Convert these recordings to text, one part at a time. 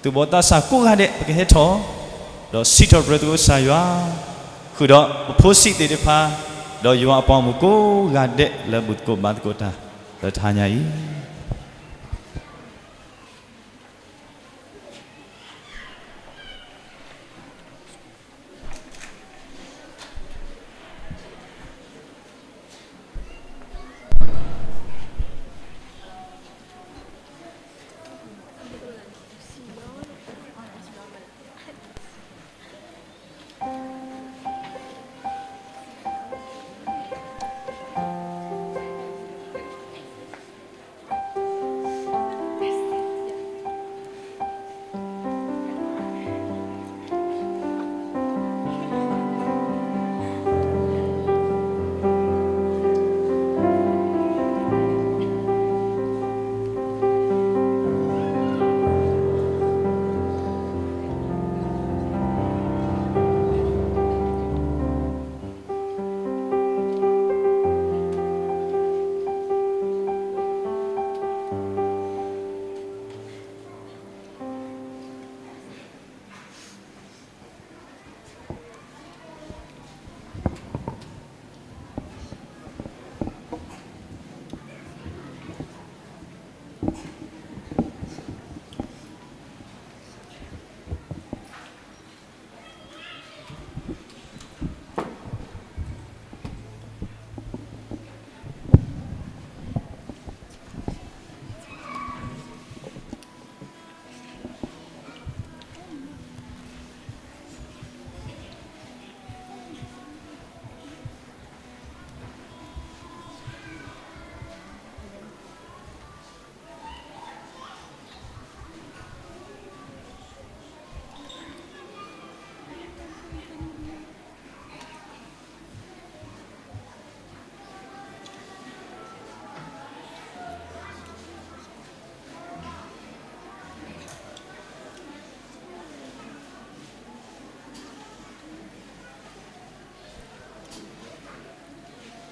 သူၣ်ဘီၣ်သးစၢ်ကိးဂၤဒဲး ပကဟဲထီၣ် ဒီးစံးထီၣ်ပတြၢၤသကိးကစၢ်ယွၤ, ဃုာ်ဒီးပဖိဆံးသ့ၣ်တဖၣ်, ဒီးယွၤအပှၤမုၣ်ကိးဂၤဒဲးလၢဘူၣ်သကိးဘါသကိးတၢ် လၢတဟါညါအံၤ.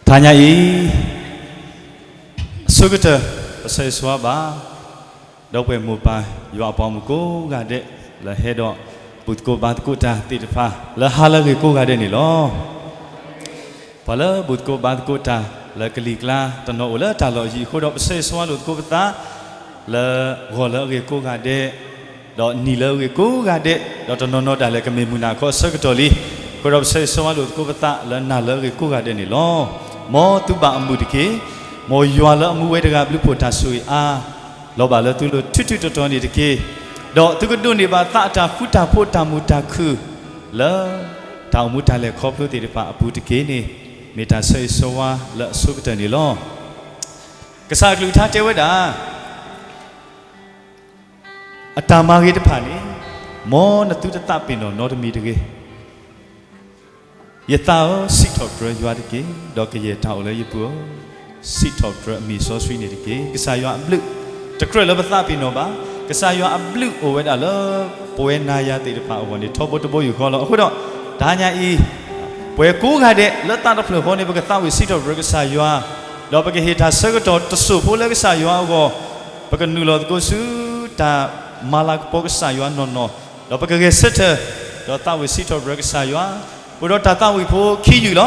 တဟါညါအံၤ အဆိကတၢၢ် ပဆၢဂ့ၤဆၢဝါဘၣ် ဒီပုၢ်ဝဲၢ်မိၢ်ပၢ် ယွၤအပှၤမုၣ်ကိးဂၤဒဲး လၢဟဲဒီးဘူၣ်သကိးဘါသကိးတၢ်သ့ၣ်တဖၣ် လၢဟါလၢအဂ့ၤကိးဂၤဒဲးန့ၣ်လီၤ. ပှၤလၢဘူၣ်သကိးဘါသကိးတၢ် လၢကလံၤကျါ တနီၤအိၣ်လၢတၢ်လီၢ်ယံၤအဃိဒီး ပဆၢဂ့ၤဆၢဝါလိာ်သကိးပသး လၢဂီၤလၢအဂ့ၤကိးဂၤဒဲး ဒီးနံၤလၢအဂ့ၤကိးဂၤဒဲး ဒီးတနီၤနီၤဒၣ်လဲာ်ကမ့ၢ်မုၢ်နၤခီအဆၢကတီၢ်လံ. အဃိဒီးပဆၢဂ့ၤဆၢဝါလိာ်သကိးပသး လၢနၤလၢအဂ့ၤကိးဂၤဒဲးန့ၣ်လီၤ. မ်သုဘၣ်အမုာ်တက့ၢ်. မ်ယွၤလၢအမူဝဲတဂၤဘျုးဖှိၣ်တၢ်ဆိၣ်ဂ့ၤအါ လီၤဘၣ်လၢသုလိၤထူထူတီတီန့ၣ်တက့ၢ်. ဒီးသုကဒိးန့ၢ်ဘၣ်သးအတၢ်ဃူတၢ်ဖိးတၢ်မုာ်တၢ်ခုၣ် လၢတၢ်အိၣ်မူတၢ်လဲၤခီဖျိသ့ၣ်တဖၣ်အပူၤတက့ၢ်န့ၣ် မ့ၢ်တၢ်ဆၢဂ့ၤဆၢဝါလၢအဆိကတၢၢ်န့ၣ်လီၤ. ကစၢ်အကလုၢ်ကထါတဲဝဲဒၣ် အတၢ်မၤဂ့ၤတဖၣ်န့ၣ် မ်နသုတသးပ့ၤနီၣ်နီတမံၤတဂ့ၤ. ယသးဧၢ, စံးထီၣ်ပတြၢၤယွၤတက့ၢ်, ဒီးကယဲၢ်တၢ်အိၣ်လၢယပူၤဧၢ, စံးထီၣ်ပတြၢၤအမံၤစီဆှံန့ၣ်တက့ၢ်. ကစၢ်ယွၤအဘျုး တကြၢးလၢပသးပ့ၤနီၣ်ဘၣ်. ကစၢ်ယွၤအဘျုးအိၣ်ဝဲဒၣ်လၢ ပဝဲနၤယၤသ့ၣ်တဖၣ်အဂီၢ်န့ၣ် ထီဘိတဘိယူၢ်ဃီလီၤ. အဃိဒီး တဟါညါအံၤ ပှၤကိးဂၤဒဲးလၢသးတဖျၢၣ်ဃီန့ၣ် ပကသးဝံၣ်စံးထီၣ်ပတြၢၤကစၢ်ယွၤ, ဒီးပကဟ့ၣ်တၢ်ဆၢကတီၢ်တစိၢ်ဖိလၢကစၢ်ယွၤအဂီၢ်, ပကနုာ်လီၤသကိးဆူ တၢ်မၤလၤကပီၤကစၢ်ယွၤနီၢ်နီၢ်, ဒီးပကဂဲၤဆၢထၢၣ် ဒီးသးဝံၣ်စံးထီၣ်ပတြၢၤကစၢ်ယွၤ, အိၣ်ဒီးတၢ်သးဝံၣ်ဖိခံယုၢ်လီၤ.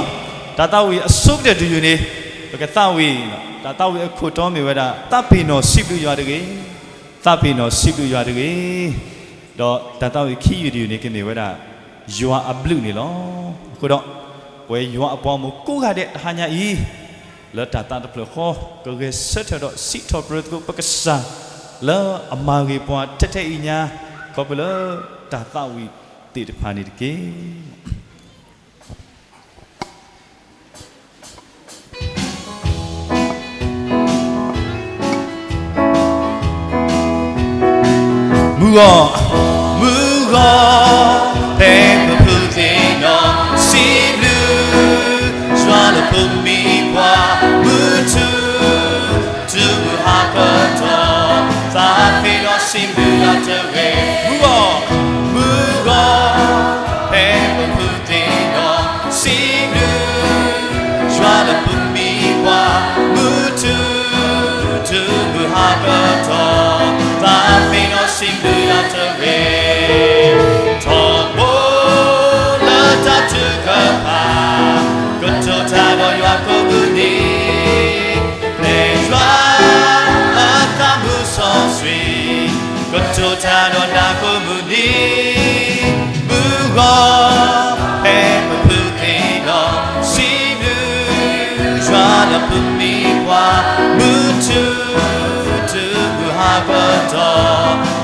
တၢ်သးဝံၣ်အဆိကတၢၢ်တယုၢ်န့ၣ် ပကသးဝံၣ်, တၢ်သးဝံၣ်အခိၣ်တီမ့ၢ်ဝဲဒၣ် သးပ့ၤနီၣ်စံးဘျုးယွၤတဂ့ၤ, သးပ့ၤနီၣ်စံးဘျုးယွၤတဂ့ၤ, ဒီးတၢ်သးဝံၣ်ခံယုၢ်တယုၢ်န့ၣ် ကမ့ၢ်ဝဲဒၣ် ယွၤအဘျုးန့ၣ်လီၤ. အဃိဒီး ပဝဲယွၤအပှၤမိၢ်ကိးဂၤဒဲးတဟါညါအံၤ လၢတၢ်သးတဖျၢၣ်ဃီ ကဂဲၤဆၢထၢၣ်ဒီးစံးထီၣ်ပတြၢၤသကိးပကစၢ် လၢအမၤဂ့ၤပှၤထဲထဲအံၤညါ ခီဖျိလၢတၢ်သးဝံၣ်သ့ၣ်တဖၣ်န့ၣ်တက့ၢ်. မုၢ်ဂီၤ, မုၢ်ဂီၤ, ဖဲပဖုသ့ၣ်နီၣ်စံးဘျုး ယွၤလၢပမံပှၤ မုၢ်ထူ တုၤမုၢ်ဟါကတီၢ် သးပ့ၤနီၣ်စံးဘျုးယွၤတဂ့ၤ. မုၢ်ဂီၤ, မုၢ်ဂီၤ, ဖဲပဖုသ့ၣ်နီၣ်စံးဘျုး ယွၤလၢပမံပှၤ မုၢ်ထူ တုၤမုၢ်ဟါကတီၢ် သးပ့ၤနီၣ်စံးဘျုးယွၤတဂ့ၤ.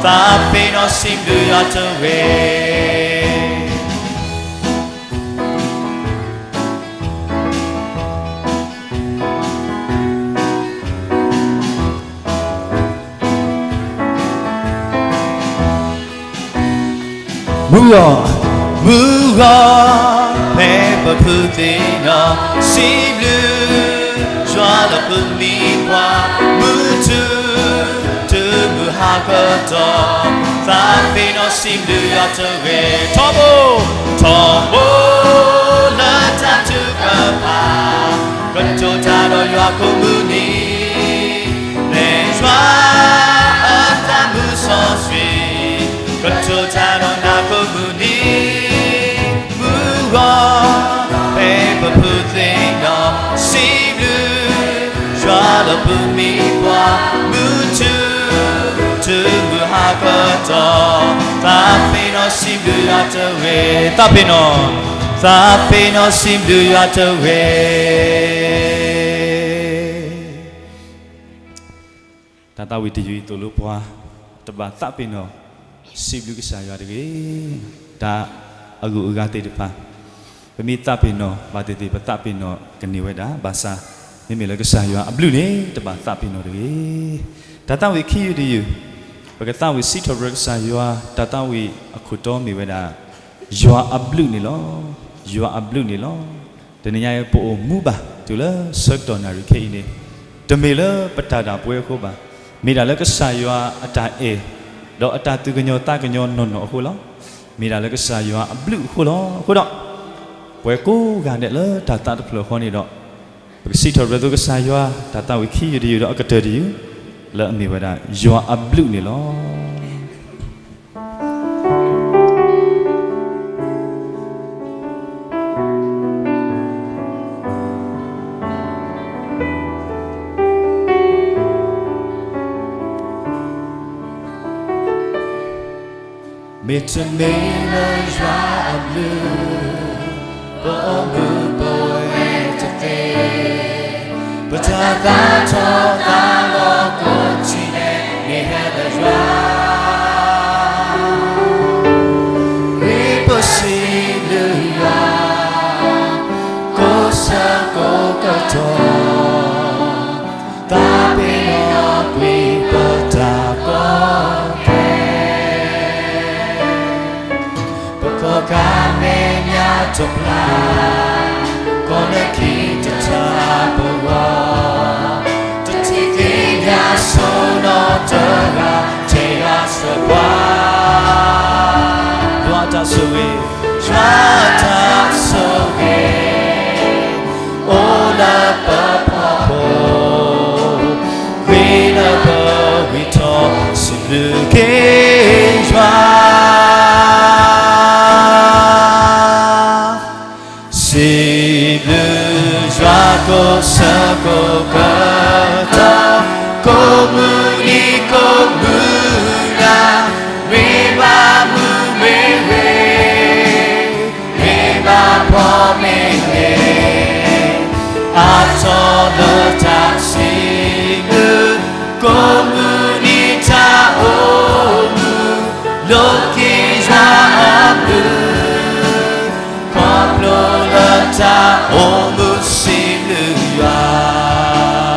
သးပ့ၤနီၣ်စံးဘျုးယွၤတဂ့ၤ. မုၢ်ဂီၤ, မုၢ်ဂီၤ, ဖဲပဖုသ့ၣ်နီၣ်, စံးဘျုးယွၤလၢပမံၤပှၢ်, မုၢ်ထူၣ်, တုၤမုၢ်ဟါကတီၢ်, သးပ့ၤနီၣ်စံးဘျုးယွၤတဂ့ၤ. ထီဘိ, ထီဘိလၢတၢ်ထုကဖၣ်, ကတိၤတၢ်ဒီးယွၤကိးမုၢ်နံၤ, လၢယွၤအတၢ်မုာ်စီဆှံ, ကတိၤတၢ်ဒီးနၤကိးမုၢ်နံၤ, မုၢ်ဂီၤ, ဖဲပဖုသ့ၣ်နီၣ်, စံးဘျုးယွၤလၢပမံၤပှၢ်, မုၢ်ထူၣ်, တုၤမုၢ်ဟါကတီၢ်, သးပ့ၤနီၣ်စံးဘျုးယွၤတဂ့ၤ. သးပ့ၤနီၣ်, သးပ့ၤနီၣ်စံးဘျုးယွၤတဂ့ၤ. တၢ်သးဝံၣ်တယုၢ်အံၤသိၣ်လိပှၤ, တဘၣ်သးပ့ၤနီၣ်စံးဘျုးကစၢ်ယွၤတဂ့ၤ. တၢ်အဂုၤအဂၤသ့ၣ်တဖၣ်, ပမ့ၢ်သးပ့ၤနီၣ်ဘၣ်သ့ၣ်သ့ၣ် ပသးပ့ၤနီၣ်ကန့ၢ်ဝဲဒၣ်, ဘၣ်ဆၣ်မ့မ့ၢ်လၢကစၢ်ယွၤအဘျုးန့ၣ် တဘၣ်သးပ့ၤနီၣ်တဂ့ၤ. တၢ်သးဝံၣ်ခံယုၢ်တယုၢ်, ပကသးဝံၣ်စံးထီၣ်ပတြၢၤကစၢ်ယွၤ, တၢ်သးဝံၣ်အခိၣ်တီမ့ၢ်ဝဲဒၣ်, ယွၤအဘျုးန့ၣ်လီၤ. ယွၤအဘျုးန့ၣ်လီၤ. တနံၤညါအံၤပအိၣ်မူဘၣ် တုၤလၢဆၢကတီၢ်နၣ်ရံၣ်ခဲအံၤန့ၣ်, တမ့ၢ်လၢပတၢ်ဒၣ်ပဝဲအဃိဘၣ်. မ့ၢ်ဒၣ်လၢကစၢ်ယွၤအတၢ်အဲၣ်, ဒီးအတၢ်သူၣ်ကညီၤသးကညီၤနီၢ်နီၢ်အဃိလီၤ. မ့ၢ်ဒၣ်လၢကစၢ်ယွၤအဘျုးအဃိလီၤ. အဃိဒီး, ပဝဲကိးဂၤဒဲးလၢတၢ်သးတဖျၢၣ်ဃီန့ၣ်ဒီး, ပကစံးထီၣ်ပတြၢၤကစၢ်ယွၤ, တၢ်သးဝံၣ်ခံယုၢ်တယုၢ်ဒီးအကတၢၢ်တယုၢ်, လၢအမ့ၢ်ဝဲဒၣ်, ယွၤအဘျုးန့ၣ်လီၤ. မ့တမ့ၢ်လၢယွၤအဘျုး, ပအိၣ်မူပဝဲတသ့, ပတၢ်သးထီၣ်သးလီၤကိးထံၣ်န့ၣ် မ့ၢ်ဟဲလၢယွၤ ဂ့ၤပစံးဘျုးယွၤ, ကိးဆၢကိးကတီၢ်, သးပ့ၤနီၣ်ကွံာ်ပတၢ်ကီခဲ, ပကိးဂၤမဲာ်ညါတဖျါ, ကိးနခံတထါပဂီၢ်, တထံၣ်သ့ၣ်ညါဆိနီတဂၤ, ထဲယွၤဆိပှၤ, ယွၤတၢ်ဆိၣ်ဂ့ၤ, ယွၤတၢ်ဆိၣ်ဂ့ၤ, အိၣ်လၢပဖီခိၣ်, ဂ့ၤလၢပဂံၢ်ထီၣ်, စံးဘျုးက့ၤယွၤ. စံးဘျုးယွၤကိးဆၢကိးကတီၢ်, ကိးမုၢ်နံၤကိးမုၢ်နၤ, မ့ၢ်ဘၣ်မုာ်မ့ၢ်ဂ့ၤ, မ့ၢ်ဘၣ်ဖှီၣ်မ့ၢ်ဂ့ၤ, အါထီၣ်လၢတၢ်စံးဘျုး, ကိးမုၢ်နံၤတၢ်အိၣ်မူ, လိးက့ၤယွၤအဘျုး, ခီဖျိလၢတၢ်အိၣ်မူစံးဘျုးယွၤ.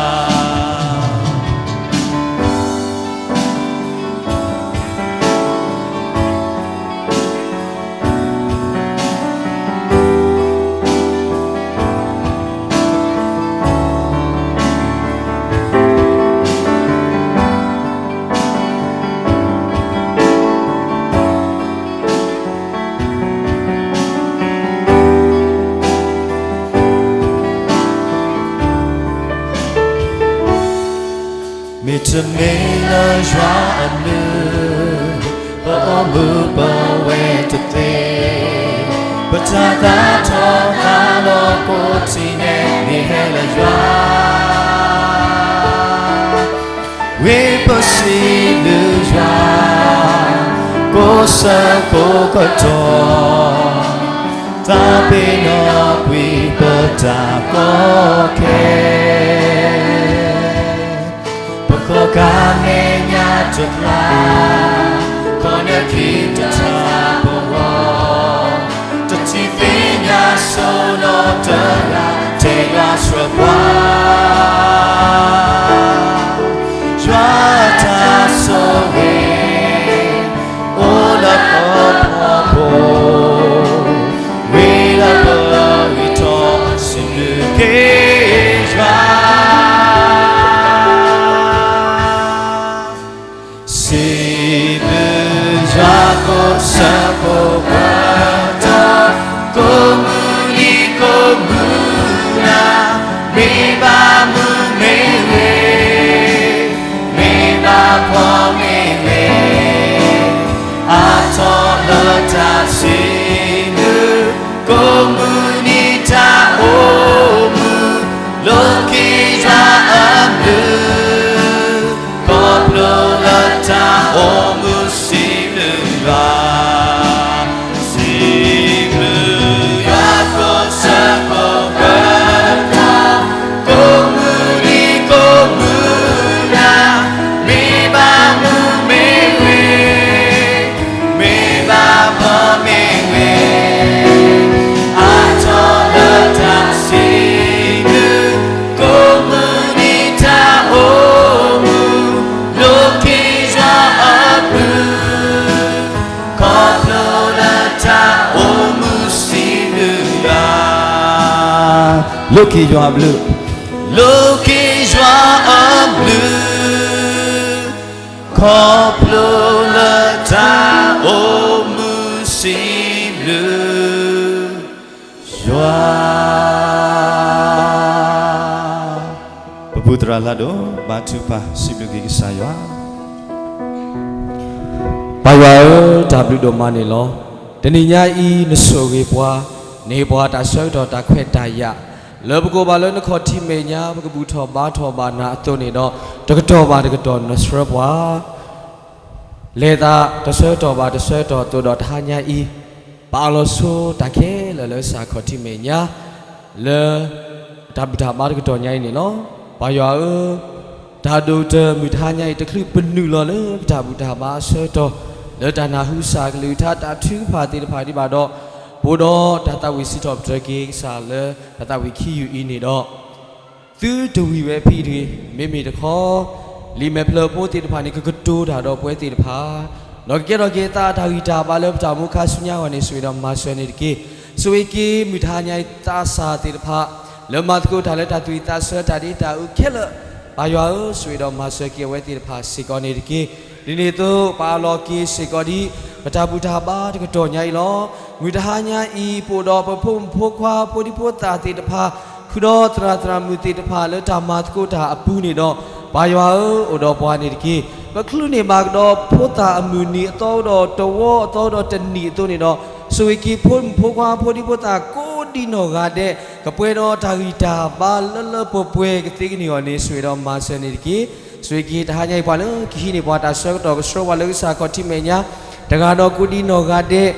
မ့တမ့ၢ်လၢယွၤအဘျုး, ပအိၣ်မူပဝဲတသ့, ပတၢ်သးထီၣ်သးလီၤကိးထံၣ်န့ၣ် မ့ၢ်ဟဲလၢယွၤ ဂ့ၤပစံးဘျုးယွၤ, ကိးဆၢကိးကတီၢ်, သးပ့ၤနီၣ်ကွံာ်ပတၢ်ကီခဲ, ပကိးဂၤမဲာ်ညါတဖျါ စၢကိၣ်ပၢတီ ကိးမုၢ်နံၤကိးမုၢ်နၤ, မ့ၢ်ဘၣ်မုာ်မ့ၢ်ဂ့ၤ, မ့ၢ်ဘၣ်ဖှီၣ်မ့ၢ်ဂ့ၤ, အါထီၣ်လၢတၢ်စံးဘျုး, ကိးမုၢ်နံၤတၢ်အိၣ်မုာ်, လိးက့ၤယွၤအဘျုး ခီဖျိလၢတၢ်အိၣ်မုာ်စံးဘျုးယွၤ, စံးဘျုးယွၤကိးစၢကိးကတီၢ်, ကိးမုၢ်နံၤကိးမုၢ်နၤ, မ့ၢ်ဘၣ်မုာ်မ့ၢ်ဂ့ၤ, မ့ၢ်ဘၣ်ဖှီၣ်မ့ၢ်ဂ့ၤ, အါထီၣ်လၢတၢ်စံးဘျုး, ကိးမုၢ်နံၤတၢ်အိၣ်မုာ်, လိးက့ၤယွၤအဘျုး ခီဖျိလၢတၢ်အိၣ်မုာ်စံးဘျုးယွၤ, လိးက့ၤယွၤအဘျုး, လိးက့ၤယွၤအဘျုး, ခီဖျိလၢတၢ်အိၣ်မုာ်စံးဘျုး ယွၤ. ပပူၤသရၣ်လၢ်ဒိၣ် ဘါထုကဖၣ်စံးဘျုးက့ၤကစၢ်ယွၤ. ပၢ်ယွၤဧၢ, တၢ်ဘျုးဒိၣ်မးန့ၣ်လီၤ. တနံၤညါအံၤ နဆိၣ်ဂ့ၤပှၤ, နဟ့ၣ်ပှၤတၢ်ဆၢကတီၢ်တၢ်ခွဲးတၢ်ယာ်, လၢပကအိၣ်ဘၣ်လၢနခီၣ်ထံးမဲာ်ညါ ပကဘူၣ်ထီၣ်ဘါထီၣ်ဘၣ်နၤအသိးန့ၣ်ဒီး, တကတီၢ်ဘၣ်တကတီၢ်နဆှၢပှၤ လဲၤသးတဆၢကတီၢ်ဘၣ်တဆၢကတီၢ်အသိးဒီး တဟါညါအံၤ ပအၢၣ်လီၤဆိတၢ်ခဲလၢာ်လၢကစၢ်ခီၣ်ထံးမဲာ်ညါ, လၢတၢ်ဘူၣ်တၢ်ဘါတကတီၢ်ညါအံၤန့ၣ်လီၤ. ပၢ်ယွၤဧၢ, တၢ်ဒိၣ်ကတၢၢ်မုၢ်တဟါညါအံၤ တချုးပနုာ်လီၤလၢပတၢ်ဘူၣ်တၢ်ဘါအဆၢကတီၢ်, လၢတၢ်နၢ်ဟူကစၢ်ကလုၢ်ကထါတၢ်ထုကဖၣ်သ့ၣ်တဖၣ်ဒံးဘၣ်ဒီး, ပအိၣ်ဒီးတၢ်သးဝံၣ်စံးထီၣ်ပတြၢၤက့ၤကစၢ်လၢတၢ်သးဝံၣ်ခံယူၢ်အံၤန့ၣ်ဒီး သုတဝံၤဝဲဖဲအံၤတဂ့ၤ, မ့မ့ၢ်တခီ လံာ်မဲာ်ဖျၢၣ်ဖိသ့ၣ်တဖၣ်န့ၣ် ကကတိၤတၢ်ဒီးပဝဲသ့ၣ်တဖၣ်, ဒီးကကဲထီၣ်က့ၤသးအတၢ်ဂံၢ်တၢ်ဘါလၢပတၢ်အိၣ်မူခါဆူညါအဂီၢ်န့ၣ် ဆိၣ်ဂ့ၤဒီးမၤစၢၤန့ၣ်တက့ၢ်. ဆိၣ်ဂ့ၤက့ၤမုၢ်တဟါညါအံၤ သးစၢ်သ့ၣ်တဖၣ် လၢမၤသကိးတၢ်လၢတၢ်သူၣ်ဝံၣ်သးဆၢတၢ်ဒ့တၢ်အုးခဲလၢာ်, ပၢ်ယွၤဧၢ, ဆိၣ်ဂ့ၤဒီးမၤစၢၤက့ၤအဝဲသ့ၣ်တဖၣ်စ့ၢ်ကီးန့ၣ်တက့ၢ်. ဒ်န့ၣ်အသိး ပအၢၣ်လီၤက့ၤစ့ၢ်ကီးဒ် ပတၢ်ဘူၣ်တၢ်ဘါတကတီၢ်ညါအံၤလီၤ. မုၢ်တဟါညါအံၤ ပအိၣ်ဒီးပဖိမုၣ်ဖိခွါဖိဒံဖိသၣ်သ့ၣ်တဖၣ်, ဃုာ်ဒီးသရၣ်သရၣ်မုၣ်သ့ၣ်တဖၣ်လၢတၢ်မၤသကိးတၢ်အပူၤန့ၣ်ဒီး, ပၢ်ယွၤဧၢ, အိၣ်ဒီးပှၤန့ၣ်တက့ၢ်. ပချုးန့ၢ်ဘၣ်ကဒီးဖိသၣ်အမုၢ်နံၤအသီဒီးတဝီအသီဒီးတနံၣ်အသိးန့ၣ်ဒီး, ဆိၣ်ဂ့ၤက့ၤဖိမုၣ်ဖိခွါဖိဒံဖိသၣ်ကိးဒံနီၢ်ဂၤဒဲး, ကပှဲၤဒီးတၢ်ဂံၢ်တၢ်ဘါလၢလၢပှဲၤပှဲၤကသ့ကန့ၢ်အဂီၢ်န့ၣ် ဆိၣ်ဂ့ၤဒီးမၤစၢၤန့ၣ်တက့ၢ်. ဆိၣ်ဂ့ၤက့ၤတဟါညါအံၤပှၤလၢကဟံးန့ၢ်ပှၤတၢ်ဆၢကတီၢ်ကဆှၢပှၤလၢကစၢ်ခီၣ်ထံးမဲာ်ညါ, တဂၤဒီးကိးဒံနီၢ်ဂၤဒဲး, က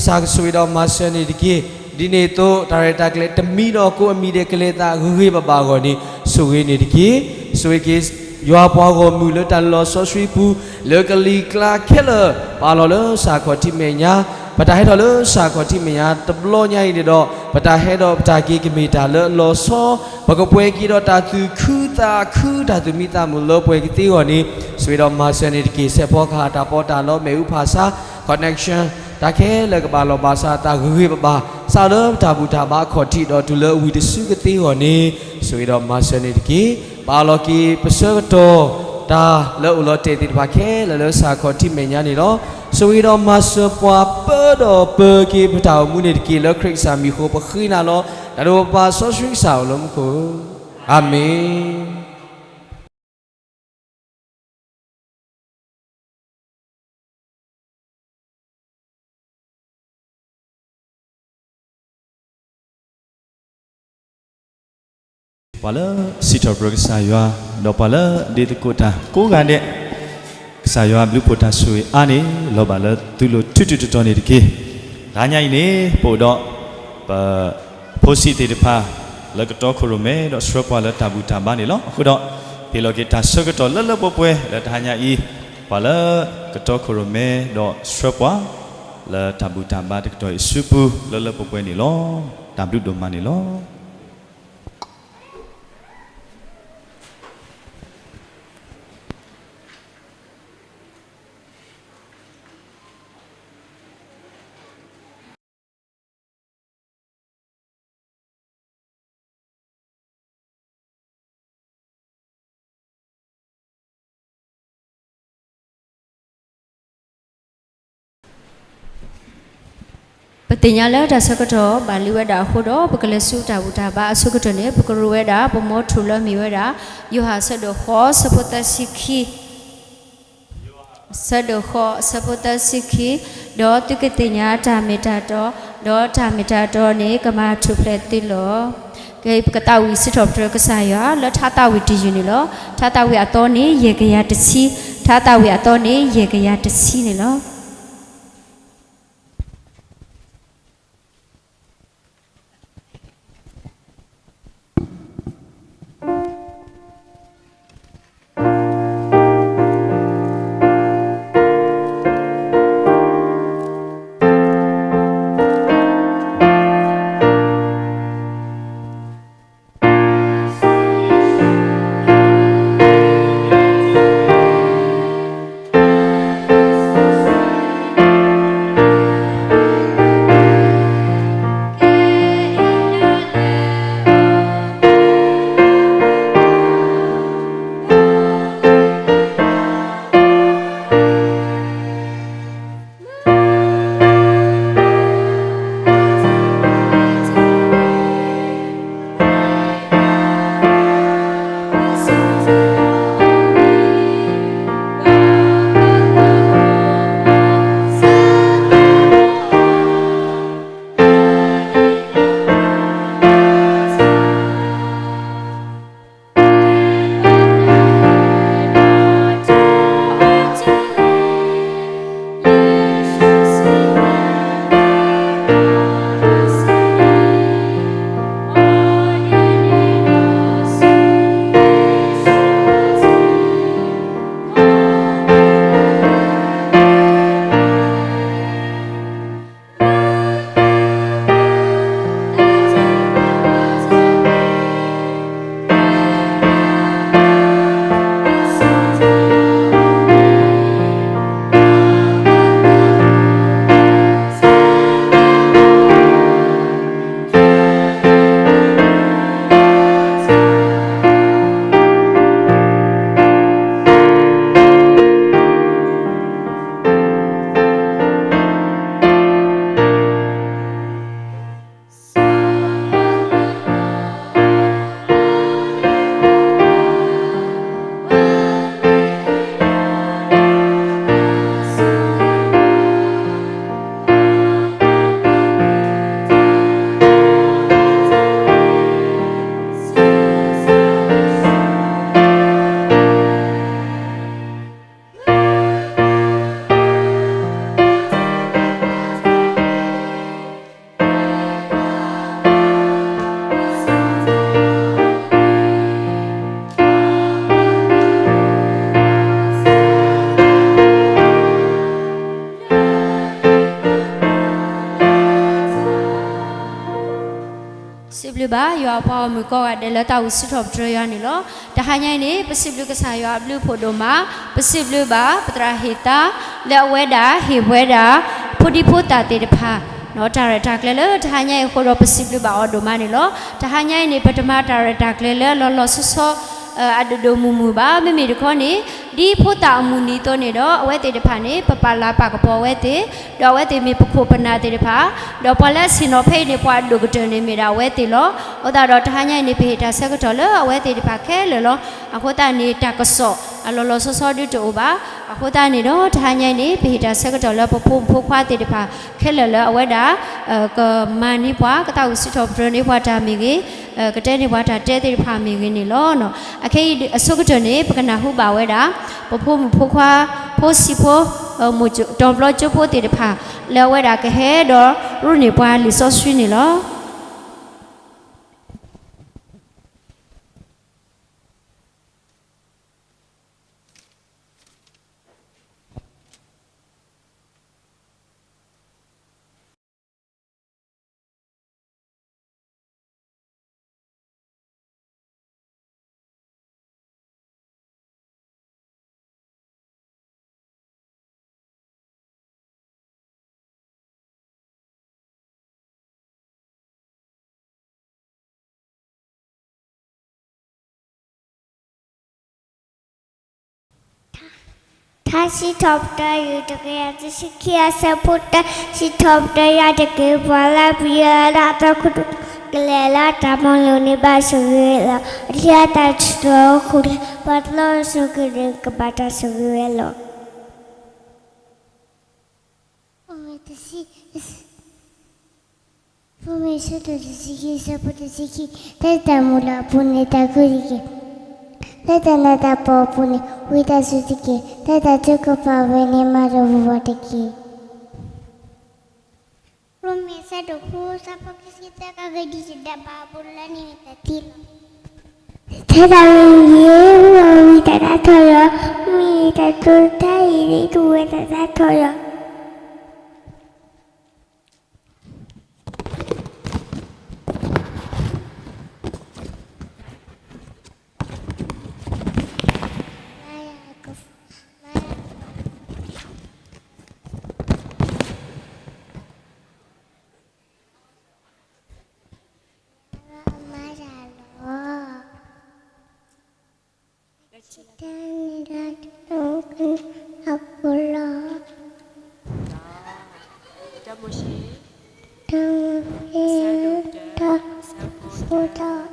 စၢ်ကဆိၣ်ဂ့ၤဒီးမၤစၢၤန့ၣ်တက့ၢ်. ဒ်န့ၣ်အသိး တၢ်ရဲၣ်တၢ်ကျဲၤတမံၤဒီးကိးအမံၤဒဲးကလဲၤသးဂ့ၤဂ့ၤဘၣ်ဘၣ်အဂီၢ်န့ၣ် ဆိၣ်ဂ့ၤန့ၣ်တက့ၢ်. ဆိၣ်ဂ့ၤက့ၤယွၤပှၤဂီၢ်မုၢ်လၢတၢ်လီၤဆီဆှံပူၤ, လၢကလံၤကျါခဲလၢာ်, ပအၢၣ်လီၤလၢကစၢ်ခီၣ်ထံးမဲာ်ညါ, ပတၢ်ဟဲထီၣ်လၢကစၢ်ခီၣ်ထံးမဲာ်ညါတဘျီညါအံၤန့ၣ်ဒီး, ပတၢ်ဟဲဒီးပတၢ်က့ၤကမ့ၢ်တၢ်လၢအလီၤဆီ, ပကပှဲၤက့ၤဒီးတၢ်သူၣ်ခုသးခုတၢ်သူၣ်မံသးမုာ်လၢပှဲၤကသ့အဂီၢ်န့ၣ်, ဆိၣ်ဂ့ၤဒီးမၤစၢၤန့ၣ်တက့ၢ်. ဆဲးဖီကဟၣ်တၢ်ပီးတၢ်လီ မ့ၣ်အူဖးဆါ connection တၢ်ခဲလၢာ်ကဘၣ်လီၢ်ဘၣ်စးအသးဂ့ၤဂ့ၤဘၣ်ဘၣ်, စးလၢပတၢ်ဘူၣ်တၢ်ဘါအခီၣ်ထံးဒီးတုၤလၢအဝံၤတစုကသ့အဂီၢ်န့ၣ်, ဆိၣ်ဂ့ၤဒီးမၤစၢၤန့ၣ်တက့ၢ်. ပအၢၣ်လီၤက့ၤပဆၢကတီၢ် တၢ်လၢအိၣ်လီၤတဲာ်သ့ၣ်တဖၣ်ခဲလၢာ်လၢကစၢ်ခီၣ်ထံးမဲာ်ညါန့ၣ်လီၤ. ဆိၣ်ဂ့ၤဒီးမၤစၢၤပှၤပၢဒီးပၢက့ၤပတၢ်အိၣ်မူန့ၣ်တက့ၢ်. လၢခရံာ်ကစၢ်မံၤအဃိပဃ့နၤလီၤ. တၢ်ဒိၣ်ပပၢ်စီဆှံကစၢ်အိၣ်လၢမူခိၣ်, အၤမ့ၣ်. ပှၤလၢစံးထီၣ်ပတြၢၤကစၢ်ယွၤ, ဒီးပှၤလၢအဒ့သကိးတၢ်ကိးဂၤဒဲး, ကစၢ်ယွၤဘျုးဖှိၣ်တၢ်ဆိၣ်ဂ့ၤအါန့ၣ် လီၤဘၣ်လၢသုလိၤထူးထူးတီၤတီၤန့ၣ်တက့ၢ်. တဟါညါအံၤန့ၣ် ပအိၣ်ဒီးပ ဖိဆံးသ့ၣ်တဖၣ် လၢကတီခိၣ်ရိၣ်မဲဒီးဆှၢပှၤလၢတၢ်ဘူၣ်တၢ်ဘါန့ၣ်လီၤ. အဃိဒီး ဟ့ၣ်လီၤက့ၤတၢ်ဆၢကတီၢ်လၢလၢပှဲၤပှဲၤလၢတဟါညါအံၤ, ပှၤလၢကတီခိၣ်ရိၣ်မဲဒီးဆှၢပှၤ လၢတၢ်ဘူၣ်တၢ်ဘါတကတီၢ်အံၤအစုပူၤ လၢလၢပှဲၤပှဲၤန့ၣ်လီၤ. တၢ်ဘျုးဒိၣ်မးန့ၣ်လီၤ. သ့ၣ်ညါလၢတၢ်ဆၢကတီၢ်ဘၣ်လံဝဲဒၣ်အဃိဒီး ပကလဲၤဆူတၢ်ဘူၣ်တၢ်ဘါအဆိကတၢၢ်န့ၣ် ပကရူးဝဲဒၣ် ပမီထိၣ်လၢမ့ၢ်ဝဲဒၣ် ယိၤဟၣ်အဆၢဒိၣ်ဃိး အဆၢဖိသၢဆံခံ အဆၢဒိၣ်ဃိး အဆၢဖိသၢဆံခံ, ဒီးသုကသ့ၣ်ညါတၢ်မ့ၢ်တၢ်တီ, ဒီးတၢ်မ့ၢ်တၢ်တီန့ၣ် ကမၤထူၣ်ဖျဲးသုလီၤ. ကဲ ပကသးဝံၣ်စံးထီၣ်ပတြၢၤကစၢ်ယွၤ လၢထါသးဝံၣ်တယုၢ်န့ၣ်လီၤ. ထါသးဝံၣ်အသီန့ၣ် ယဲၢ်ကယၤတဆံ, ထါသးဝံၣ်အသီန့ၣ် ယဲၢ်ကယၤတဆံန့ၣ်လီၤ. စံးဘျုးဘၣ် ယွၤအပှၤဂီၢ်မုၢ်ကိးဂၤဒဲး လၢတၢ်အိၣ်ဆၢထီၣ်ပတြၢၤယွၤန့ၣ်လီၤ. တဟါညါအံၤန့ၣ် ပစံးဘျုးကစၢ်ယွၤအဘျုးအဖှိၣ်ဒိၣ်မး, ပစံးဘျုးဘၣ် ပသရၣ်ဟ့ၣ်သါ လၢအဝဲဒၣ်ဟ့ၣ်ဝဲဒၣ် ဖိဒံဖိသၣ်သ့ၣ်တဖၣ် တၢ်ရဲၣ်တၢ်ကျဲၤလၢတဟါညါအံၤအဃိဒီး ပစံးဘျုးဘၣ်အီၤဒိၣ်မးန့ၣ်လီၤ. တဟါညါအံၤန့ၣ် ပတမၤတၢ်ရဲၣ်တၢ်ကျဲၤလၢလီၤလီၤဆီဆီ အဒိၣ်ဒိၣ်မုၢ်မုၢ်ဘၣ်. မ့မ့ၢ်တခီန့ၣ် ဒ်ဖိသၣ်အမုၢ်နံၤအသိးန့ၣ်ဒီး အဝဲသ့ၣ်တဖၣ်န့ၣ် ပပာ်လၤပာ်ကပီၤအဝဲသ့ၣ်, ဒီးအဝဲသ့ၣ်မ့ၢ်ပခိၣ်ပနၢ်သ့ၣ်တဖၣ်, ဒီးပှၤလၢအဆ့ၣ်နီၤဖဲအံၤန့ၣ် ပှၤအဒိၣ်ကတၢၢ်န့ၣ်မ့ၢ်ဒၣ်အဝဲသ့ၣ်လီၤ. အဃိသတးဒီးတဟါညါအံၤန့ၣ် ပဟ့ၣ်တၢ်ဆၢကတီၢ်လၢအဝဲသ့ၣ်တဖၣ်ခဲလၢာ်လီၤ. အဃိသတးန့ၣ် တၢ်ကစီၣ်အလီၤလီၤဆီဆီဒုတအိၣ်ဘၣ်. အဃိသတးန့ၣ်ဒီး တဟါညါအံၤန့ၣ် ပဟ့ၣ်တၢ်ဆၢကတီၢ်လၢပဖိမုၣ်ဖိခွါသ့ၣ်တဖၣ်ခဲလၢာ်လၢအဝဲဒၣ် ကမၤန့ၢ်ပှၤ ကသးဝံၣ်စံးထီၣ်ပတြၢၤန့ၢ်ပှၤတၢ်မ့ၢ်ဂ့ၤ, ကတဲန့ၢ်ပှၤတၢ်တဲသ့ၣ်တဖၣ်မ့ၢ်ဂ့ၤန့ၣ်လီၤ. အခဲအံၤအဆိကတၢၢ်န့ၣ် ပကနၢ်ဟူဘၣ်ဝဲဒၣ် ပဖိမုၣ်ဖိခွါ ဖိဆံးဖိ တီၤဘျီကၠိဖိသ့ၣ်တဖၣ် လၢအဝဲဒၣ်ကဟဲဒီးရူၢ်န့ၢ်ပှၤလံာ်စီဆှံန့ၣ်လီၤ. ထါစံးထီၣ်ပတြၢၤ တကယၤတဆံခံ အဆၢဖိတၢ, စံးထီၣ်ပတြၢၤယၤတက့ၢ်. ပှၤလၢပယီၤလၢအသီခိၣ် ကလဲၤလၢတၢ်မၤလိာ်န့ၢ်ဘၣ်ဆိၣ်ဂ့ၤဝဲလီၤ. အချံအတၢ်ဆိၣ်ဂ့ၤအဃိ, ပှၤလၢအဆိၣ်ဂ့ၤန့ၣ် ကဘၣ်တၢ်ဆိၣ်ဂ့ၤဝဲလီၤ. ရိမ့ၤ အဆၢဒိၣ်တဆံခံ အဆၢဖိတဆံခံ, လၢတၢ်မုၢ်လၢ်အပူၤန့ၣ် တၢ်ခုတက့ၢ်. လၢတၢ်နးတၢ်ဖှီၣ်အပူၤန့ၣ် ဝံသးစူၤတက့ၢ်. လၢတၢ်ထုကဖၣ်ဝဲန့ၣ် မၤတၢ်ပူၤဘၣ်တက့ၢ်. ရိမ့ၤ အဆၢဒိၣ်ဃု အဆၢဖိခံဆံသၢ, ကဂ့ၢ်ဒံးတဒၣ်ဘၣ်အပူၤလၢနံၤန့ၣ်တၢ်သံလီၤ. ထဲတၢ်မ့ၢ်ယ့ၣ် ဝံသးစူၤတၢ်သးထီၣ်လီၤ. မ့ၢ်တၢ်တိၤတၢ်အံၤန့ၣ် တဝဲတၢ်သးထီၣ်လီၤ. မၤတၢ်လီၤ. တၢ်န့ၣ်လၢတၢ်အိၣ်ကနၣ်အပူၤလီၤ. တၢ်မိၤၡ့, တၢ်မိၤၡ့ တၢ်ဖိတၢ်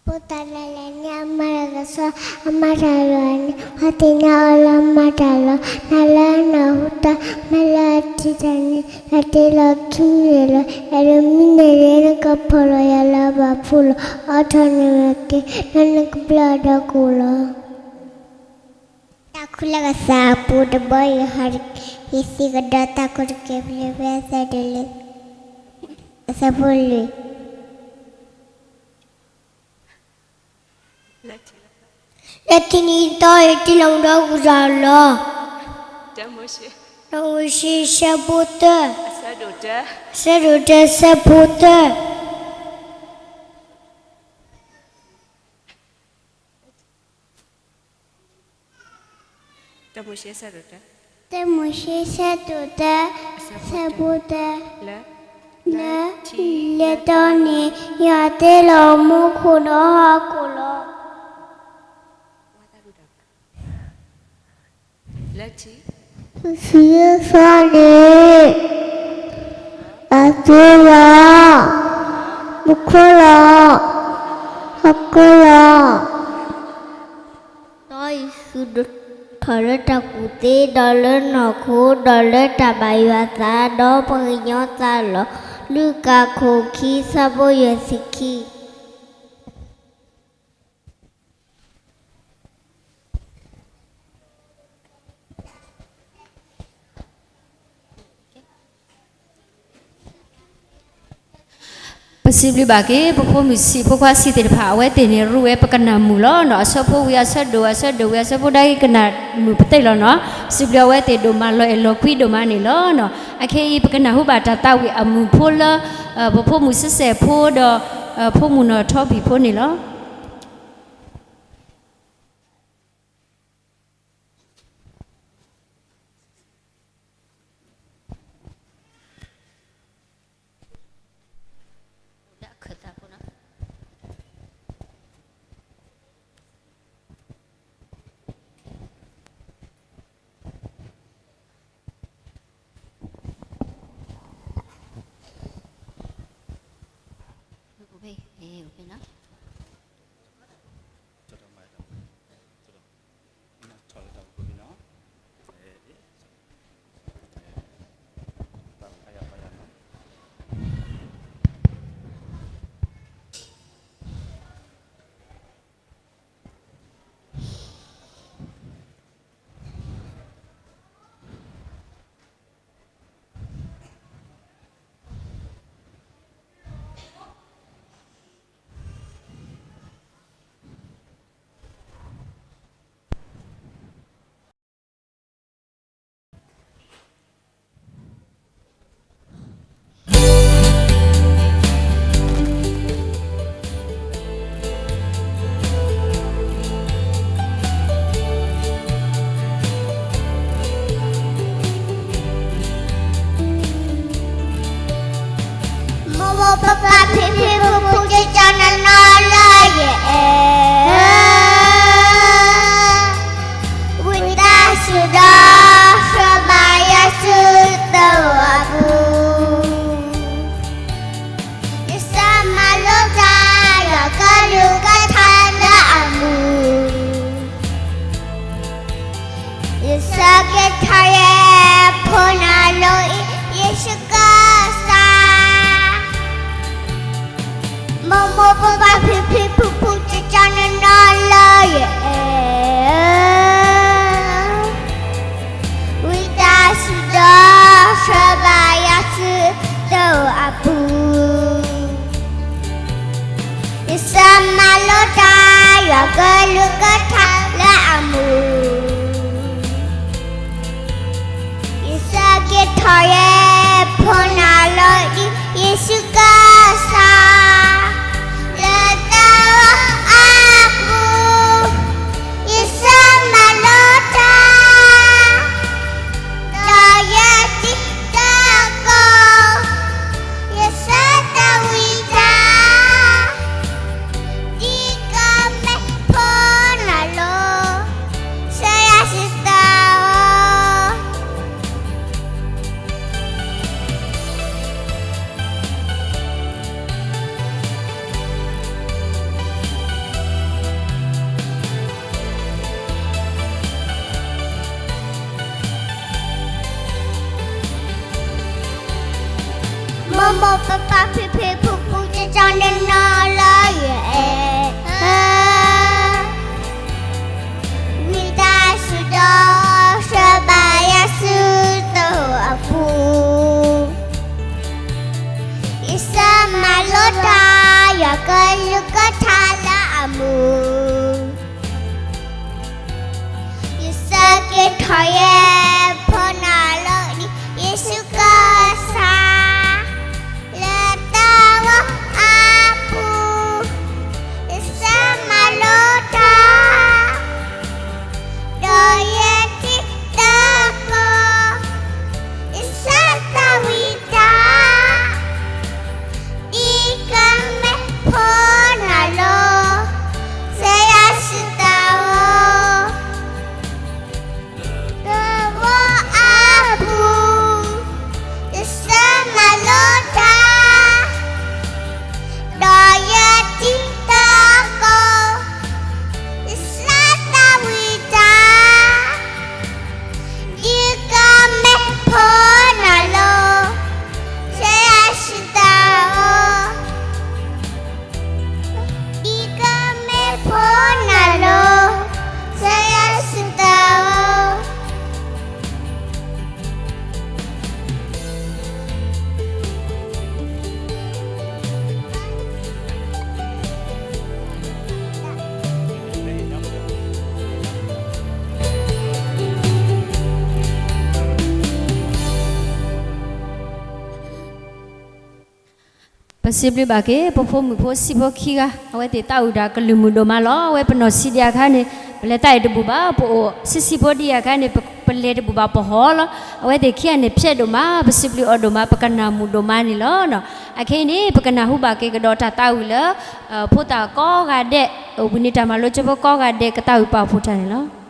ဖိသၣ်လၢလဲၤန့ၢ် အမၤတၢ်ကစီၣ် အမၤတၢ်လီၤန့ၣ် ပှၤသ့ၣ်ညါအီၤလၢအမၤတၢ်လီၤ. နၤလၢအနၢ်ဟူတၢ် မ့ၢ်လၢအထံၣ်တၢ်န့ၣ် တၢ်တ့လီၤခံန့ၣ်လီၤ. အဲၣ်ဒိးမံန့ၢ်လၢနကဖီၣ်လီၤယၤလၢအဘၣ်ဖှူလီၤ. အိးထီၣ်န့ၢ်ဝဲက့ၤ လၢနကဘျၢအဒီးကိၣ်လီၤ. တၢ်ခူလၢကစၢ်အပူၤတဘီအံၤ ဟီ ယသံကဒီးတၢ်ခူတက့ၢ်. ဖံလံးပံၤ အဆၢဒိၣ်လွံၢ်, အဆၢဖိလွံၢ်. လၢထံနံၤသီ ယတ့လီၤမူဒီးကစၢ်လီၤ. တၢ်မိၤၡ့ အဆၢဖိတၢ, အဆၢဒိၣ်တၢ, အဆၢဒိၣ်တၢ အဆၢဖိတၢ. တၢ်မိၤၡ့ အဆၢဒိၣ်တၢ, တၢ်မိၤၡ့ အဆၢဒိၣ်တၢ, အဆၢဖိတၢ, လၢ လၢထံလဲၢ်သီန့ၣ် ယွၤတ့လီၤမူခိၣ်ဒီးဟီၣ်ခိၣ်လီၤ. လၢထံ ထံသီန့ၣ် အသီလီၤ, မူခိၣ်လီၤ, ဟီၣ်ခိၣ်လီၤ. ဒီးယ့ၣ်ၡူးဒိၣ်ထီၣ်လၢတၢ်ကူၣ်သ့ ဒီးလၢနီၢ်ခိ ဒီးလၢတၢ်ဘၣ်ယွၤအသး ဒီးပှၤကညီအသးလီၤ. လူၤကၣ်ခိၣ်ခံ အဆၢဖိယဲၢ်ဆံခံ. ပစံးဘျုးဘၣ်က့ၤ ပဖိမုၣ်ဆံး ဖိခွါဆံးသ့ၣ်တဖၣ် အဝဲသ့ၣ်န့ၣ် ရူဝဲပကနၣ်မုာ်လီၤနီၤ. အဆၢဖိဝံၤ အဆၢဒိၣ် အဆၢဒိၣ်ဝံၤ အဆၢဖိဒၣ်အံၤ ကနၣ်မုာ်ပသ့ၣ်လီၤနီၤ. စံးဘျုးအဝဲသ့ၣ်ဒိၣ်မးလီၤအဲၣ်လီၤကွံဒိၣ်မးန့ၣ်လီၤနီၤ. အခဲအံၤ ပကနၢ်ဟူဘၣ်တၢ်သးဝံၣ်အမုာ်ဖိလၢ ပဖိမုၣ်စဲးဖိဒီး ဖိမုၣ်နီၢ်ထီပံၤဖိန့ၣ်လီၤ. အိၣ်ဖဲ အိၣ်ဖဲနီၤ. မိၢ်ပၢ်ဖံဖုဖုဖုကၠီကၠီန့ၣ်နီၢ်လၢယအဲၣ်, ဝံသးစူၤဒီး ဆှၢဘၣ်ယၤဆူသရိာ်အပူၤ, ယဆၢမၤလိတၢ် ယွၤကလုၢ်ကထါလၢအမူး, ယဆၢက့ၤထီၣ်ယဲ ဖီနၤလီၤဒ်ယ့ၣ်ၡူးကစၢ် လၢသရိာ်အပူၤ, ယဆၢမၤလိတၢ် ဒီးယဲၢ်ထံသကိး, ယဆၢသးဝံၣ်တၢ် ဒ်ကမ့ၢ်ဖီနၤလီၤ ဆှၢယၤဆူသရိာ် သရိာ်အပူၤ, ယဆၢမၤလိတၢ် ဒီးယဲၢ်ထံသကိး, ယဆၢသးဝံၣ်တၢ် ဒ်ကမ့ၢ်ဖီနၤလီၤ ဆှၢယၤဆူသရိာ်, ဒ်ကမ့ၢ်ဖီနၤလီၤ ဆှၢယၤဆူသရိာ်. ပစံးဘျုးဘၣ်က့ၤ ပဖိမုၣ်ဖိဆံးဖိခံဂၤ, အဝဲသ့ၣ်သးဝံၣ်တၢ်ကလုၢ်မုာ်ဒိၣ်မးလီၤ. အဝဲပနီၢ်ဆံးဒံးအခါန့ၣ် ပလဲၤသးအံၤတဘူၣ်ဘၣ်, ပအိၣ်ဆံးဆံးဖိဒံးအခါန့ၣ် ပလဲၤတဘူၣ်ဘၣ်ပဟီၣ်လီၤ. အဝဲသ့ၣ်ခံဂၤန့ၣ် ဖျဲးဒိၣ်မး, ပစံးဘျုးအီၤဒိၣ်မး, ပကနၢ်မုာ်ဒိၣ်မးန့ၣ်လီၤ. အခဲအံၤန့ၣ် ပကနၢ်ဟူဘၣ်က့ၤကဒီးတၢ်သးဝံၣ်လၢ ဖိသၣ်ကိးဂၤဒဲး, ဝံၤန့ၣ်တၢ်မၤလိကၠိဖိကိးဂၤဒဲး ကသးဝံၣ်ပာ်ဖှိၣ်တၢ်န့ၣ်လီၤ.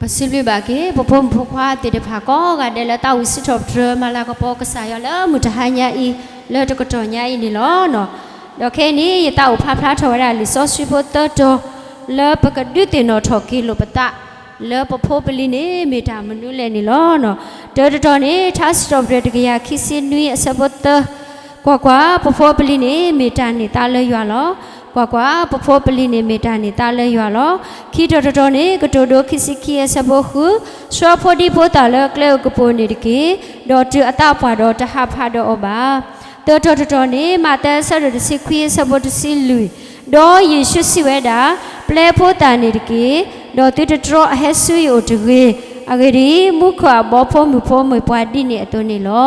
ပစံးဘျုးဘၣ်က့ၤ ပဖိမုၣ်ဖိခွါသ့ၣ်တဖၣ်ကိးဂၤဒဲးလၢတၢ်ဝံၣ်စံးထီၣ်ပတြၢၤမၤလၤကပီၤကစၢ်ယွၤလၢမုၢ်တဟါညါအံၤ လၢတကတီၢ်ညါအံၤန့ၣ်လီၤ. ဒီးခဲအံၤန့ၣ် ယသးအိၣ်ဖးဖျါထီၣ်ဝဲဒၣ်လံာ်စီဆှံဖိသၢတီၤ လၢပကဒုးသ့ၣ်နီၣ်ထီၣ်က့ၤလိာ်ပသး လၢပဖိပလံၤန့ၣ် မ့ၢ်တၢ်မနုၤလဲၣ်န့ၣ်လီၤ. တၢတတီၤန့ၣ် ထါစံးထီၣ်ပတြၢၤတကယၤခံဆံနွံအဆၢဖိသၢ, ကွၢ်ကွၢ်, ပဖိပလံၤန့ၣ် မ့ၢ်တၢ်န့ၢ်သါလၢယွၤလီၤ. ကွၢ်ကွၢ်, ပဖိပလံၤန့ၣ် မ့ၢ်တၢ်န့ၢ်သါလၢယွၤလီၤ. ခံတီၤတတီၤန့ၣ် ကတိၤဒိခံဆံခံအဆၢဖိဃု, ဆှၢဖိဒံဖိသၣ်လၢကျဲဧိၤကပူၤန့ၣ်တက့ၢ်, ဒီးတုၤအသးပှၢ်ဒီးတဟးဖးဒီးအီၤဘၣ်. သၢတီၤတတီၤန့ၣ် မးသဲအဆၢဒိၣ်တဆံခွံအဆၢဖိတဆံလွံၢ်, ဒီးယ့ၣ်ၡူးစံးဝဲဒၣ်, ပျဲဖိသၣ်န့ၣ်တက့ၢ်, ဒီးသုတတြီအဟဲဆူယအိၣ်တဂ့ၤ. အဂ့ၢ်ဒ်အံၤ, မူခိၣ်အဘီဖိမုၣ်ဖိမ့ၢ်ပှၤဒ်န့ၣ်အသိးန့ၣ်လီၤ.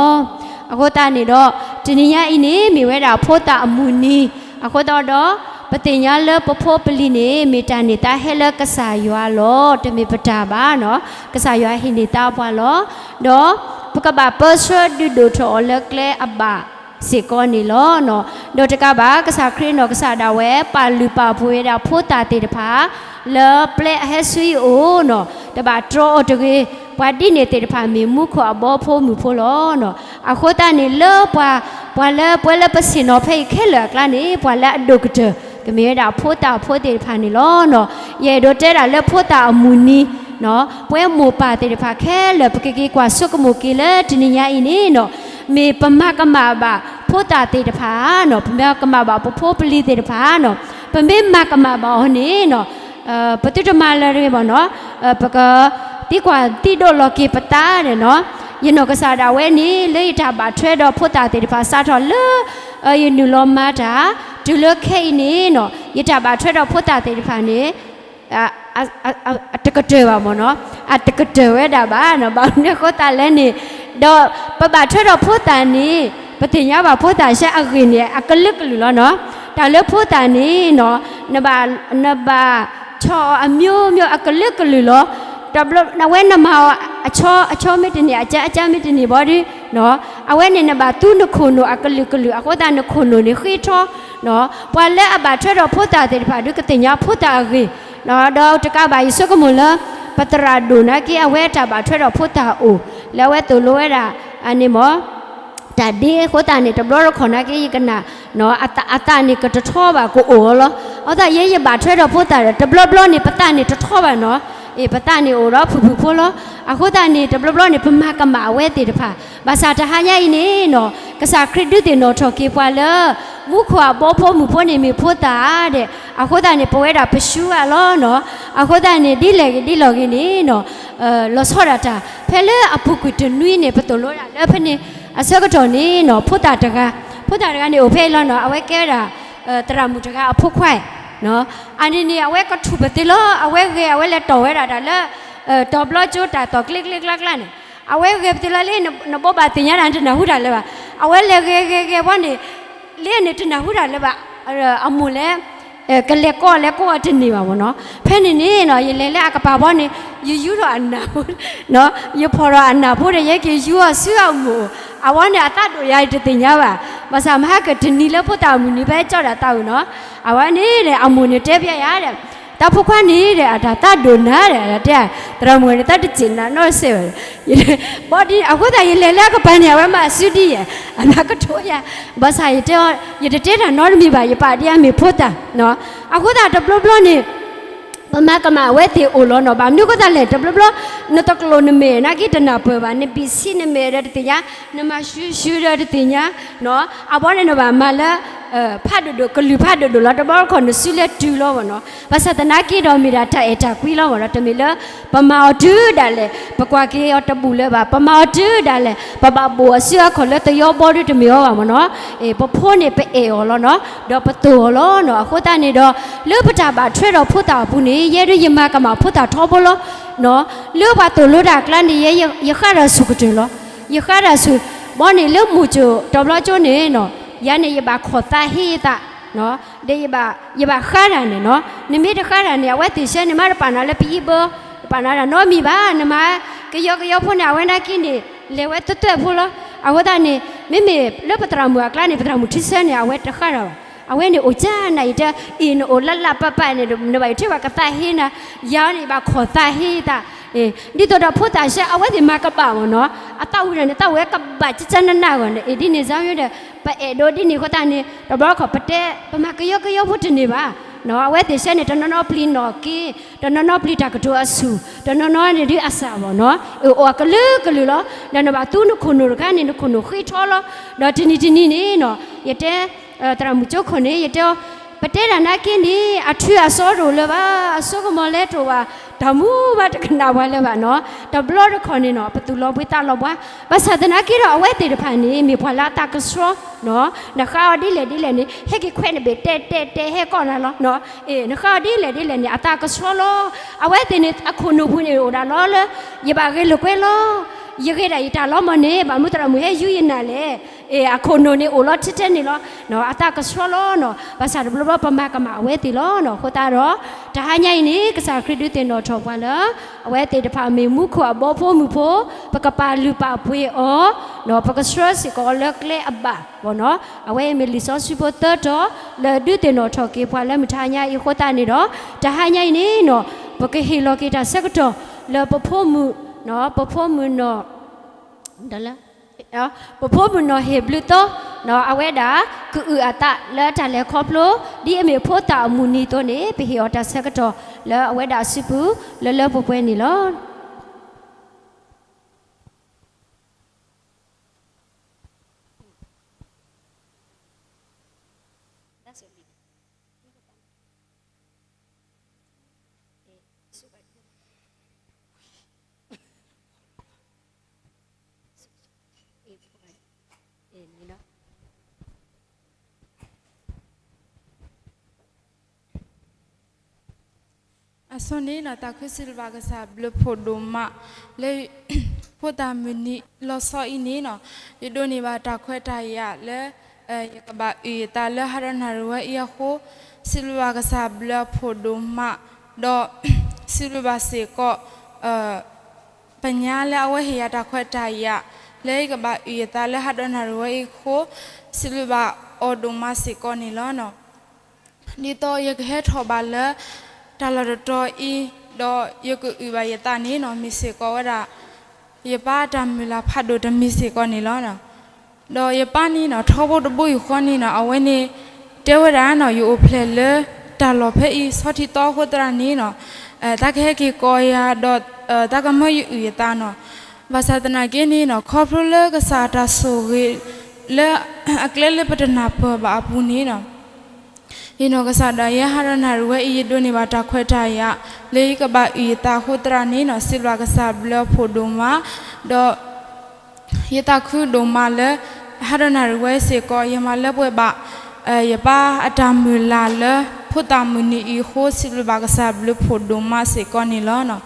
အဃိသတးန့ၣ်ဒီး တနံၤညါအံၤန့ၣ် မ့ၢ်ဝဲဒၣ်ဖိသၣ်အမုၢ်နံၤ, အဃိသတးဒီး ပသ့ၣ်ညါလၢပဖိပလံၤန့ၣ် မ့ၢ်တၢ်န့ၢ်သါဟဲလၢကစၢ်ယွၤလီၤ. တမ့ၢ်ပတၢ်ဘၣ်နီၤ, ကစၢ်ယွၤဟ့ၣ်န့ၢ်သါပှၤလီၤ. ဒီးပကဘၣ်ပၢဆှၢဒုးဒိၣ်ထီၣ်အီၤလၢကျဲအဘၣ်စ့ၢ်ကီးန့ၣ်လီၤ. ဒီးတကးဘၣ် ကစၢ်ခရံာ်နီၢ်ကစၢ်ဒၣ်ဝဲ ပာ်လုၢ်ပာ်ပှ့ၤဝဲဒၣ်ဖိသၣ်သ့ၣ်တဖၣ် လၢပျဲအဟဲဆူယအိၣ်နီၤ, တဘၣ်တြီအီၤတဂ့ၤ. ပှၤဒ်န့ၣ်သ့ၣ်တဖၣ်မ့ၢ်မူခိၣ်အဘီဖိမုၣ်ဖိလီၤ. အဃိသတးန့ၣ်လၢပှၤ, ပှၤလၢပဝဲလၢပဆ့ၣ်နီၤဖဲအံၤခဲလၢာ်အကျါန့ၣ် ပှၤလၢအဒိၣ်ကတၢၢ် ကမ့ၢ်ဝဲဒၣ်ဖိသၣ်ဖိသ့ၣ်တဖၣ်န့ၣ်လီၤ. ယအဲၣ်ဒိးတဲဒၣ်လၢဖိသၣ်အမုၢ်နံၤ, ပဝဲမိၢ်ပၢ်သ့ၣ်တဖၣ်ခဲလၢာ် ပကက့ၤကွၢ်ဆိကမိၣ်က့ၤလၢတနံၤညါအံၤန့ၣ်နီၤ, မ့ၢ်ပမၤကမၣ်ဘၣ်ဖိသၣ်သ့ၣ်တဖၣ်နီၤ, ပမၤကမၣ်ဘၣ်ပဖိပလံၤသ့ၣ်တဖၣ်နီၤ, ပမ့ၢ်မၤကမၣ်ဘၣ်အီၤန့ၣ်နီၤ, ပသုတမၤလၢၤတဂ့ၤဘၣ်နီၤ, ပကသံကွၢ်သံဒိးလီၤက့ၤပသးန့ၣ်နီၤ. ယနီၢ်ကစၢ်ဒၣ်ဝဲန့ၣ် လၢယတၢ်ဘၣ်ထွဲဒီးဖိသၣ်သ့ၣ်တဖၣ်စးထီၣ်လၢ ယနုာ်လီၤမၤတၢ် တုၤလၢခဲအံၤန့ၣ်နီၤ, ယတၢ်ဘၣ်ထွဲဒီးဖိသၣ်သ့ၣ်တဖၣ်န့ၣ် အတကတၢၢ်ဘၣ်မ့ၢ်နီၤ, အတကတၢၢ်ဝဲဒၣ်ဘၣ်နီၤ, ဘၣ်မနုၤအဃိသတးလဲၣ်န့ၣ်, ဒီးပဘၣ်ထွဲဒီးဖိသၣ်န့ၣ် ပသ့ၣ်ညါဘၣ်ဖိသၣ်ဆဲအဂ့ၢ်န့ၣ် အကလုာ်ကလုာ်လီၤနီၤ. တၢ်လၢဖိသၣ်န့ၣ်နီၤ, နဘၣ်, နဘၣ်ဆီၣ်အီၤအမျိုးမျိုး အကလုာ်ကလုာ်လီၤ. တဘျီ အဝဲနမၤအီၤ အဆီ, အဆီမ့ၢ်တန့ၢ် အကၢအကၢမ့ၢ်တန့ၢ်ဘၣ်ဒီး အဝဲန့ၣ်နဘၣ်သူနခိၣ်နူာ်အကလုာ်ကလုာ် အဃိသတးနခိၣ်နူာ်န့ၣ်ဃ့ထီ, ပှၤလၢအဘၣ်ထွဲဒီးဖိသၣ်သ့ၣ်တဖၣ်ဒုးကသ့ၣ်ညါဖိသၣ်အဂ့ၢ်, ဒီးတကးဘၣ်ယဆိကမိၣ်လၢ ပသရၣ်ဒိၣ်နာ်က့ အဝဲတၢ်ဘၣ်ထွဲဒီးဖိသၣ်အအိၣ် လၢအဝဲသိၣ်လိဝဲဒၣ်န့ၣ်မ့ၢ် တၢ်ဒ့အဃိသတးန့ၣ် တဘျီတခီၣ်နာ်က့ ယကနၣ် အသးန့ၣ်ကတထီဘၣ် ကအိၣ်အီၤလီၤ. အဃိသတးယဲယဘၣ်ထွဲဒီးဖိသၣ်ဒီး တဘျီဘျီန့ၣ် ပသးန့ၣ်တထီဘၣ်နီၤ, အ့ ပသးန့ၣ်အိၣ်ဒီးဖုၣ်ဖုၣ်ဖိလီၤ. အဃိသတးန့ၣ် တဘျီဘျီန့ၣ် ပမၤကမၣ်အဝဲသ့ၣ်တဖၣ် ဘၣ်ဆၣ်တဟါညါအံၤန့ၣ်နီၤ, ကစၢ်ခရံာ်ဒုးသ့ၣ်နီၣ်ထီၣ်က့ၤပှၤလၢ မူခိၣ်အဘီဖိမုၣ်ဖိန့ၣ်မ့ၢ်ဖိသၣ်ဒဲး, အဃိသတးန့ၣ် ပဝဲဒၣ်ပရှူဂၤလီၤနီၤ. အဃိသတးန့ၣ် ဒ်လဲၣ်ဂ့ၤဒ်လဲၣ်ဂ့ၤန့ၣ်နီၤ, လီၤဆီဒၣ်တၢ် ဖဲလၢအပူၤကွံာ်တနွံန့ၣ် ပသိၣ်လိဝဲဒၣ်လၢဖဲန့ၣ် အဆၢကတီၢ်န့ၣ်နီၤ ဖိသၣ်တဂၤ, ဖိသၣ်တဂၤန့ၣ်အိၣ်ဖဲအံၤလီၤနီၤ, အဝဲကဲဝဲဒၣ် သရၣ်မုၣ်တဂၤအဖိခွါ, အန့ၣ်န့ၣ် အဝဲကထူၣ်ပသ့လီၤ, အဝဲဂဲၤ အဝဲလဲၤတီၢ်ဝဲဒၣ်တၢ်လၢ တီၤဘျီကၠိတၢ်သီၣ်ကျ့ကျ့ကျါကျါန့ၣ်, အဝဲဂဲၤပသ့လီၤလၢ နဘိးဘၣ်သ့ၣ်ညါတၢ် နတနၢ်ဟူတၢ်လၢၤဘၣ်, အဝဲလဲၤဂဲၤဂဲၤဂဲၤဘီန့ၣ် လၢန့ၣ်တနၢ်ဟူတၢ်လၢၤဘၣ်, အမိၢ်လဲၤ ကလဲၤကိးလဲၤကိးအီၤတန့ၢ်ဘၣ်မ့ၢ်နီၤ. ဖဲန့ၣ်န့ၣ်နီၤ ယလဲၤလၢအကပၤဘီန့ၣ် ယယူထီၣ်အနၢ်ဖိ, ယဖီၣ်ထီၣ်အနၢ်ဖိဒီး ယဟဲက့ၤယူအီၤဆူအမိၢ်, အဝဲန့ၣ်အသးဒိၣ်ယၤတသ့ၣ်ညါဘၣ်, ဘၣ်ဆၣ်မဟါကတနံၤလၢဖိသၣ်အမုၢ်နံၤ ဖဲကၠီဒၣ်သးဝံၤနီၤ, အဝဲန့ၣ်ဒီး အမိၢ်န့ၣ်တဲဖျါယၤဒီး တၢ်ဖိခွါန့ၣ်ဒီး အတၢ်သးဒိၣ်နၤဒီး တဲ သရၣ်မုၣ်န့ၣ် သးတစံးနၤနီတစဲးဘၣ်, ဘီဒ်န့ၣ် အဃိသတးယလဲၤလၢအကပၤန့ၣ် အဝဲမၤအစုဒ်ယဲၢ် အနၢ်ကထိယၤ, ဘၣ်ဆၣ်ယတဲအီၤ ယတတဲတၢ်နီတမံၤဘၣ် ယပာ်ဒ်အမ့ၢ်ဖိသၣ်, အဃိသတးတဘျီဘျီန့ၣ် ပမၤကမၣ်အဝဲသ့ၣ်အိၣ်လီၤနီၤ, ဘၣ်မနုၤအဃိသတးလဲၣ် တဘျီဘျီ နတကျိာ်နမဲာ်နာ်က့တနၢ်ပၢၢ်ဘၣ်, နဘံၣ်ဆံးနမဲာ်ဒီးတသ့ၣ်ညါ, နမၤရှုရှုဒီးတသ့ၣ်ညါ, အဘီန့ၣ်နဘၣ်မၤလၢ ဖးဒိၣ်ဒိၣ် ကလုၢ်ဖးဒိၣ်ဒိၣ်လီၤ, တဘျီတခီၣ်နစုလဲၤတုၤလီၤမ့ၢ်နီၤ, ဘၣ်ဆၣ်သနာ်က့ဒီးမ့ၢ်ဒၣ်တၢ်အဲၣ်တၢ်ကွံလီၤမ့ၢ်နီၤ, တမ့ၢ်လၢ ပမၤအီၤတုၤဒၣ်လဲာ် ပကွၢ်က့ၤအီၤတဘူၣ်လၢၤဘၣ်, ပမၤအီၤတုၤဒၣ်လဲာ် ပဘၣ်ဘိၣ်အီၤဆူအခီၣ်လၢသယီဘီဒုတမ့ၢ်အီၤဘၣ်မ့ၢ်နီၤ, ပဖိန့ၣ်ပအဲၣ်အီၤလီၤနီၤ, ဒီးပသိၣ်အီၤလီၤနီၤ, အဃိသတးန့ၣ်ဒီး လၢပတၢ်ဘၣ်ထွဲဒီးဖိသၣ်အပူၤန့ၣ် ယဲဒၣ်ယမၤကမၣ်ဖိသၣ်ထီဘိလီၤ, လၢပှၤသိၣ်လိတၢ်အကျါန့ၣ် ယဃၣ်တၢ်ဆူၣ်ကတၢၢ်လီၤ, ယဃၣ်တၢ်ဆူၣ်, ဘီန့ၣ်လၢမုၢ်ကၠိၣ်တီၤဘျီကၠိန့ၣ်နီၤ, ယၤန့ၣ်ယဘၣ်ခိးသးဟ့ယသး ဒီးယဘၣ်ဃါတၢ်န့ၣ်နီၤ, နမ့ၢ်တဃါတၢ်န့ၣ် အဝဲသ့ၣ်ဆၢန့ၣ် မ့ၢ်တပာ်နၤလၢပအံဘၢ, တပာ်နၤတၢ်နီတမံၤဘၣ်, နမၤကယီကယီဖိန့ၣ် အဝဲနာ်က့န့ၣ် လဲၤဝဲသွဲသွဲဖိလီၤ, အဃိသတးန့ၣ် မ့မ့ၢ်လၢပသရၣ်မုၣ်အကျါန့ၣ် ပသရၣ်မုၣ်ထံဆၢန့ၣ် အဝဲတဃါတၢ်ဘၣ်, အဝဲန့ၣ်အိၣ်ကၢနၤအံၤတအံၤ နအိၣ်လၢလၢပၢ်ပၢ်န့ၣ် နဘၣ်ယထံၣ်ဘၣ်ကသးဟ့နၤ, ယၤန့ၣ်ယဘၣ်ခိးသးဟ့ယသး ဒ်သိးဒီးဖိသၣ်ဆဲး အဝဲသ့ၣ်မၤကဘၣ်မ့ၢ်နီၤ, အသးဝံၣ်ဒီးန့ၣ် သးဝံၣ်ဝဲကဘၣ်ကကနနဂီၢ်န့ၣ် ဒ်န့ၣ်စ့ၢ်ဒီး ပအဲၣ်ဒိးဒ်န့ၣ်အဃိသတးန့ၣ် တဘျီတခီၣ်ပတဲ ပမၤကယီကယီဖိတန့ၢ်ဘၣ်. အဝဲသ့ၣ်ဆဲးန့ၣ် တနီၤနီၤပျံၤနီၣ်က့, တနီၤနီၤပျံၤတၢ်ကတိၤအဆူၣ်, တနီၤနီၤန့ၣ်ဒ်အစၢ်ဘၣ်နီၤ, အိၣ်အကလုာ်ကလုာ်လီၤ. ဒီးနဘၣ်သူနခိၣ်နူာ်တခါန့ၣ် နခိၣ်နူာ်ဃ့ထီလီၤ. ဒီးတနံၤတနံၤန့ၣ်နီၤ ယတဲ သရၣ်မုၣ်ကၠိခိၣ်န့ၣ် ယတဲအီၤ, ပတဲတၢ်နာ်က့န့ၣ် အထုးအစီတအိၣ်လၢၤဘၣ်, အစိကမီၤလဲတအိၣ်ဘၣ်, တၢ်မူဘၣ်တကနၣ်ပှၤလၢၤဘၣ်နီၤ. တဘျီတခီၣ်န့ၣ်နီၤ ပသူၣ်လီၤဘှံးသးလီၤဘှါ, ဘၣ်ဆၣ်သနာ်က့ဒီး အဝဲသ့ၣ်တဖၣ်န့ၣ် မ့ၢ်ပှၤလၢအသးကဆှီနီၤ, နဃါအီၤဒ်လဲၣ်ဒ်လဲၣ်န့ၣ် ဟဲက့ၤခွဲးနဘ့ၣ်တဲတဲတဲဟဲကိးနၤလီၤ. နဃါအီၤဒ်လဲၣ်ဒ်လဲၣ်န့ၣ် အသးကဆှီလီၤ. အဝဲသ့ၣ်န့ၣ် အခိၣ်နူာ်ပူၤန့ၣ်အိၣ်ဒၣ်လီၤလၢ ယဘၣ်ဂ့ၤလိာ်ကွဲလီၤ. ယဂ့ၤဒၣ်ယတၢ်လီၤမၢ်န့ၣ် ဘၣ်မနုၤသရၣ်မုၣ်ဟဲယူယနၢ်လဲၣ်. အခိၣ်နူာ်န့ၣ်အိၣ်လီၤထဲထဲန့ၣ်လီၤ. အသးကဆှီလီၤနီၤ, ဘၣ်ဆၣ်တဘျီဘျီပမၤကမၣ်အဝဲသ့ၣ်လီၤနီၤ. အဃိသတးဒီး တဟါညါအံၤန့ၣ် ကစၢ်ခရံာ်ဒုးသ့ၣ်နီၣ်ထီၣ်ပှၤလၢ အဝဲသ့ၣ်တဖၣ်မ့ၢ်မူခိၣ်အဘီဖိမုၢ်ဖိ, ပကပာ်လုၢ်ပာ်ပှ့ၤအီၤ, ပကဆှၢစ့ၢ်ကီးအီၤလၢကျဲအဘၣ်ဘၣ်နီၤ. အဝဲအံၤမ့ၢ်လံာ်စီဆှံဖိသၢတီၤ လၢဒုးသ့ၣ်နီၣ်ထီၣ်က့ၤပှၤလၢမုၢ်တဟါညါအံၤအဃိသတးန့ၣ်ဒီး တဟါညါအံၤန့ၣ်နီၤ ပကဟ့ၣ်လီၤက့ၤတၢ်ဆၢကတီၢ်လၢပဖိမုၣ်, ပဖိမုၣ်နီၢ် ပဖိမုၣ်နီၢ်ဟ့ၣ်ဘျုးသီ, အဝဲဒၣ်ကအုၣ်အသးလၢတၢ်လဲၤခီဖျိ ဒ်အမ့ၢ်ဖိသၣ်အမုၢ်နံၤအသိးန့ၣ် ပဟ့ၣ်အီၤတၢ်ဆၢကတီၢ်လၢအဝဲဒၣ်အစုပူၤ လၢလၢပှဲၤပှဲၤန့ၣ်လီၤ. အဆိန့ၣ်နီၤ သးခုစံးဘျုးဘၣ်ကစၢ်ဘျုးဖှိၣ်ဒိၣ်မး လၢ ဖိသၣ်မုၢ်နံၤလီၤဆီအံၤန့ၣ်နီၤ ယဒိးန့ၢ်ဘၣ်တၢ်ခွဲးတၢ်ယာ်လၢ ယကဘၣ်အုၣ်ယသးလၢဟါဒီးနၣ်ရံၣ်ဝဲအံၤအဃိ စံးဘျုးဘၣ်ကစၢ်ဘျုးဖှိၣ်ဒိၣ်မး ဒီး စံးဘျုးဘၣ်စ့ၢ်ကီး ပညါလၢအဝဲဟ့ၣ်ယၤတၢ်ခွဲးတၢ်ယာ် လၢယကဘၣ်အုၣ်ယသးလၢဟါဒီးနၣ်ရံၣ်ဝဲအံၤအဃိ စံးဘျုးဘၣ်အီၤဒိၣ်မးစ့ၢ်ကီးန့ၣ်လီၤ. ဒ်သိးယကဟဲထီၣ်ဘၣ်လၢ တၢ်လီၢ်တတီၤအံၤ ဒီးယကအုၣ်ဘၣ်ယသးန့ၣ်နီၤ မ့ၢ်စ့ၢ်ကီးဝဲဒၣ် ယပၢ်အတၢ်မုၢ်လၢ်ဖးဒိၣ်တမံၤစ့ၢ်ကီးန့ၣ်လီၤ. ဒီးယပၢ်န့ၣ်နီၤ ထီဘိတဘိယူၢ်ဃီန့ၣ်နီၤ အဝဲန့ၣ် တဲဝဲဒၣ်နီၤ ယအိၣ်ဖျဲၣ်လၢတၢ်လီၢ်ဖဲအံၤ ဆီထံတီအဃိသတးန့ၣ်နီၤ တၢ်ကဟဲက့ၤကိးယၤဒီး တၢ်ကမၢယအုၣ်ယသးနီၤ. ဘၣ်ဆၣ်သနာ်က့န့ၣ်နီၤ ခီဖျိလၢကစၢ်တၢ်ဆိၣ်ဂ့ၤ လၢအကျဲလၢပတနၢ်ပၢၢ်ဘၣ်အပူၤန့ၣ်နီၤ ယနီၢ်ကစၢ်ဒၣ်ယဲဟါဒီးနၣ်ရံၣ်ဝဲအံၤ ယဒိးန့ၢ်ဘၣ်တၢ်ခွဲးတၢ်ယာ် လၢယကဘၣ်အုၣ်ယသးအဃိသတးန့ၣ်နီၤ စံးဘျုးဘၣ်ကစၢ်ဘျုးဖှိၣ်ဒိၣ်မး ဒီး ယသးခုဒိၣ်မးလၢ ဟါဒီးနၣ်ရံၣ်ဝဲစ့ၢ်ကီး ယမၤလၢပှဲၤဘၣ် ယပၢ်အတၢ်မုၢ်လၢ်လၢ ဖိသၣ်မုၢ်နံၤအံၤအဃိ စံးဘျုးဘၣ်ကစၢ်ဘျုးဖှိၣ်ဒိၣ်မးစ့ၢ်ကီးန့ၣ်လီၤ.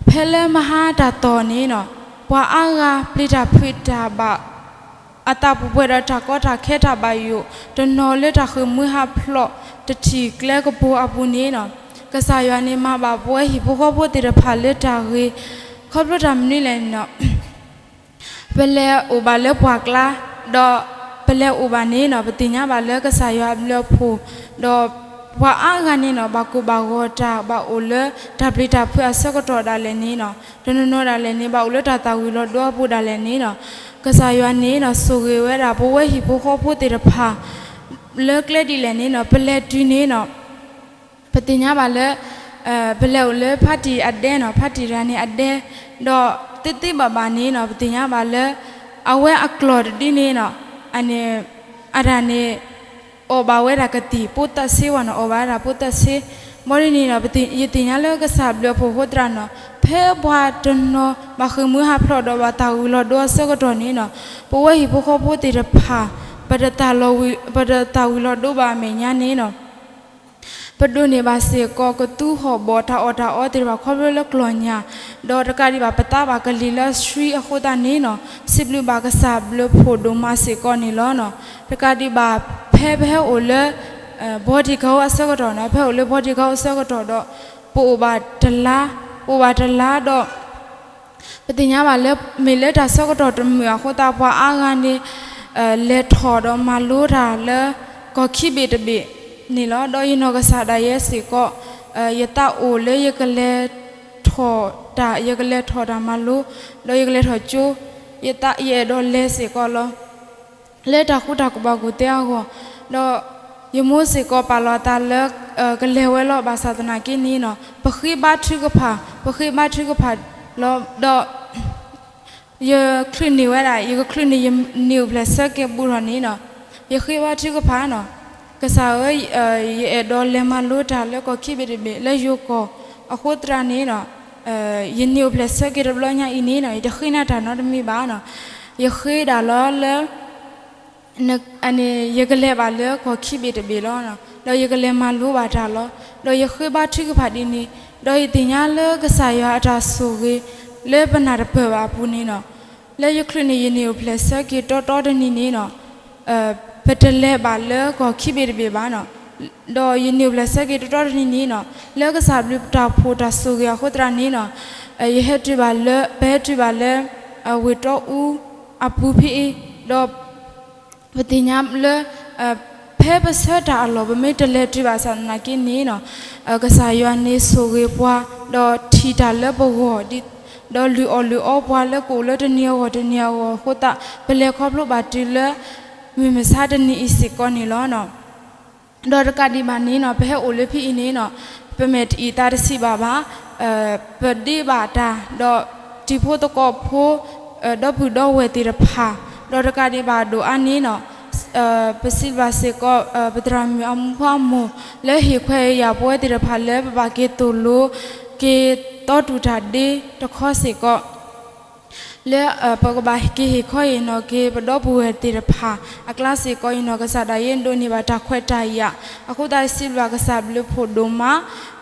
ဖဲလၢမဟါတၢ်သီၣ်န့ၣ်နီၤ ပှၤအါဂၤပျံၤတၢ်ဖုးတၢ်ဘၣ် အသးပူၤပှဲၤဒီးတၢ်ကီတၢ်ခဲတၢ်ဘၣ်ယိၣ် တနီၤလၢတၢ်ဃုာ်မှံဟးဖျိး တထံၣ်ကျဲကပူၤအပူၤန့ၣ်နီၤ ကစၢ်ယွၤန့ၣ်မၤဘၣ်ပဝဲဟံၣ်ဖိဃီဖိသ့ၣ်တဖၣ်လၢတၢ်ဂ့ၤ ခီဖျိတၢ်မနုၤလဲၣ်န့ၣ်နီၤ ပလဲၤအိၣ်ဘၣ်လၢပှၢ်ကျါ ဒီးပလဲၤအိၣ်ဘၣ်န့ၣ်နီၤ ပသ့ၣ်ညါဘၣ်လၢကစၢ်ယွၤအဘျုးအဖှိၣ် ဒီးပှၤအါဂၤန့ၣ်နီၤ ဘၣ်ကိၢ်ဘၣ်ဂီၤတၢ် ဘၣ်အိၣ်လၢတၢ်ပျံၤတၢ်ဖုးအဆၢကတီၢ်ဒၣ်လဲာ်န့ၣ်နီၤ တနီၤနီၤဒၣ်လဲာ်န့ၣ် ဘၣ်အိၣ်လၢတၢ်သၣ်ဝံၤလီၤဒိအပူၤဒၣ်လဲာ်န့ၣ်နီၤ ကစၢ်ယွၤန့ၣ်နီၤ ဆိၣ်ဂ့ၤဝဲဒၣ်ပဝဲဟံၣ်ဖိဃီဖိသ့ၣ်တဖၣ် လၢကျဲဒ်လဲၣ်န့ၣ်နီၤ ပလဲၤတုၤန့ၣ်နီၤ ပသ့ၣ်ညါဘၣ်လၢ ပလဲၤအိၣ်လၢဖါတံၢ်အဒဲနီၤ ဖါတံၢ်တဂၤန့ၣ်အဒဲ, ဒီးသ့သ့ဘၣ်ဘၣ်န့ၣ်နီၤ ပသ့ၣ်ညါဘၣ်လၢ အဝဲအကျီၢ်တဒုန့ၣ်နီၤ အန့ၣ် အတၢ်န့ၣ် အီၣ်ဘၣ်ဝဲဒၣ်ကသံၣ် ပိသၣ်စ့ဝဲနီၤ အီၣ်ဘၣ်ဝဲဒၣ်ပိသၣ်စ့, ဘၣ်ဒ်န့ၣ်နီၤ ယသ့ၣ်ညါလၢကစၢ်ဘျုးအဖှိၣ်အဃိသတးနီၤ ဖဲပှၤတနီၤ ဘၣ်ဃုာ်မှံဟးဖျိးဒီးဘၣ်သၣ်ဝံၤလီၤဒိအဆၢကတီၢ်န့ၣ်နီၤ ပဝဲဟံၣ်ဖိဃီဖိသ့ၣ်တဖၣ် ပတသၣ်ဝံၤ ပတသၣ်ဝံၤလီၤဒိဘၣ်အမဲာ်ညါန့ၣ်နီၤ ပဒိးန့ၢ်ဘၣ်စ့ၢ်ကီး ကသူဟီၣ်ဘီၣ်တၢ်အီၣ်တၢ်အီသ့ၣ်တဖၣ် ခီဖျိလၢကျီၢ်ညၣ်, ဒီးတကးဒံးဘၣ် ပသါဘၣ်ကလံၤလၢအဆှံအဃိသတးန့ၣ်နီၤ စံးဘျုးဘၣ်ကစၢ်ဘျုးဖှိၣ်ဒိၣ်မးစ့ၢ်ကီးန့ၣ်လီၤ. တကးဒံးဘၣ် ဖဲပဟဲအိၣ်လၢ ဘီတံၢ်ကီအဆၢကတီၢ်နီၤ ဖဲအိၣ်လၢဘီတံၢ်ကီအဆၢကတီၢ်ဒီး ပအိၣ်ဘၣ်တလါ, ပအိၣ်ဘၣ်တလါဒီး ပသ့ၣ်ညါဘၣ်လၢ မ့ၢ်လၢတၢ်ဆၢကတီၢ်တမုာ်အဃိသတး ပှၤအါဂၤန့ၣ် လဲၤထီၣ်ဒီးမၤလိတၢ်လၢ ကီၢ်ခံဘ့ၣ်တဘ့ၣ်န့ၣ်လီၤ. ဒီးယနီၢ်ကစၢ်ဒၣ်ယဲစ့ၢ်ကီး ယသးအိၣ်လၢယကလဲၤထီၣ် တၢ် ယကလဲၤထီၣ်တၢ်မၤလိ, ဒီးယကလဲၤထီၣ်ကၠိ, ယသး ယအဲၣ်ဒိးလဲၤစ့ၢ်ကီးလီၤ. လၢတၢ်ဃူတၢ်ကဘၣ်ကူၣ်သ့အဂီၢ်, ဒီးယမိၢ်စ့ၢ်ကီးပာ်လီၤအသးလၢ ကလဲၤဝဲလီၤ. ဘၣ်ဆၣ်သနာ်က့န့ၣ်နီၤ, ပဃ့ဘါထုကဖၣ်, ပဃ့ဘါထုကဖၣ်လီၤ. ဒီး ယချုးန့ၢ်ဝဲဒၣ်, ယကချုးန့ၢ်ယနံၣ်အိၣ်ဖျဲၣ်ဆၢက့ၤဘူးထီၣ်န့ၣ်နီၤ, ယဃ့ဘါထုကဖၣ်နီၤ, ကစၢ်ဧၢ, ယအဲၣ်ဒိးလဲၤမၤလိတၢ်လၢကီၢ်ခံဘ့ၣ်တဘ့ၣ်လၢယိၤကီၢ်အဃိသတးန့ၣ်နီၤ, ယနံၣ်အိၣ်ဖျဲၣ်ဆၢက့ၤတဘျီညါအံၤန့ၣ်နီၤ, ယတဃ့နၤတၢ်နီတမံၤဘၣ်နီၤ, ယဃ့ဒၣ်လီၤလၢ န့ၣ် ယကလဲၤဘၣ်လၢကီၢ်ခံဘ့ၣ်တဘ့ၣ်လီၤ. ဒီးယကလဲၤမၤလိဘၣ်တၢ်လီၤ. ဒီးယဃ့ဘါထုကဖၣ်ဒ်န့ၣ်, ဒီးယသ့ၣ်ညါလၢကစၢ်ယွၤအတၢ်ဆိၣ်ဂ့ၤ လၢပနၢ်တပၢၢ်ဘၣ်အပူၤန့ၣ်နီၤ, လၢယချုးန့ၢ်ယနံၣ်အိၣ်ဖျဲၣ်ဆၢက့ၤတီတီတနံၤန့ၣ်နီၤ, ပတလဲၤဘၣ်လၢကီၢ်ခံဘ့ၣ်တဘ့ၣ်ဘၣ်နီၤ. ဒီးယနံၣ်အိၣ်ဖျဲၣ်ဆၢက့ၤတီတီတနံၤန့ၣ်နီၤ, လၢကစၢ်ဘျုးတၢ်ဖှိၣ်တၢ်ဆိၣ်ဂ့ၤအဃိသတးန့ၣ်နီၤ, ယဟဲတုၤဘၣ်လၢ, ပဟဲတုၤဘၣ်လၢ ဝ့ၢ်တီအူအပူၤဖဲအံၤ, ဒီး ပသ့ၣ်ညါလၢ ဖဲပဆၢတၢ်အလီၢ် ပမ့ၢ်တလဲၤတုၤဘၣ်ဆၣ်သနာ်က့န့ၣ်နီၤ, ကစၢ်ယွၤန့ၣ်ဆိၣ်ဂ့ၤပှၤ, ဒီးထံၣ်တၢ်လၢပဂီၢ်, ဒီးလုၢ်အီၣ်လုၢ်အီပှၤလၢကအိၣ်လၢတနံၤအဂီၢ်တနံၤအဂီၢ်အဃိသတး, ပလဲၤခီဖျိဘၣ်တုၤလၢ မုၢ်မဆါတနံၤအံၤစ့ၢ်ကီးန့ၣ်လီၤ. ဒီးတကးဒံးဘၣ်န့ၣ်နီၤ, ပဟဲအိၣ်လၢဖဲအံၤန့ၣ်နီၤ, ပမဲာ်တအံၣ်သးတဆံးဘၣ်ဘၣ်, ပဒ့ဘၣ်တၢ်, ဒီးတံၤဖိသကိးဖိ, ဒီပုၢ်ဒီဝဲၢ်သ့ၣ်တဖၣ်, ဒီးတကးဒံးဘၣ်ဒိၣ်အါန့ၣ်နီၤ, ပစံးဘျုးစ့ၢ်ကီး ပသရၣ်မုၣ်အမိၢ်ပှၢ်မိၢ် လၢဟ့ၣ်ခွဲးယာ်ပဝဲသ့ၣ်တဖၣ်လၢပဘၣ်က့ၤသိၣ်လိက့ၤသီတူၢ်တၢ်ဒ့တခီစ့ၢ်ကီး လၢပကဘၣ်က့ၤဟ့ၣ်ခီဟ့ၣ်နီၤက့ၤပဒီပုၢ်ဝဲၢ်သ့ၣ်တဖၣ်အကျါစ့ၢ်ကီးအံၤနီၤ, ကစၢ်ဒၣ်ယဲဒိးန့ၢ်ဘၣ်တၢ်ခွဲးတၢ်ယာ်, အဃိသတးစံးဘျုးကစၢ်ဘျုးဖှိၣ်ဒိၣ်မး,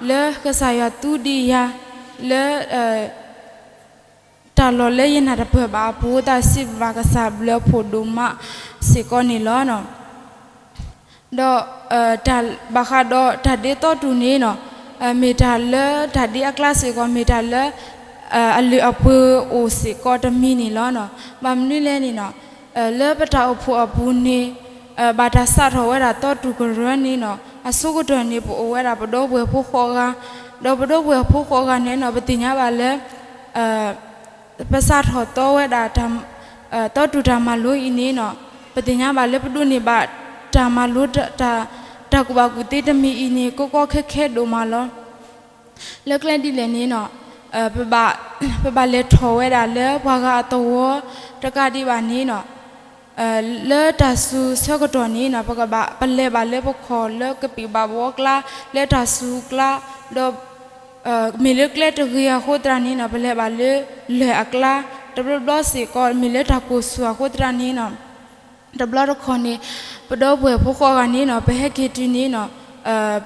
လၢကစၢ်ယွၤသူဒံးယၤ, လၢ တၢ်လီၢ်လၢယနၢ်တပၢၢ်ဘၣ်အပူၤသတးစံးဘျုးကစၢ်ဘျုးဖှိၣ်ဒိၣ်မးစ့ၢ်ကီးန့ၣ်လီၤ. ဒီး ဘၣ်ဃးဒီးတၢ်ဒ့သီတူၢ်န့ၣ်နီၤ, မ့ၢ်တၢ်လၢတၢ်ဒ့အကျါစ့ၢ်ကီး မ့ၢ်တၢ်လၢ အလုၢ်အပှ့ၤအိၣ်စ့ၢ်ကီးတမံၤန့ၣ်လီၤ. ဘၣ်မနုၤလဲၣ်န့ၣ်နီၤ, လၢပတၢ်အိၣ်ဖှိၣ်အပူၤန့ၣ် ဘၣ်တၢ်စးထီၣ်ဝဲဒၣ်သီတူၢ်ကရၢန့ၣ်နီၤ, အဆိကတၢၢ်န့ၣ် ပအိၣ်ဝဲဒၣ်ပဒီပုၢ်ဝဲၢ်ဖိဃိးဂၤ, ဒီးပဒီပုၢ်ဝဲၢ်ဖိဃိးဂၤန့ၣ်နီၤ ပသ့ၣ်ညါဘၣ်လၢ ပစးထီၣ်သီဝဲဒၣ် သီတူၢ်တၢ်မၤလိအံၤန့ၣ်နီၤ, ပသ့ၣ်ညါဘၣ်လၢပဒိးန့ၢ်ဘၣ်တၢ်မၤလိ တၢ်ကူၣ်ဘၣ်ကူၣ်သ့တမံၤအံၤန့ၣ် ကီကီခဲခဲဒိၣ်မးလီၤ. လၢကျဲဒ်လဲၣ်န့ၣ်နီၤ, ပဘၣ်လဲၤထီၣ်ဝဲဒၣ်လၢပှၤဂၤအသဝီတကးဒံးဘၣ်န့ၣ်နီၤ, လၢတၢ်စူၤဆၢကတီၢ်န့ၣ်နီၤ, ပကဘၣ်ပလဲၤဘၣ်လၢပခီၣ်လၢကပံာ်ဘၣ်ဘှီကျါ လၢတၢ်စူၤကျါ, ဒီး မ့ၢ်လၢကျဲတဂ့ၤအဃိသတးန့ၣ်နီၤ, ပလဲၤဘၣ်လၢလၢၢ်အကျါ, တဘျီဘျီစ့ၢ်ကီး မ့ၢ်လၢတၢ်ကိၢ်ဆူၣ်အဃိသတးန့ၣ်နီၤ, တဘျီတခီၣ်န့ၣ် ပဒီပုၢ်ဝဲၢ်ဖိဃိးဂၤန့ၣ်နီၤ ပဟဲက့ၤတုၤန့ၣ်နီၤ,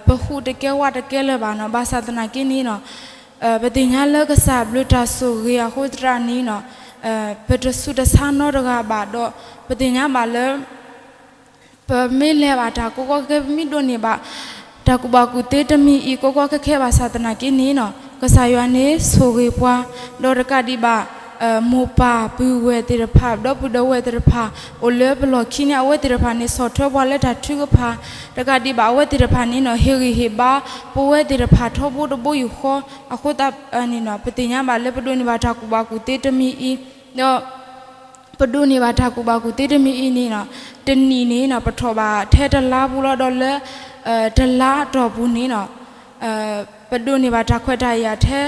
ပဟူးတကဲဝးတကဲလၢၤဘၣ်နီၤ, ဘၣ်ဆၣ်သနာ်က့န့ၣ်နီၤ, ပသ့ၣ်ညါလၢကစၢ်ဘျုးတၢ်ဆိၣ်ဂ့ၤအဃိသတးန့ၣ်နီၤ, ပတဆူးတဆါနီတဂၤဘၣ်ဒီး ပသ့ၣ်ညါဘၣ်လၢ ပမ့ၢ်လဲၤဘၣ်တၢ်ကီကီခဲခဲ ပမ့ၢ်ဒိးန့ၢ်ဘၣ် တၢ်ကူၣ်ဘၣ်ကူၣ်သ့တမံၤအံၤ ကီကီခဲခဲဘၣ်ဆၣ်သနာ်က့န့ၣ်နီၤ, ကစၢ်ယွၤန့ၣ်ဆိၣ်ဂ့ၤပှၤ, ဒီးတကးဒံးဘၣ် မိၢ်ပၢ်ပုၢ်ဝဲၢ်သ့ၣ်တဖၣ် ဒီပုၢ်ဒီဝဲၢ်သ့ၣ်တဖၣ် အိၣ်လၢပလီၢ်ခံန့ၣ် အဝဲသ့ၣ်တဖၣ်န့ၣ် ဆီၣ်ထွဲပှၤလၢတၢ်ထုကဖၣ်, တကးဒံးဘၣ်အဝဲသ့ၣ်တဖၣ်န့ၣ်နီၤ ဟ့ၣ်ဂံၢ်ဟ့ၣ်ဘါ ပဝဲသ့ၣ်တဖၣ်ထီဘိတဘိယူၢ်ဃီ, အဃိသတးန့ၣ်နီၤ ပသ့ၣ်ညါဘၣ်လၢပဒိးန့ၢ်ဘၣ်တၢ်ကူၣ်ဘၣ်ကူၣ်သ့တမံၤအံၤ, ဒီး ပဒိးန့ၢ်ဘၣ်တၢ်ကူၣ်ဘၣ်ကူၣ်သ့တမံၤအံၤန့ၣ်နီၤ, တနံၣ်န့ၣ်နီၤ ပထီၣ်ဘၣ်ထဲတလါပူၤလီၤ, ဒီးလၢ တလါအတီၢ်ပူၤန့ၣ်နီၤ ပဒိးန့ၢ်ဘၣ်တၢ်ခွဲးတၢ်ယာ်ထဲ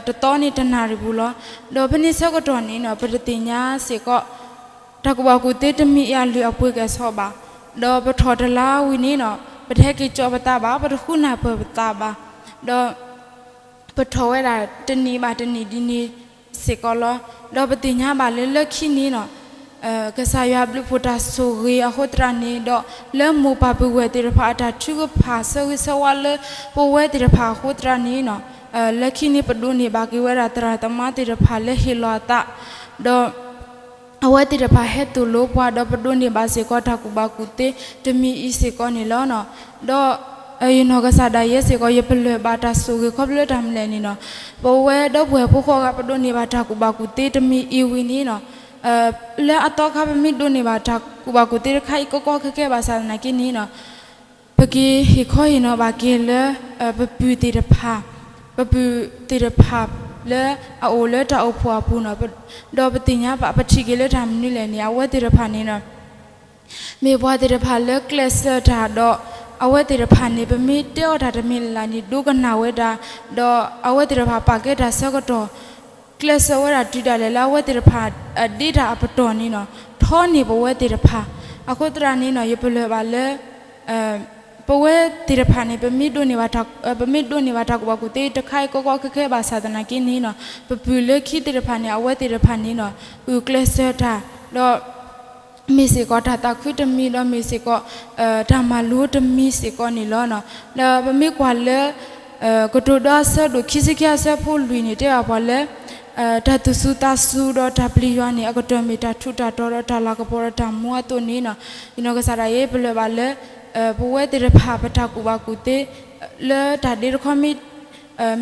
တသီန့ၣ်တနၣ်ရံၣ်ပူၤလီၤ. ဒီးဖဲန့ၣ်ဆၢကတီၢ်န့ၣ်နီၤ ပတသ့ၣ်ညါစ့ၢ်ကီး တၢ်ကူၣ်ဘၣ်ကူၣ်သ့တမံၤအံၤအလုၢ်အပှ့ၤကဲၣ်ဆိးဘၣ်. ဒီးပထီၣ်တလါဝံၤန့ၣ်နီၤ ပတဟဲက့ၤကၠီပသးဘၣ်, ပတဃုနၢ်ပၢၢ်ပသးဘၣ်. ဒီး ပထီၣ်ဝဲဒၣ်တနံၣ်ဘၣ်တနံၣ်ဒ်န့ၣ်စ့ၢ်ကီးလီၤ. ဒီးပသ့ၣ်ညါဘၣ်လၢလၢခံန့ၣ်နီၤ ကစၢ်ယွၤဘျုးဖှိၣ်တၢ်ဆိၣ်ဂ့ၤအဃိသတးန့ၣ် ဒီးလၢမိၢ်ပၢ်ပုၢ်ဝဲၢ်သ့ၣ်တဖၣ်အတၢ်ထုကဖၣ်ဆၢဂ့ၤဆၢဝါလၢပဝဲသ့ၣ်တဖၣ်အဃိသတးန့ၣ်နီၤ လၢခံန့ၣ်ပဒိးန့ၢ်ဘၣ်က့ၤဝဲဒၣ်သရၣ်သမါသ့ၣ်တဖၣ်လၢဟ့ၣ်လီၤအသး ဒီး အဝဲသ့ၣ်တဖၣ်ဟဲသိၣ်လိပှၤ ဒီးပဒိးန့ၢ်ဘၣ်စ့ၢ်ကီးတၢ်ကူၣ်ဘၣ်ကူၣ်သ့တမံၤအံၤစ့ၢ်ကီးန့ၣ်လီၤ. ဒီး ယနီၢ်ကစၢ်ဒၣ်ယဲစ့ၢ်ကီး ယပလၢၢ်ဘၣ်တၢ်ဆိၣ်ဂ့ၤခီဖျိလၢတၢ်မနုၤလဲၣ်န့ၣ်နီၤ ပဝဲဒီပုၢ်ဝဲၢ်ဖိဃိးဂၤ ပဒိးန့ၢ်ဘၣ်တၢ်ကူၣ်ဘၣ်ကူၣ်သ့တမံၤအံၤဝံၤန့ၣ်နီၤ လၢအသီခါပမ့ၢ်ဒိးန့ၢ်ဘၣ်တၢ်ကူၣ်ဘၣ်ကူၣ်သ့တခါအံၤ ကီကီခဲခဲဘၣ်ဆၣ်သနာ်က့န့ၣ်နီၤ ပက့ၤဟ့ၣ်ခီဟ့ၣ်နီၤဘၣ်က့ၤလၢ ပပုၢ်သ့ၣ်တဖၣ် ပပုၢ်သ့ၣ်တဖၣ် လၢအအိၣ်လၢတၢ်အိၣ်ဖှိၣ်အပူၤနီၤ, ဒီးပသ့ၣ်ညါဘၣ် ပထံၣ်က့ၤလၢတၢ်မနုၤလဲၣ်န့ၣ် အဝဲသ့ၣ်တဖၣ်န့ၣ်နီၤ မ့ၢ်ပှၤသ့ၣ်တဖၣ်လၢကျဲးစၢးတၢ်ဒီး အဝဲသ့ၣ်တဖၣ်န့ၣ် ပမ့ၢ်တဲအီၣ်တၢ်တမံၤလၢ်လၢ်န့ၣ် ဒိကနၣ်ဝဲဒၣ်, ဒီးအဝဲသ့ၣ်တဖၣ်ပာ်ကဲတၢ်ဆၢကတီၢ် ကျဲးစၢးဝဲဒၣ်တုၤဒၣ်လဲာ်လၢအဝဲသ့ၣ်တဖၣ် ဒ့တၢ်အပတီၢ်န့ၣ်နီၤ ထီန့ၢ်ပဝဲသ့ၣ်တဖၣ်. အဃိသတးန့ၣ်နီၤ ယပလၢၢ်ဘၣ်လၢ ပဝဲသ့ၣ်တဖၣ်န့ၣ် ပမ့ၢ်ဒိးန့ၢ်ဘၣ်တၢ်ကူၣ်ဘၣ်ကူၣ်သ့တခါအံၤ ကီကီခဲခဲဘၣ်ဆၣ်သနာ်က့န့ၣ်နီၤ ပပုၢ်လၢခံသ့ၣ်တဖၣ်န့ၣ် အဝဲသ့ၣ်တဖၣ်န့ၣ်နီၤ ဂုာ်ကျဲးစၢးတၢ် ဒီး မ့ၢ်စ့ၢ်ကီးတၢ်သးခုတမံၤ ဒီးမ့ၢ်စ့ၢ်ကီး တၢ်မၤလိတမံၤစ့ၢ်ကီးန့ၣ်လီၤ. ဒီးပမ့ၢ်ကွၢ်လၢ ကတိၤဒိအဆၢဒိၣ်ခံဆံခံအဆၢဖိလွံၢ်န့ၣ် တဲဘၣ်ပှၤလၢ တၢ်သူၣ်စူၤသးစူၤဒီးတၢ်ပျံၤယွၤန့ၣ် အကတၢၢ်မ့ၢ်တၢ်ထူးတၢ်တီၤဒီးတၢ်လၤကပီၤဒီးတၢ်မူအသိးန့ၣ်နီၤ ယနီၢ်ကစၢ်ဒၣ်ယဲ ပလၢၢ်ဘၣ်လၢ ပဝဲသ့ၣ်တဖၣ်ပတၢ်ကူၣ်ဘၣ်ကူၣ်သ့ လၢတၢ်ဒ့တခီမ့ၢ်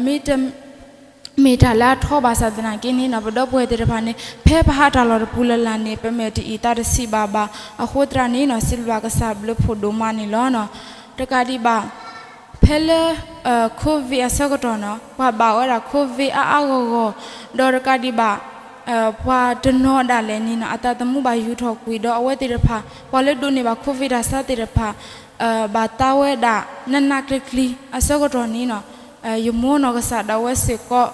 မ့ၢ်တ မ့ၢ်တၢ်လၢအထီဘၣ်ဆၣ်သနာ်က့န့ၣ်နီၤ ပဒီပုၢ်ဝဲၢ်သ့ၣ်တဖၣ်န့ၣ် ဖဲပဟးတၢ်လီၢ်တပူၤလၢ်လၢ်န့ၣ် ပမဲာ်တအံၣ်သးတဆံးဘၣ်ဘၣ် အဃိသတးန့ၣ်နီၤ စံးဘျုးဘၣ်ကစၢ်ဘျုးဖှိၣ်ဒိၣ်မးန့ၣ်လီၤ. တကးဒံးဘၣ် ဖဲလၢ COVID အဆၢကတီၢ်နီၤ ပှၤဘၣ်ဝဲဒၣ် COVID အါအါဂီၢ်ဂီၢ် ဒီးတကးဒံးဘၣ် ပှၤတနီၤဒၣ်လဲာ်န့ၣ်နီၤ အသးသမူဘၣ်ယူၤထီၣ်ကွံာ် ဒီးအဝဲသ့ၣ်တဖၣ် ပှၤလၢဒိးန့ၢ်ဘၣ် COVID တၢ်ဆါသ့ၣ်တဖၣ် ဘၣ်သါဝဲဒၣ် နးနးကျံၤကျံၤ အဆၢကတီၢ်န့ၣ်နီၤ ယမိၢ်နီၢ်ကစၢ်ဒၣ်ဝဲစ့ၢ်ကီး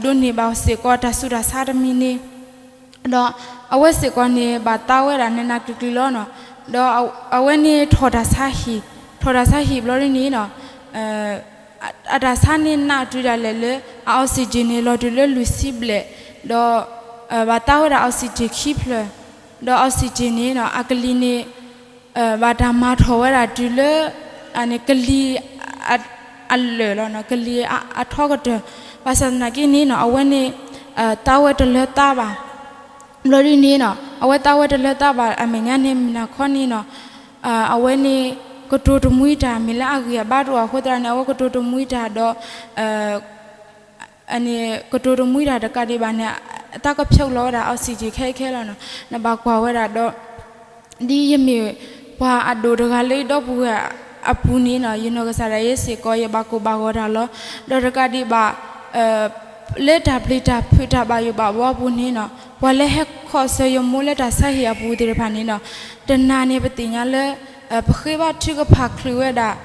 ဒိးန့ၢ်ဘၣ်စ့ၢ်ကီးတၢ်ဆူးတၢ်ဆါတမံၤန့ၣ် ဒီးအဝဲစ့ၢ်ကီးန့ၣ် ဘၣ်သါဝဲဒၣ်နးနးကျံၤကျံၤလီၤနီၤ ဒီးအဝဲန့ၣ်ထီၣ်တၢ်ဆါဟံၣ် ထီၣ်တၢ်ဆါဟံၣ်ဘျီဒ်န့ၣ်နီၤ အတၢ်ဆါန့ၣ်နးတုၤဒၣ်လဲာ်လၢ အ oxygen န့ၣ် လီၤတုၤလၢလွံၢ်ဆံဘျဲၣ် ဒီး ဘၣ်သါဝဲဒၣ် oxygen ခံဖျၢၣ် ဒီး oxygen န့ၣ်နီၤ အကလံၤန့ၣ် ဘၣ်တၢ်မၤထီၣ်ဝဲဒၣ်တုၤလၢ ကလံၤ အလၢာ်လီၤနီၤ ကလံၤအထီကတၢၢ် ဘၣ်ဆၣ်သနာ်က့န့ၣ်နီၤ အဝဲန့ၣ် သါဝဲတလၢသါဘၣ် ဘျီဒ်န့ၣ်နီၤ အဝဲသါဝဲတလၢသါဘၣ် အမဲာ်ညါန့ၣ် မုၢ်နၤခီန့ၣ်နီၤ အဝဲန့ၣ် ကတိၤတမှံတၢ် မ့ၢ်လၢအဂံၢ်အဘါတအိၣ်အဃိသတးန့ၣ် အဝဲကတိၤတမှံတၢ်ဒီး အန့ၣ် ကတိၤတမှံတၢ်တကးဒံးဘၣ်န့ၣ် အသးကဖျိးလီၤဝဲဒၣ် oxygen ခဲအံၤခဲလီၤနီၤ နဘၣ်ကွၢ်ဝဲဒၣ်ဒီး ဒ်ယမ့ၢ်ပှၤအဒိၣ်တဂၤလၢယဒီပုၢ်ဝဲၢ်အပူၤန့ၣ်နီၤ ယနီၢ်ကစၢ်ဒၣ်ယဲစ့ၢ်ကီး ယဘၣ်ကိၢ်ဘၣ်ဂီၤတၢ်လီၤ. ဒီးတကးဒံးဘၣ် လၢတၢ်ပျံၤတၢ်ဖုးတၢ်ဘၣ်ယိၣ်ဘၣ်ဘှီအပူၤန့ၣ်နီၤ ပှၤလၢဟဲခီၣ်ဆၢယမိၢ်လၢတၢ်ဆါဟံၣ်အပူၤသ့ၣ်တဖၣ်န့ၣ်နီၤ တနၤန့ၣ် ပသ့ၣ်ညါလၢ ပဃ့ဘါထုကဖၣ်ချုးဝဲဒၣ်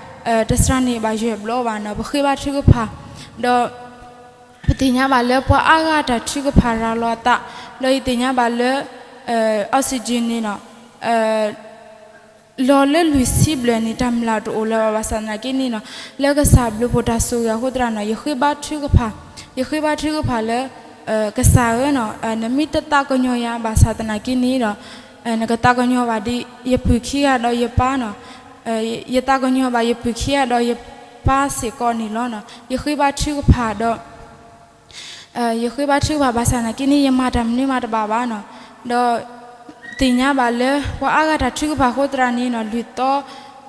တစှၤန့ၢ်ဘၣ်ယဲၢ်ဘျီဘၣ်နီၤ ပဃ့ဘါထုကဖၣ် ဒီး ပသ့ၣ်ညါဘၣ်လၢပှၤအါဂၤတၢ်ထုကဖၣ်ရၤလီၤအသး ဒီးယသ့ၣ်ညါဘၣ်လၢ oxygen န့ၣ်နီၤ လီၤလၢလွံၢ်ဆံဘျဲၣ်န့ၣ် တၢ်မျၢ်တအိၣ်လၢၤဘၣ် ဘၣ်ဆၣ်သနာ်က့န့ၣ်နီၤ လၢကစၢ်ဘျုးဖှိၣ်တၢ်ဆိၣ်ဂ့ၤအဃိသတးနီၤ ယဃ့ဘါထုကဖၣ် ယဃ့ဘါထုကဖၣ်လၢ ကစၢ်ဧၢနီၤ နမ့ၢ်တသးကညီၤယၤဘၣ်ဆၣ်သနာ်က့န့ၣ်ဒီး နကသးကညီၤဘၣ်ဒ်ယပုၢ်ခံဂၤဒီးယပၢ်နီၤ ယသးကညီၤဘၣ်ယပုၢ်ခံဂၤဒီးယပၢ်စ့ၢ်ကီးန့ၣ်လီၤနီၤ ယဃ့ဘါထုကဖၣ်ဒီး ယဃ့ဘါထုကဖၣ်ဘၣ်ဆၣ်သနာ်က့န့ၣ် ယမၤတၢ်မနုၤမၤတဘၣ်ဘၣ်နီၤ ဒီး သ့ၣ်ညါဘၣ်လၢ ပှၤအါဂၤတၢ်ထုကဖၣ်အဃိသတးန့ၣ်နီၤ လွံၢ်သီ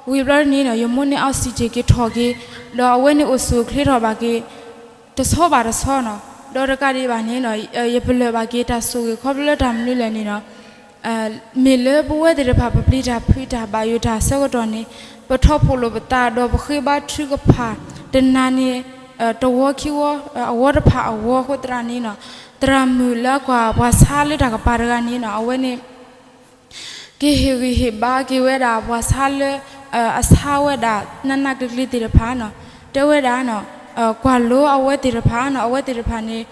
ဝံၤဘျီန့ၣ်နီၤ ယမိၢ်န့ၣ် oxygen က့ၤထီၣ်က့ၤ ဒီးအဝဲန့ၣ်အိၣ်ဆူၣ်အိၣ်ချ့ထီၣ်ဘၣ်က့ၤ တဆီဘၣ်တဆီနီၤ ဒီးတကးဒံးဘၣ်န့ၣ်နီၤ ယပလၢၢ်ဘၣ်က့ၤတၢ်ဆိၣ်ဂ့ၤခီဖျိလၢတၢ်မနုၤလဲၣ်န့ၣ်နီၤ မ့ၢ်လၢပဝဲသ့ၣ်တဖၣ် ပပျံၤတၢ်ဖုးတၢ်ဘၣ်ယိၣ်တၢ်အဆၢကတီၢ်န့ၣ် ပထီၣ်ဖှိၣ်လိာ်ပသးဒီးပဃ့ဘါထုကဖၣ် တနၤန့ၣ် တဝီခံဝီ အဝီတဖၣ်အဝီအဃိသတးန့ၣ်နီၤ သရၣ်မုၣ်လၢကွၢ်ပှၤဆါလၢတၢ်ကပၤတဂၤန့ၣ်နီၤ အဝဲန့ၣ် ကဟ့ၣ်ဂံၢ်ဟ့ၣ်ဘါက့ၤဝဲဒၣ်ပှၤဆါလၢ အဆါဝဲဒၣ်နးနးကျံၤကျံၤသ့ၣ်တဖၣ်နီၤ တဲဝဲဒၣ်နီၤ ကွၢ်လိအဝဲသ့ၣ်တဖၣ်နီၤ အဝဲသ့ၣ်တဖၣ်န့ၣ်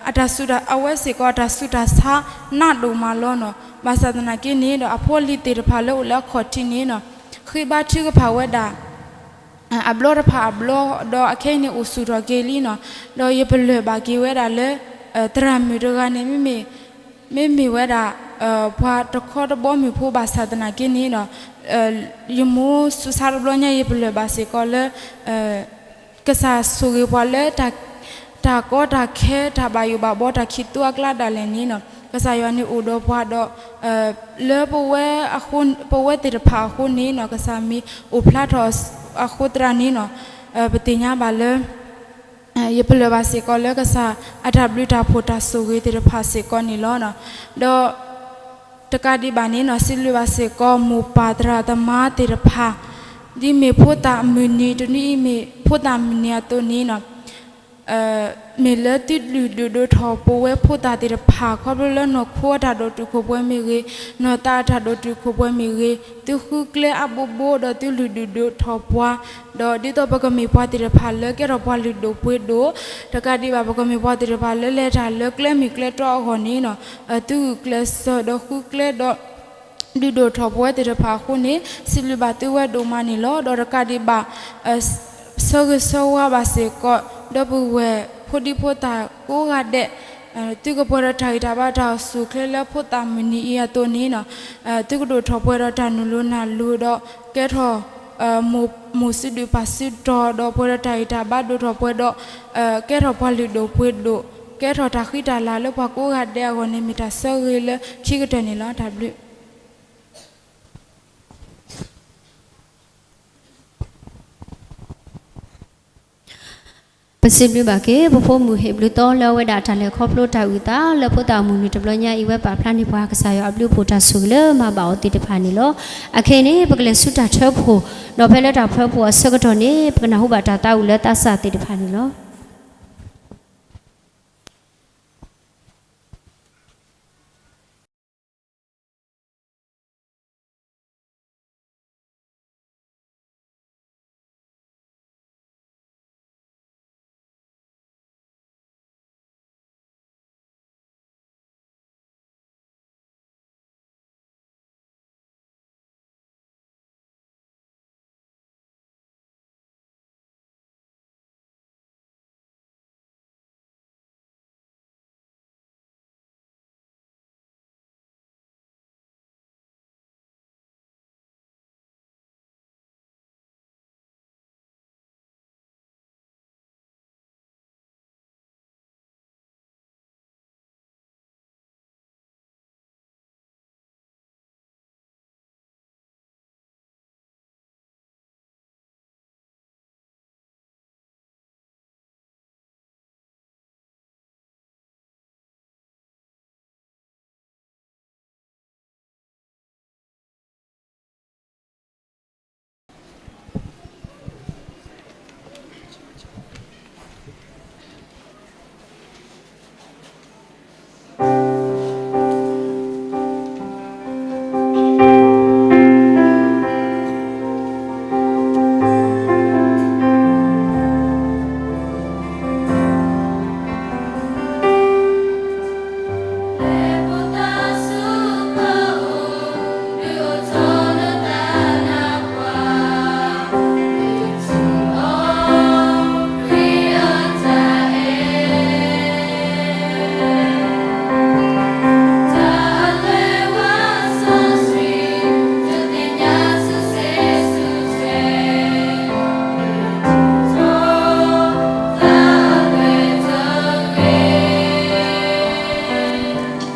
အတၢ်ဆူးတၢ် အဝဲစ့ၢ်ကီးအတၢ်ဆူးတၢ်ဆါနးဒိၣ်မးလီၤနီၤ ဘၣ်ဆၣ်သနာ်က့န့ၣ်ဒီး အဖိအလံၤသ့ၣ်တဖၣ်လၢအိၣ်လၢအခီၣ်ထံးန့ၣ်နီၤ ဃ့ဘါထုကဖၣ်ဝဲဒၣ် အဘျီတဖၣ်အဘျီ ဒီးအခဲအံၤန့ၣ်အိၣ်ဆူၣ်ထီၣ်က့ၤလံနီၤ ဒီးယပလၢၢ်ဘၣ်က့ၤဝဲဒၣ်လၢ သရၣ်မုၣ်တဂၤန့ၣ် မ့မ့ၢ်ဝဲဒၣ် ပှၤတခီတဘီမုၢ်ဖိဘၣ်ဆၣ်သနာ်က့န့ၣ်ဒီး ယမိၢ်ဆူးဆါတဘျီညါ ယပလၢၢ်ဘၣ်စ့ၢ်ကီးလၢ ကစၢ်ဆိၣ်ဂ့ၤပှၤလၢ တၢ်ကီတၢ်ခဲ တၢ်ဘၣ်ယိၣ်ဘၣ်ဘှီ တၢ်ခံးသူအကျါဒၣ်လဲာ်န့ၣ်နီၤ ကစၢ်ယွၤန့ၣ်အိၣ်ဒီးပှၤဒီး လၢပဝဲ ပဝဲသ့ၣ်တဖၣ်အဃိန့ၣ်နီၤ ကစၢ်မ့ၢ်အိၣ်ဖျါထီၣ်အဃိသတးန့ၣ်နီၤ ပသ့ၣ်ညါဘၣ်လၢ ယပလၢၢ်ဘၣ်စ့ၢ်ကီးလၢကစၢ်အတၢ်ဘျုးတၢ်ဖှိၣ်တၢ်ဆိၣ်ဂ့ၤသ့ၣ်တဖၣ်စ့ၢ်ကီးန့ၣ်လီၤ. ဒီး တကးဒံးဘၣ်န့ၣ်နီၤ စံးဘျုးဘၣ်စ့ၢ်ကီး မိၢ်ပၢ်သရၣ်သမါသ့ၣ်တဖၣ် ဒ်မ့ၢ်ဖိသၣ်မုၢ်နံၤ တနွံအံၤမ့ၢ်ဖိသၣ်မုၢ်နံၤအသိးန့ၣ်နီၤ မ့ၢ်လၢသုလုၢ်ဒုးဒိးထီၣ်ပဝဲဖိသၣ်သ့ၣ်တဖၣ် ခီဖျိလၢနီၢ်ခိအတၢ်ဒိၣ်တုာ်ခိၣ်ပှဲၤမ့ၢ်ဂ့ၤ, နီၢ်သးအတၢ်ဒိၣ်တုာ်ခိၣ်ပှဲၤမ့ၢ်ဂ့ၤ, သုဃုကျဲအါဘိဘိ ဒီးသုလုၢ်ဒုးဒိးထီၣ်ပှၤ, ဒီးဒ်သိးပကမ့ၢ်ပှၤသ့ၣ်တဖၣ်လၢကဲထီၣ်ပှၤလုၢ်ဒိၣ်ပှ့ၤဒိၣ်, တကးဒံးဘၣ် ပကမ့ၢ်ပှၤသ့ၣ်တဖၣ်လၢလဲၤတၢ်လၢကျဲမုၢ်ကျဲတြီအဂီၢ်န့ၣ်, သုဂုာ်ကျဲးစၢးဒီးဃုကျဲဒီး ဒုးဒိးထီၣ်ပဝဲသ့ၣ်တဖၣ်အဃိန့ၣ် စံးဘျုးဘၣ်သုဝဲဒိၣ်မးန့ၣ်လီၤ. ဒီးတကးဒံးဘၣ် ဆၢဂ့ၤဆၢဝါဘၣ်စ့ၢ်ကီး ဒီပုၢ်ဝဲၢ်ဖိဒံဖိသၣ်ကိးဂၤဒဲး, သုကပှဲၤဒီးတၢ်ဂံၢ်တၢ်ဘါတၢ်အိၣ်ဆူၣ်အိၣ်ချ့လၢဖိသၣ်မုၢ်နံၤအံၤအသိးန့ၣ်, သုကဒိးထီၣ်ပှဲၤဒီးတၢ်နုာ်လီၤနုာ်လီၤဒီး ကဲထီၣ် မိၢ်စုဒုၣ်ပၢ်စုတီၤ ဒီးပှဲၤဒီးတၢ်ဂံၢ်တၢ်ဘါဒိးထီၣ်ပှဲၤဒီး ကဲထီၣ်ပှၤလုၢ်ဒိၣ်ပှ့ၤဒိၣ်, ကဲထီၣ်တၢ်ဃံတၢ်လၤလၢပှၤကိးဂၤဒဲးအဂီၢ်န့ၣ် မ့ၢ်တၢ်ဆၢဂ့ၤလၢခံကတၢၢ်န့ၣ်လီၤ. တၢ်ဘျုး ပစံးဘျုးဘၣ်က့ၤ ပဖိမုၣ်ဟ့ၣ်ဘျုးသီလၢအဝဲဒၣ်တၢ်လဲၤခီဖျိတၢ်အုၣ်သးလၢဖိသၣ်အမုၢ်နံၤတဘျီညါအံၤ ဝဲပာ်ဖျါန့ၢ်ပှၤကစၢ်ယွၤအဘျုးအဖှိၣ်တၢ်ဆိၣ်ဂ့ၤလၢမၤဘၣ်အီၤသ့ၣ်တဖၣ်န့ၣ်လီၤ. အခဲအံၤန့ၣ် ပကလဲၤဆူတၢ်ထၢဖှိၣ်, ဒီးဖဲလၢတၢ်ထၢဖှိၣ်အဆၢကတီၢ်န့ၣ် ပကနၢ်ဟူဘၣ်တၢ်သးဝံၣ်လၢသးစၢ်သ့ၣ်တဖၣ်န့ၣ်လီၤ.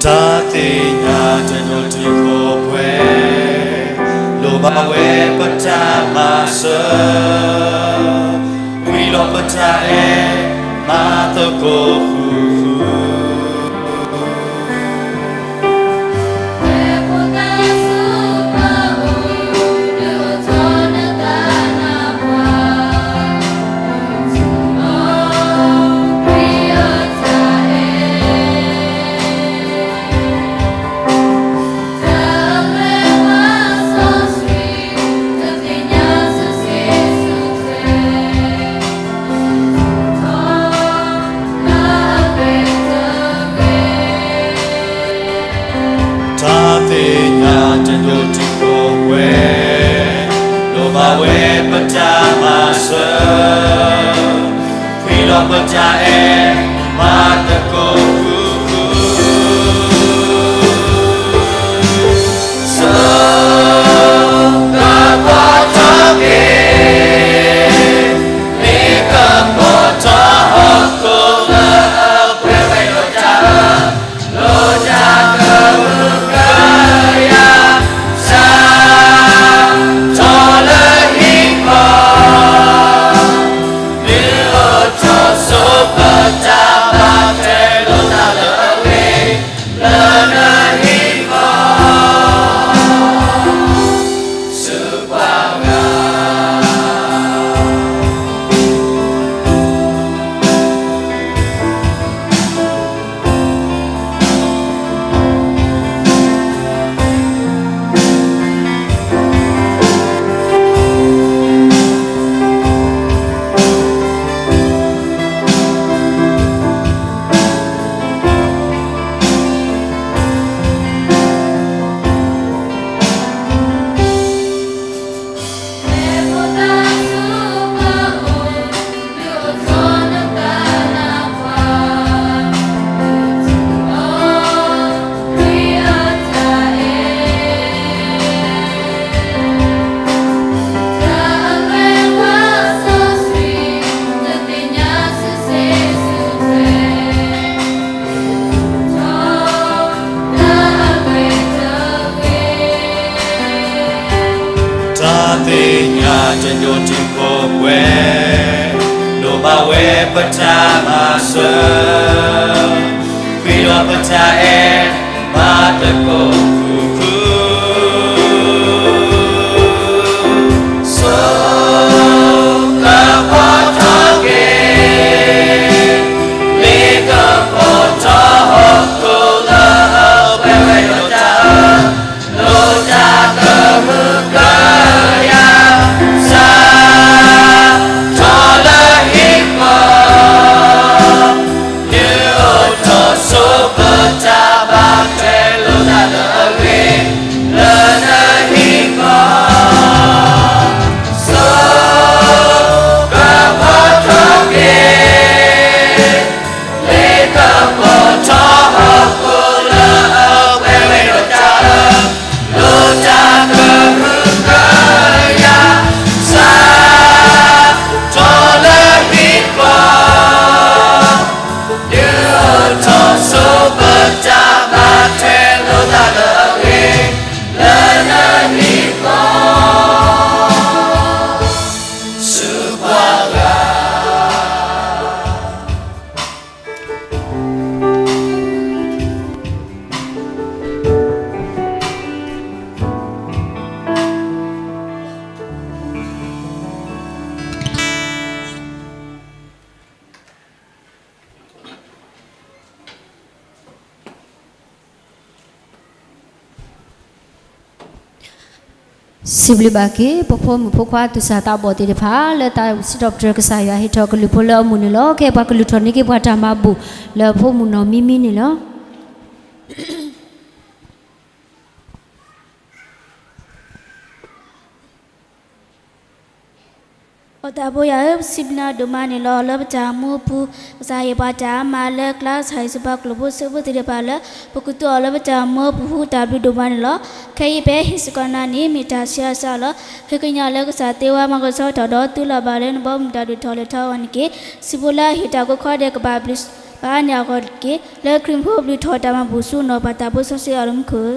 တၢ်သ့ၣ်ညါတဒိၣ်တုာ်ခိၣ်ပှဲၤ, လိၣ်ဘၣ်ဝဲပတၢ်မၤစၢၤ, ဝံၤလီၤပတၢ်အဲၣ် မၤသကိးဃူဃူ. တၢ်သ့ၣ်ညါတဒိၣ်တုာ်ခိၣ်ပှဲၤ, လိၣ်ဘၣ်ဝဲပတၢ်မၤစၢၤ, ဝံၤလီၤပတၢ်အဲၣ် မၤသကိးဃူဃူ. စၢဃပီၤထီၣ်က့ၤ မ့ၢ်ကပီၤထီၣ်က့ၤ လၢပှဲၤဝဲလိာ်တၢ်အၢ, လိာ်တၢ်ကဟုကယာ် စးထီၣ်လၢဟံၣ်ဃီ, ဒုးအိၣ်ထီၣ်ဆိပတၢ် သ့ၣ်ညါတဒိၣ်တုာ်ခိၣ်ပှဲၤ, ဒိးဘၣ်ဝဲပတၢ်မၤစၢၤ, ဃ့ဒီးပတၢ်အဲၣ်ဘၣ်တကိးဃုာ်ဃုာ်, ဆိကပီၤထီၣ်က့ၤ လ့ကပီၤထီၣ်ဟီၣ်ခိၣ်လၢအပှဲၤဝဲဒီးတၢ်အၢ, လိၣ်တၢ်ကဟုကယာ် စးထီၣ်လၢဟံၣ်ဃီ, ဒုးအိၣ်ထီၣ်ဆိပတၢ်ဘၣ်ထွဲလိာ်သးလၢအဂ့ၤ လၢနဟံၣ်ဃီ, ဆိကပီၤထီၣ်က့ၤ လ့ကပီၤထီၣ်ဟီၣ်ခိၣ်လၢအပှဲၤဝဲဒီးတၢ်အၢ, လိၣ်တၢ်ကဟုကယာ် စးထီၣ်လၢဟံၣ်ဃီ, ဒုးအိၣ်ထီၣ်ဆိပတၢ်ဘၣ်ထွဲလိာ်သးလၢအဂ့ၤ လၢနဟံၣ်ဃီ, ဆူပှၤဂၤ စံးဘျုးဘၣ်က့ၤ ပဖိမုၣ်ဖိခွါသူၣ်စၢ်သးဘီၣ်သ့ၣ်တဖၣ် လၢတၢ်စံးထီၣ်ပတြၢၤကစၢ်ယွၤ ဟ့ၣ်ထီၣ်ကလုၢ်ဖိလၢအမုာ်န့ၣ်လီၤ. ခဲအံၤပှၤကလုၢ်ထီၣ်န့ၢ်က့ၤပှၤတၢ်မၤဘူၣ် လၢဖိမုၣ်နီၢ်မံမံန့ၣ်လီၤ. ပှၤသးပှၢ်ယွၤဧၢ, ပစံးဘျုးနၤဒိၣ်မးန့ၣ်လီၤ. လၢပတၢ်မူအပူၤ ကစၢ်ဟ့ၣ်ပှၤတၢ်မၤလၢကျါ ကစၢ်ဟ့ၣ်ဆူပှၤကျိာ်ဖိစ့ဖိသ့ၣ်တဖၣ်လၢ ပကသူအီၤလၢပတၢ်မူအပူၤ တၢ်ဘျုးဒိၣ်မးန့ၣ်လီၤ. ခဲအံၤပဟ့ၣ်စ့ၢ်ကီးနၤန့ၣ် မ့ၢ်တၢ်ဆံးအါစံးအါလီၤ. ဃ့ကညးလၢကစၢ်သ့ဝါ မၤကဆှီထီၣ်ဒီး သုလီၤဘၣ်လၢနဘီမုၢ်တၢ်ဒိၣ်ထီၣ်လဲၤထီၣ်အဂီၢ်န့ၣ်တက့ၢ်. စံးဘျုးလၢအဟ့ၣ်တၢ်ကိးခီဒဲး ကဘၣ်ဘျုးဘၣ်န့ၢ်အဂီၢ်တက့ၢ်. လၢခရံာ်ဖိဘျုးထီၣ်တၢ်မၤဘူၣ်ဆူနီၢ်ပၢ်သးဘိစီဆှံအလၤမူခိၣ်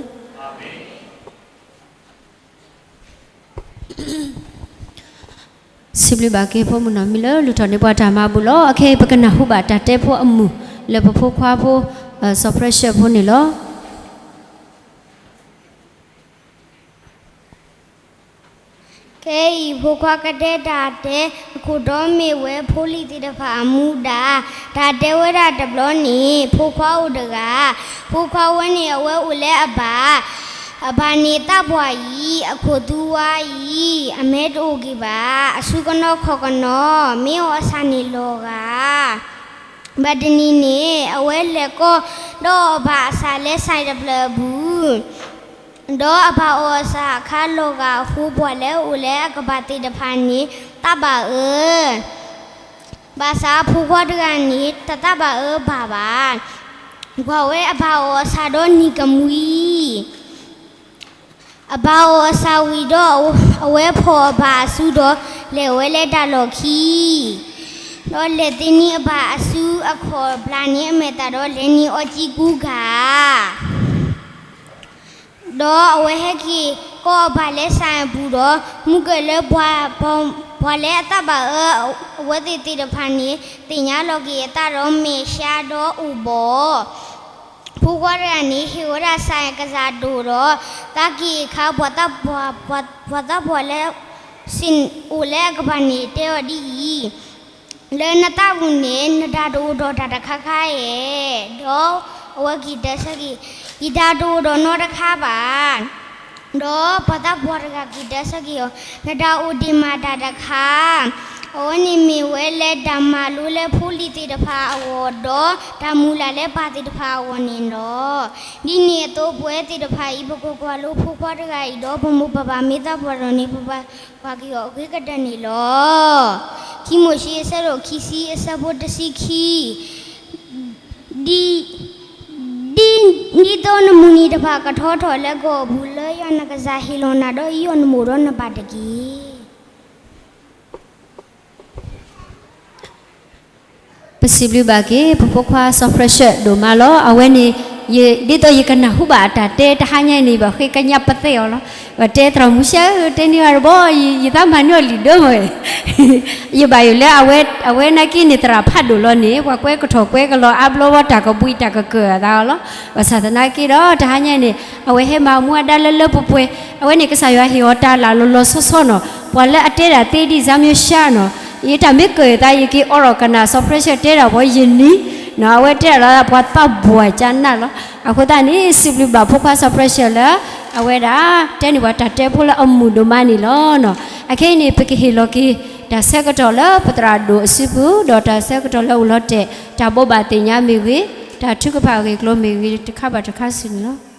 စံးဘျုးဘၣ်က့ၤဖိမုၣ်နီၢ်မံလၢ လုၢ်ထီၣ်န့ၢ်ပှၤတၢ်မၤဘူၣ်လီၤ. အခဲအံၤပကနၢ်ဟူဘၣ်တၢ်တဲဖိအမုာ် လၢပဖိခွါဖိ စီၤဖြၢၡၢၣ်ဖိန့ၣ်လီၤ. ခဲအံၤဖိခွါကတဲတၢ်တဲ အခိၣ်တီမ့ၢ်ဝဲဖိလံၤသ့ၣ်တဖၣ်အမူဒါ, တၢ်တဲဝဲဒၣ်တဘျီန့ၣ် ဖိခွါအိၣ်တဂၤ, ဖိခွါဝဲန့ၣ်အဝဲအိၣ်လၢအဘၣ်, အဘၣ်န့ၣ်သးပှၢ်အံၤ အခိၣ်သူဝါအံၤ အမဲတအိၣ်က့ၤဘၣ်, အစုကနီၢ်ခီၣ်ကနီၢ် မ့ၢ်အီၣ်အဆၣ်န့ၣ်လီၤဂာ် ဘၣ်တနံၤန့ၣ် အဝဲလဲၤကီၢ် ဒီးအီၣ်ဘၣ်အဆၣ်လၢစၢၤတဖျၢၣ်အပူၤ, ဒီးအဘၣ်အီၣ်အဆၣ်အခါလီၤဂာ်အဃိ ပှၤလၢအအိၣ်လၢအကပၤသ့ၣ်တဖၣ်န့ၣ် သးဘၣ်အၢ, ဘၣ်ဆၣ်ဖိခွါတဂၤန့ၣ် တသးဘၣ်အၢဘၣ်ဘၣ်. ပှၤဝဲအဘၣ်အီၣ်အဆၣ်ဒီးနံၤကမှံ အဘၣ်အီၣ်အဆၣ်ဝံၤဒီး အဝဲဖီၣ်အဘၣ်အစုဒီး လဲၤဝဲလၢတၢ်လီၢ်ခံ, ဒီးလဲၤသ့န့ၢ်အဘၣ်အစုအခီၣ်ဘျၣ်န့ၣ်အမဲာ်သၣ်ဒီး လဲၤန့ၢ်အီၣ်ကံကူကၤ, ဒီးအဝဲဟဲက့ၤကီၢ်အဘၣ်လၢစၢၤအပူၤဒီး မုၢ်ကလၢ ပှၤလၢအသးဘၣ်အၢ အဝဲသ့ၣ်သ့ၣ်တဖၣ်န့ၣ် သ့ၣ်ညါလီၤက့ၤအသးဒီးမဲာ်ဆှးဒီးအိၣ်ဘီၣ် ဖိခွါတဂၤန့ၣ် ဟ့ၣ်ဝဲဒၣ်စၢၤကစၢ်ဒိၣ်ဒီး သးက့ၤအခါ ပှၤသးပှၢ်လၢ စ့ၢ်အိၣ်လၢအကပၤန့ၣ် တဲအီၤဒ်အံၤ, လၢနသးပူၤန့ၣ် နတၢ်တအိၣ်ဒီးတၢ်တခါခါဧါ, ဒီးအဝဲက့ၤတဲဆၢက့ၤ, ယတၢ်တအိၣ်ဒီးနီတခါဘၣ်. ဒီးပှၤသးပှၢ်တဂၤက့ၤတဲဆၢက့ၤအီၤ, နတၢ်အိၣ်ဒံးမးတၢ်တခါ, အဝဲန့ၣ်မ့ၢ်ဝဲလၢတၢ်မၤလိလၢဖိလံၤသ့ၣ်တဖၣ်အဂီၢ်ဒီး တၢ်မုၢ်လၢ်လၢပၢ်သ့ၣ်တဖၣ်အဂီၢ်န့ၣ်လီၤ. ဒ်န့ၣ်အသိးပဝဲသ့ၣ်တဖၣ်အံၤ ပကကွၢ်လိဖိခွါတဂၤအံၤဒီး ပမိၢ်ပပၢ်မ့ၢ်သးပှၢ်ဒီးန့ၣ် ပပှၤက့ၤအီၤအဂ့ၤကတၢၢ်န့ၣ်လီၤ. ခံမိၤၡ့အဆၢဒိၣ်ခံဆံအဆၢဖိတဆံခံ, ဒ် ဒ်သိးနမုၢ်နံၤတဖၣ်ကထီထီၣ်လၢကီၢ်အပူၤ လၢယွၤနကစၢ်ဟ့ၣ်လီၤနၤဒီး အံၤအီၤနမိၢ်ဒီးနပၢ်တက့ၢ်. ပစံးဘျုးဘၣ်က့ၤ ပဖိခွါစီၤဖြၢၡၢၣ်ဒိၣ်မးလီၤ. အဝဲန့ၣ် ဒ်သိးယကနၢ်ဟူဘၣ်အတၢ်တဲတဟါညါအံၤန့ၣ် ဘၣ်ဃ့ကညးပသဲအီၤလီၤ. ဘၣ်တဲသရၣ်မုၣ်ဆှၢ တဲန့ၢ်ဝဲတဘီ ယသးမၤန့ၢ်အီၤလံာ်ဒၢမ့ၢ် ယဘၣ်ယိၣ်လၢ အဝဲနာ်က့န့ၣ် သရၣ်ဖးဒိၣ်လီၤန့ၣ် ပှၤကွဲကထီၣ်ကွဲကလီၤအါဘျီဝဲ တၢ်ကဘှံးတၢ်ကကၢၢ်အသးအီၤလီၤ. ဘၣ်ဆၣ်သနာ်က့ဒီး တဟါညါန့ၣ် အဝဲဟဲမၤအမူအဒါလၢလၢပှဲၤပှဲၤ အဝဲန့ၣ် ကစၢ်ယွၤဟ့ၣ်အီၤတၢ်လၢလီၤလီၤဆီဆီနီၤ ပှၤလၢအတဲဒၣ်သ့ဒ် Samuel ဆှၢနီၤ ယတၢ်မ့ၢ်ကၢၢ်အသး ယက့ၤအိးထီၣ်ကနၣ် စီၤဖရၢၡဲတဲဒၣ်ပှၤယနံၤနီၤ အဝဲတဲဒၣ်လီၤ ပှၤသးပှၢ်ကနးလီၤ. အဃိသတးန့ၣ် စံးဘျုးဘၣ်ဖိခွါစီၤဖရၢၡဲလၢ အဝဲဒၣ် တဲန့ၢ်ပှၤတၢ်တဲဖိလၢအမုာ်ဒိၣ်မးန့ၣ်လီၤ. အခဲအံၤန့ၣ် ပကဟ့ၣ်လီၤက့ၤ တၢ်ဆၢကတီၢ်လၢပသရၣ်ဒိၣ်အစုပူၤ ဒီးတၢ်ဆၢကတီၢ်လၢအိၣ်လီၤတဲာ် တၢ်ဘိးဘၣ်သ့ၣ်ညါမ့ၢ်ဂ့ၤ တၢ်ထုကဖၣ်အဂ့ၢ်အကျိၤမ့ၢ်ဂ့ၤ တခါဘၣ်တခါဆူန့ၣ်လီၤ.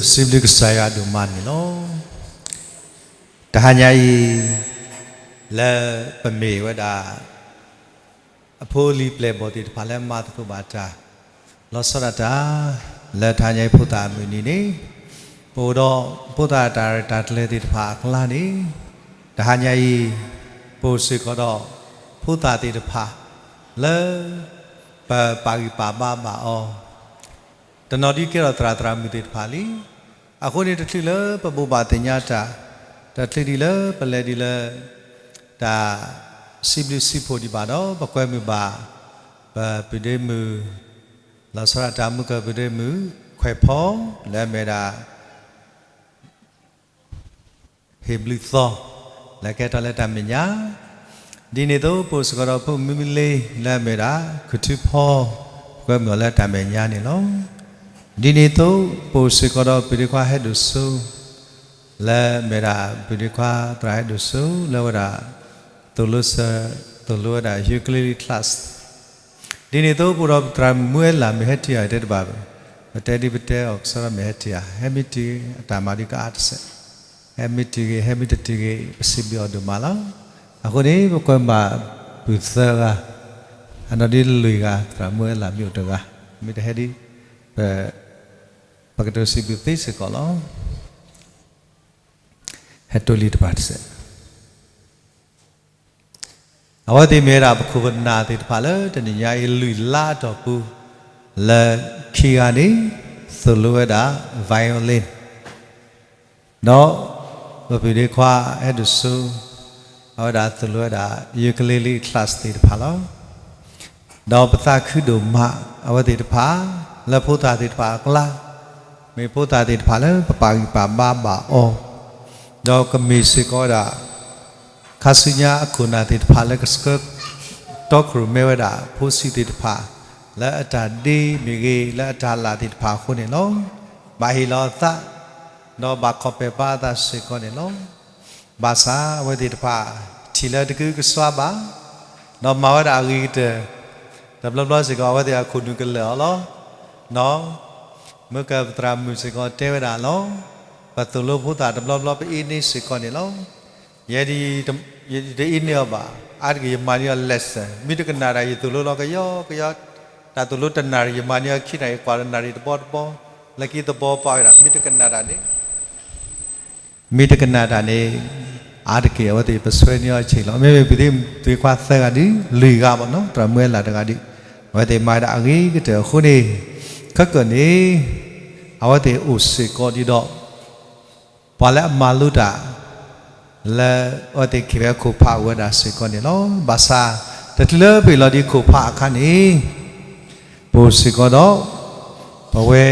ပစံးဘျုးကစၢ်ယွၤဒိၣ်မးန့ၣ်လီၤ. တဟါညါအံၤ လၢပမ့ၢ်ဝဲဒၣ် အဖိအလံၤပျဲၢ်ဘီၣ်သ့ၣ်တဖၣ်လၢမၤသကိးဘၣ်တၢ် လီၤဆီဒၣ်တၢ် လၢတဟါညါအံၤဖိသၣ်အမုၢ်နံၤန့ၣ် ပအိၣ်ဒီးဖိသၣ်တၢ်ရဲၣ်တၢ်ကျဲၤသ့ၣ်တဖၣ်အကျါန့ၣ် တဟါညါအံၤ ပအိၣ်စ့ၢ်ကီးဒီး ဖိသၣ်သ့ၣ်တဖၣ် လၢ ပပာ်ဂံၢ်ပာ်ဘါဘၣ်အီၤ တနီၤဒ်ကဲထီၣ်သရၣ်သရၣ်မုၣ်သ့ၣ်တဖၣ်လံ. အဃိန့ၣ် တချုးလၢပဘိးဘၣ်သ့ၣ်ညါတၢ် တချုးဒံးလၢပလဲၤဒ်လၢ တၢ်စံးဘျုးစံးဖှိၣ်ဒံးဘၣ်ဒီး ပကွဲမုာ်ဘၣ် ပပုၢ်ဒ့မုၣ် လီၤဆီဒၣ်တၢ်မုၢ်ကၢၢ်ပုၢ်ဒ့မုၣ် ခွဲးဖီ လၢအမ့ၢ်ဒၣ် ဟ့ၣ်ဘျုးသီ လၢကဲထီၣ်လၢတၢ်မဲာ်ညါ ဒ်န့ၣ်အသိး ပအိၣ်စ့ၢ်ကီးဒီးဖိမုၢ်မုၢ်လ့ လၢအမ့ၢ်ဒၣ် ခူၣ်ထူဖီ ပကွဲမုာ်အီၤလၢတၢ်မဲာ်ညါန့ၣ်လီၤ. ဒ်န့ၣ်အသိး ပအိၣ်စ့ၢ်ကီးဒီးပုၢ်ဒ့ခွါဟဲဒိၣ်စိ လၢအမ့ၢ်ဒၣ် ပုၢ်ဒ့ခွါသရၣ်ဟဲဒိၣ်စိ လၢဝဲဒၣ် သိၣ်လိစၢၤ သိၣ်လိဝဲဒၣ် ukulele class ဒ်န့ၣ်အသိး ပအိၣ်ဒီးသရၣ်မုၣ်အဲလၣ် မ့ၢ်ဟဲထံၣ်အီၤတဲတဘၣ်ဘၣ်, ပတဲဒ်ပတဲအီၤကစီဒီ မ့ၢ်ဟဲထံၣ်ဧါ, ဟဲမ့ၢ်တုၤ အတၢ်မၤဒုးကအါတစဲး, ဟဲမ့ၢ်တုၤဂ့ၤ ဟဲမ့ၢ်တတုၤဂ့ၤ ပစံးဘျုးအီၤဒိၣ်မးလီၤ. အဃိန့ၣ် ပကွဲမုာ်ဘၣ်ပုၢ်သၢဂၤ, အနီၢ်ဒ်လွံၢ်ဂၤ သရၣ်မုၣ်အဲလၣ်မ့ၢ်အိၣ်တဂၤ, မ့ၢ်တဟဲဒ် ပ ပကတိၤစံးဘျုးသ့စ့ၢ်ကီးလီၤ. ဟဲတိၢ်လံတပၤတစဲး, အဝဲသ့ၣ်မ့ၢ်ဝဲဒၣ်ပခိၣ်ပနၢ်သ့ၣ်တဖၣ်လၢတနံၤညါအံၤ လွံၢ်လါအတီၢ်ပူၤ လၢခံဂၤန့ၣ် သိၣ်လိဝဲဒၣ် violin ဒီး ပပုၢ်ဒ့ခွါအဲၣ်ဒိၣ်စိ အဝဲဒၣ်သိၣ်လိဝဲဒၣ် ukulele class သ့ၣ်တဖၣ်လီၤ. ဒီးပသးခုဒိၣ်မး အဝဲသ့ၣ်တဖၣ် လၢဖိသၣ်သ့ၣ်တဖၣ်အကျါ, မ့ၢ်ဖိသၣ်သ့ၣ်တဖၣ်လၢပပာ်ဂံၢ်ပာ်ဘါဘၣ်အီၤ, ဒီးကမ့ၢ်စ့ၢ်ကီးဝဲဒၣ် ခါဆူညါအခိၣ်နၢ်သ့ၣ်တဖၣ်လၢကဆှၢတီခိၣ်ရိၣ်မဲဝဲဒၣ် ဖိဆံးသ့ၣ်တဖၣ် လၢအတၢ်ဒ့မ့ၢ်ဂ့ၤ လၢအတၢ်လၢ်သ့ၣ်တဖၣ်အဃိန့ၣ်လီၤ. ဘၣ်ဟ့ၣ်လီၤအသး ဒီးဘၣ်ခီၣ်ပဲာ်ပါအသးစ့ၢ်ကီးန့ၣ်လီၤ. ဘၣ်ဆၣ်အဝဲသ့ၣ်တဖၣ် ထံၣ်လၢတကူကစွါဘၣ်, ဒီးမၤဝဲဒၣ်အဂ့ၤကတၢၢ် တဘျီဘျီစ့ၢ်ကီး အဝဲသ့ၣ်အခိၣ်နူာ်ကလၢာ်အီၤလီၤ. ဒီး မုၢ်ကၢၢ်ပသရၣ်မုၣ်စ့ၢ်ကီးတဲဝဲဒၣ်လီၤ. ပသိၣ်လိဖိသၣ်တဘျီဘျီ ပအ့န့စ့ၢ်ကီးန့ၣ်လီၤ. ယဲဒၣ် ယတအ့န့အီၤဘၣ်, အါတက့ၢ်ယမၤန့ၢ်အီၤ lesson, မ့ၢ်တကနၣ်တၢ် ယသိၣ်လိလီၤကယီကယီ, တၢ်သိၣ်လိတနၣ်ရံၣ် ယမၤန့ၢ်အီၤခံနၣ်ရံၣ် ကွၢ်တနၣ်ရံၣ်တဘီတဘီ, လၢခံသဘီပာ်ဝဲဒၣ် မ့ၢ်တကနၣ်တၢ်န့ၣ် မ့ၢ်တကနၣ်တၢ်န့ၣ် အါတက့ၢ်အဝဲသ့ၣ်ပဆှၢန့ၢ်အီၤဆံးလီၤ. မ့မ့ၢ်ပုၢ်သ့ၣ်ခွါသၢဂၤဒ် လွံၢ်ဂၤဘၣ်နီၤ သရၣ်မုၣ်အဲလၣ်တဂၤဒ် အဝဲသ့ၣ်မၤဒၣ်အဂ့ၤကတၢၢ်အဃိန့ၣ် ခဲကနံၣ်န့ၣ် အဝဲသ့ၣ်အိၣ်စ့ၢ်ကီးဒ်ဒီး ပှၤလၢအမၤလိတၢ် လၢအဝဲသ့ၣ်က့ၤဝဲခိၣ်ဖးအိၣ်ဝဲဒၣ်စ့ၢ်ကီးန့ၣ်လီၤ. ဘၣ်ဆၣ် တချုးလၢပဟ့ၣ်လီၤဒံးခိၣ်ဖးအခါန့ၣ် ပအိၣ်စ့ၢ်ကီးဒီး ပဝဲ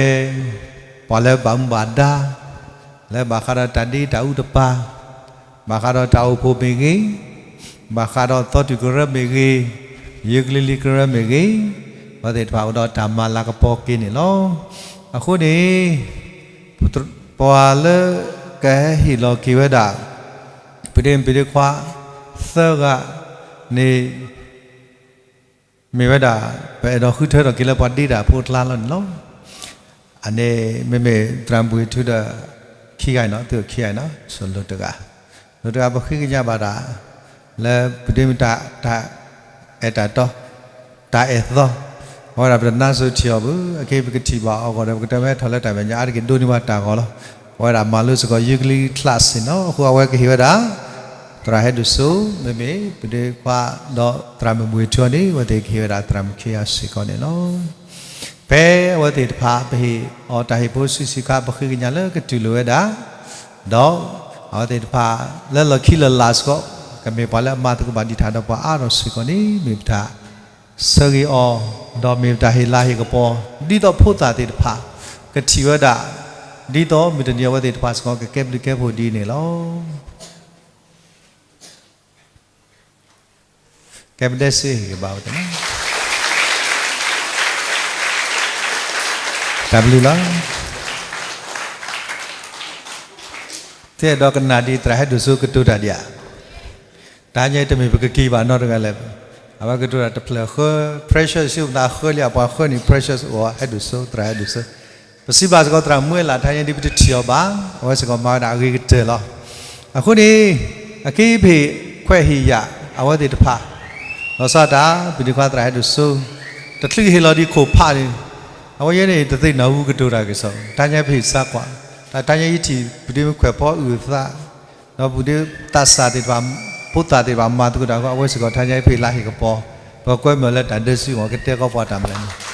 ပှၤလၢဘၣ်မူဘၣ်ဒါ လၢဘၣ်ဃးဒီးတၢ်ဒ့တၢ်အူတပၤ ဘၣ်ဃးဒီးတၢ်အိၣ်ဖှိၣ်မ့ၢ်ဂ့ၤ, ဘၣ်ဃးဒီးသီတူၢ်ကရၢမ့ၢ်ဂ့ၤ, ယုကလံၤလံၤကရၢမ့ၢ်ဂ့ၤ, အဝဲသ့ၣ်တဖၣ်အိၣ်ဒီးတၢ်မၤလၤကပီၤက့ၤန့ၣ်လီၤ. အဃိန့ၣ် ပှၤလၢကဟဲဟ့ၣ်လီၤက့ၤဝဲဒၣ် ပဒ့မုၣ်ပဒ့ခွါသၢဂၤန့ၣ် မ့ၢ်ဝဲဒၣ် ပအဲၣ်ဒိးဃုထၢထီၣ်က့ၤလၢပှၤဒ့တၢ်ဖိအကျါလီၤန့ၣ်လီၤ. အန့ၣ်မ့မ့ၢ်သရၣ်မုၣ်ဝံၤထူဒီး ခံဂၤအံၤနီၤ သုးခံဂၤအံၤနီၤ ဆိလိာ်တဂၤ, လိာ်တဂၤ ပဃ့ကညးဘၣ်တၢ် လၢပဒ့မုၣ်တၢ် တၢ်အဲၣ်တၢ်တီ တၢ်အဲၣ်သီ, အဝဲဒၣ်ပတနါစိၤထံၣ်အီၤဘၣ်, အခဲအံၤပကထံၣ်ဘၣ်အီၤအဂီၢ်ဒီး ပကတဲမ့ၢ်ထီၣ်လၢတၢ်မဲာ်ညါအါတက့ၢ်ဒိးန့ၢ်ဘၣ်တၢ်ဂီၤလီၤ. အဝဲဒၣ်မၤလိစ့ၢ်ကီး Euclid class န့ၣ်လီၤ. အဃိအဝဲကဟ့ၣ်ဝဲဒၣ် သရၣ်ဟဲဒိၣ်စိ, မ့မ့ၢ်ပဒ့ခွါဒီးသရၣ်မုၣ်ဘှ့ၣ်ထူန့ၣ် အဝဲသ့ၣ်ကဟ့ၣ်ဝဲဒၣ်သရၣ်မုၣ်ခ့ယၤစ့ၢ်ကီးန့ၣ်လီၤ. ဖဲအဝဲသ့ၣ်တဖၣ် ပဟ့ၣ်အီၤတၢ်ဟ့ၣ်ဖိဆံးဆံးခါ ပဃ့ကညးလၢကတူၢ်လိာ်ဝဲဒၣ်, ဒီးအဝဲသ့ၣ်တဖၣ်လၢလီၢ်ခံလၢ်လၢ်စ့ၢ်ကီး ကမ့ၢ်ပှၤလၢအမၤသကိးဘၣ်ဒံးတၢ်ဒီးပှၤအါထီၣ်စ့ၢ်ကီးန့ၣ် မ့ၢ်ပတၢ်ဆၢဂ့ၤအီၤ, ဒီးမ့ၢ်ပတၢ်ဟ့ၣ်လၤဟ့ၣ်ကပီၤ, ဒ်သိးဖိသၣ်သ့ၣ်တဖၣ် ကထံၣ်ဝဲဒၣ်, ဒ်သိးမုၢ်တနံၤအဝဲသ့ၣ်တဖၣ်စ့ၢ်ကီး ကကဲဘျုးကဲဖှိၣ်ဒ်န့ၣ်လီၤ. ကဲပဒဲစ့ၢ်ကဘၣ်ဝဲတနီၤ, တၢ်ဘျုးလီၤ. သ့ၣ်ဒီးကနၣ်ဒံးသရၣ်ဟဲဒိၣ်စိကတိၤတၢ်ဒံးဧါ. တဟါညါအံၤတမ့ၢ်ပကက့ၤဘၣ်နီတဂၤလဲၣ်, အဝဲကတိၤတၢ်တဖျၢၣ်ဃၢ precious စံးပသးဃၢလံ အပှၤဃၢန့ၣ် precious အိၣ် ဟဲဒိၣ်စိ သရၣ်ဟဲဒိၣ်စိ. ပစံးဘျုးစ့ၢ်ကီးသရၣ်မူအဲလး တဟါညါဒ်ပတထံၣ်အီၤဘၣ်, အဝဲစ့ၢ်ကီးမၤဝဲဒၣ်အဂ့ၤကတၢၢ်လီၤ. အဃိန့ၣ် အက့ၤပဟ့ၣ်ခွဲးဟ့ၣ်ယာ်အဝဲသ့ၣ်တဖၣ်, လီၤဆီဒၣ်တၢ် ပဒ့ခွါသရၣ်ဟဲဒိၣ်စိ တချုးဟ့ၣ်လီၤဒံးခိၣ်ဖးန့ၣ်, အဝဲယဲန့ၣ် တသ့ၣ်နီၣ်ဝူကတိၤတၢ်ကစီၣ်, တဟါညါပဟ့ၣ်စါကွၢ်, တဟါညါယထံၣ် ပဒ့မုၣ်ခွဲးဖီအုၣ်အသး ဒီးပဒ့သးစၢ်သ့ၣ်တဖၣ်, ဖိသၣ်သ့ၣ်တဖၣ်မၤသကိးတၢ်အဃိ အဝဲစ့ၢ်ကီးတဟါညါပဟ့ၣ်လၤဟ့ၣ်ကပီၤ, ပကွဲမုာ်လၢတၢ်ဒဲစုအဂီၢ် ကတဲကီးပှၤတၢ်မနုၤန့ၣ်,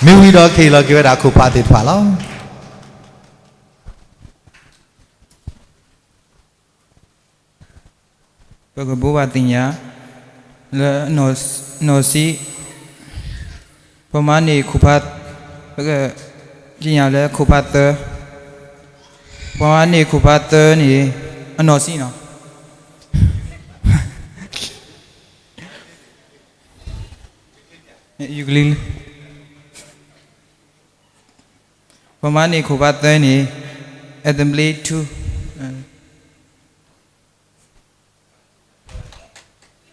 မ့ၢ်ဝံၤဒီးကဟ့ၣ်လီၤက့ၤဝဲဒၣ်ခိၣ်ဖးသ့ၣ်တဖၣ်လီၤ. ပကဘိးဘၣ်သ့ၣ်ညါလၢ နီၢ်ဆံ, ပမၤန့ၢ်ခိၣ်ဖး, ပကသ့ၣ်ညါလၢခိၣ်ဖးသၢ, ပမၤန့ၢ်ခိၣ်ဖးသၢန့ၣ် အနီၢ်ဆံနီၤ, ယူကလံ, ပမၤန့ၢ်ခိၣ်ဖးသၢန့ၣ် assembly two,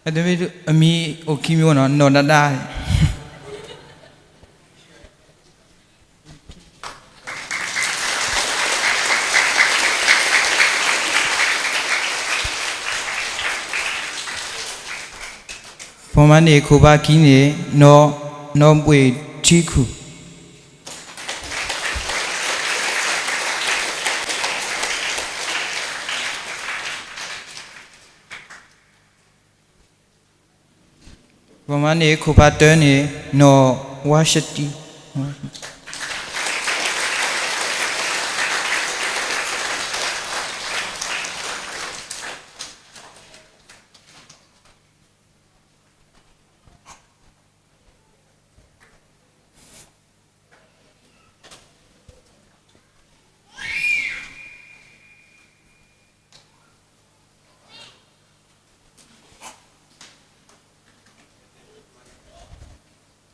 အမံၤအိၣ်ခံမံၤနီၤ, နီၢ်ဒၣ်ဒၣ်, ပမၤန့ၢ်ခိၣ်ဖးခံန့ၣ် နီၢ်ဘှ့ၣ်ထံခုၣ်. ပမၤန့ၢ်ခိၣ်ဖးတၢန့ၣ် နီၢ်ဝါၡတံ.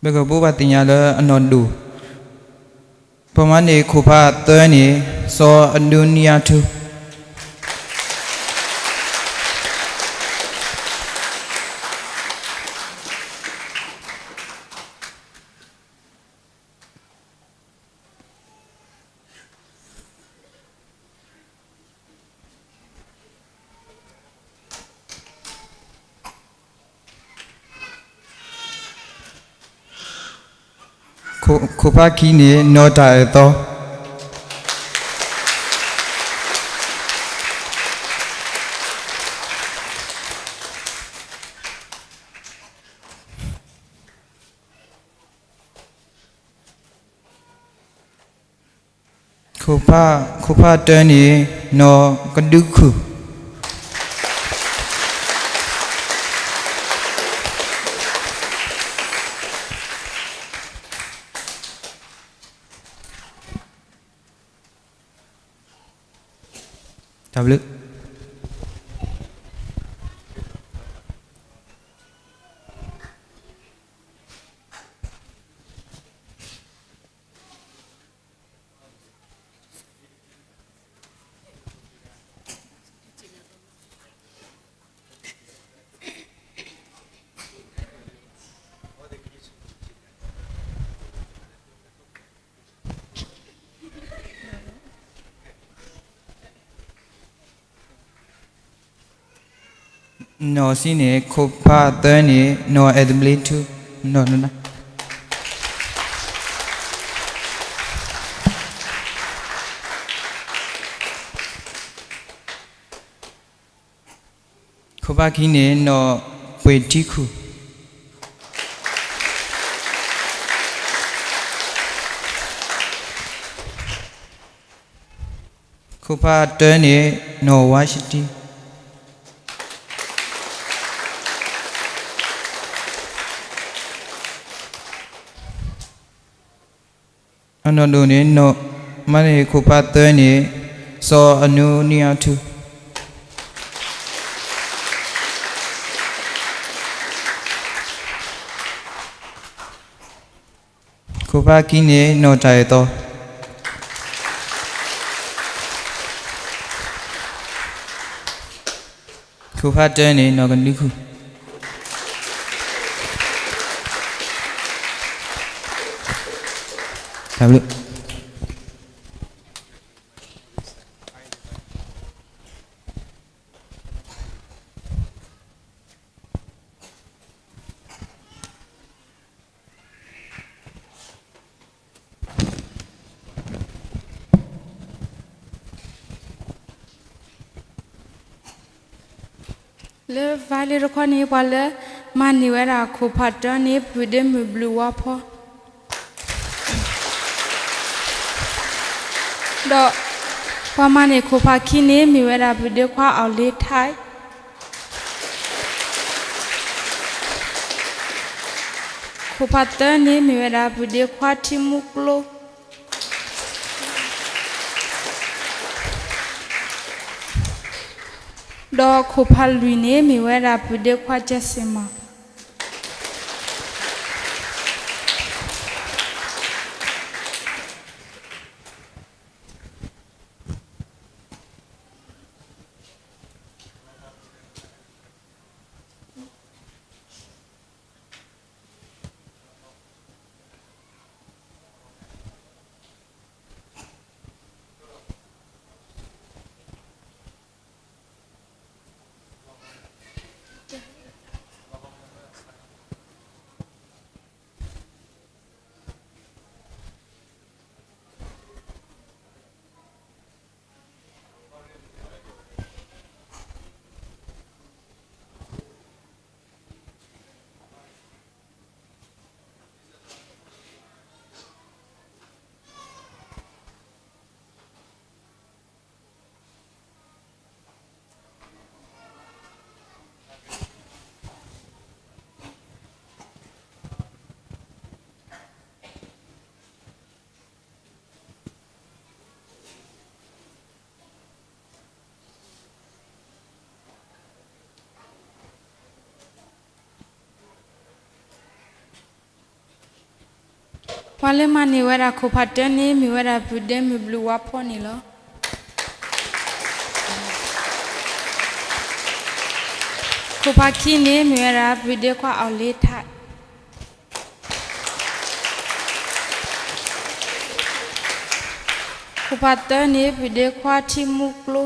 ပကဘိးဘၣ်သ့ၣ်ညါလၢအနီၢ်ဒိၣ်, ပမၤန့ၢ်ခိၣ်ဖးသၢန့ၣ် စီၤအဒိနံယၤထူ. ခိၣ်ဖးခံန့ၣ် နီၢ်တၢ်အၢၣ်သီ. ခိၣ်ဖးတၢန့ၣ် နီၢ်ကဒုခုၣ်. တၢ်ဘျုး. နီၢ်ဆံန့ၣ် ခိၣ်ဖးသၢန့ၣ် နီၢ်အဲၣ်သဘျ့ထူ, နီၢ်နန ခိၣ်ဖးခံန့ၣ် နီၢ်ပှ့ၤထံခူၣ်, ခိၣ်ဖးတၢန့ၣ် နီၢ်ဝါၡတံ, အနီၢ်ဒိၣ်န့ၣ် နီၢ်မါန့ၣ် ခိၣ်ဖးသၢန့ၣ် စီၤအနူနံၤအထူ ခိၣ်ဖးခံန့ၣ် နီၢ်တၢ်အဲၣ်သီ, ခိၣ်ဖးတၢန့ၣ် နီၢ်ကနုခူၣ်. တၢ်ဘျုး. လၢ violet တခီန့ၣ် ပှၤလၢမၤန့ၢ်ဝဲဒၣ်ခိၣ်ဖးတၢန့ၣ် ပုၢ်ဒ့မုၣ်ဘျုးဝါဖီ, ဒီးပှၤမၤန့ၢ်ခိၣ်ဖးခံန့ၣ် မ့ၢ်ဝဲဒၣ်ပုၢ်ဒ့ခွါအီၣ်လ့ထါ, ခိၣ်ဖးသၢန့ၣ် မ့ၢ်ဝဲဒၣ်ပုၢ်ဒ့ခွါထံမူကျိ ဒီးခိၣ်ဖးလွံၢ်န့ၣ် မ့ၢ်ဝဲဒၣ်ပုၢ်ဒ့ခွါကၠဲးစ့မီၤ. ပှၤလၢမၤန့ၢ်ဝဲဒၣ်ခိၣ်ဖးတၢန့ၣ် မ့ၢ်ဝဲဒၣ်ပုၢ်ဒ့မုၣ်ဘျုးဝါဖီန့ၣ်လီၤ. ခိၣ်ဖးခံန့ၣ် မ့ၢ်ဝဲဒၣ်ပုၢ်ဒ့ခွါအီၣ်လ့ထါ, ခိၣ်ဖးသၢန့ၣ် ပုၢ်ဒ့ခွါထံမူကျိ,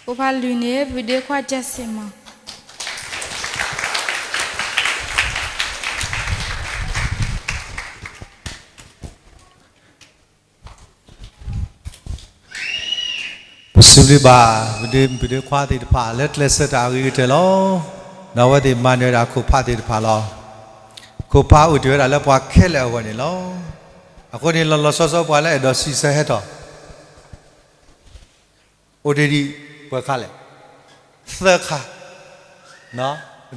ခိၣ်ဖးလွံၢ်န့ၣ် ပုၢ်ဒ့ခွါကၠဲးစ့မီၤ. ပစံးဘျုးဘၣ် ပဒ့ ပဒ့ခွါသ့ၣ်တဖၣ်လၢကျဲးစၢးတၢ်အဂ့ၤကတၢၢ်လီၤ. ဒီးအဝဲသ့ၣ်မၤနၢၤဝဲဒၣ်ခိၣ်ဖးသ့ၣ်တဖၣ်လီၤ. ခိၣ်ဖးအိၣ်တ့ၢ်ဝဲဒၣ်လၢပှၤခဲလၢာ်အဂီၢ်န့ၣ်လီၤ. အဃိန့ၣ် လီၤလီၤဆီဆီပှၤလၢအဲၣ်ဒိးစံးဆၢဟဲထီၣ် အိၣ်တ့ၢ်ဒံးပှဲၤခါလဲၣ်, သၢခါ,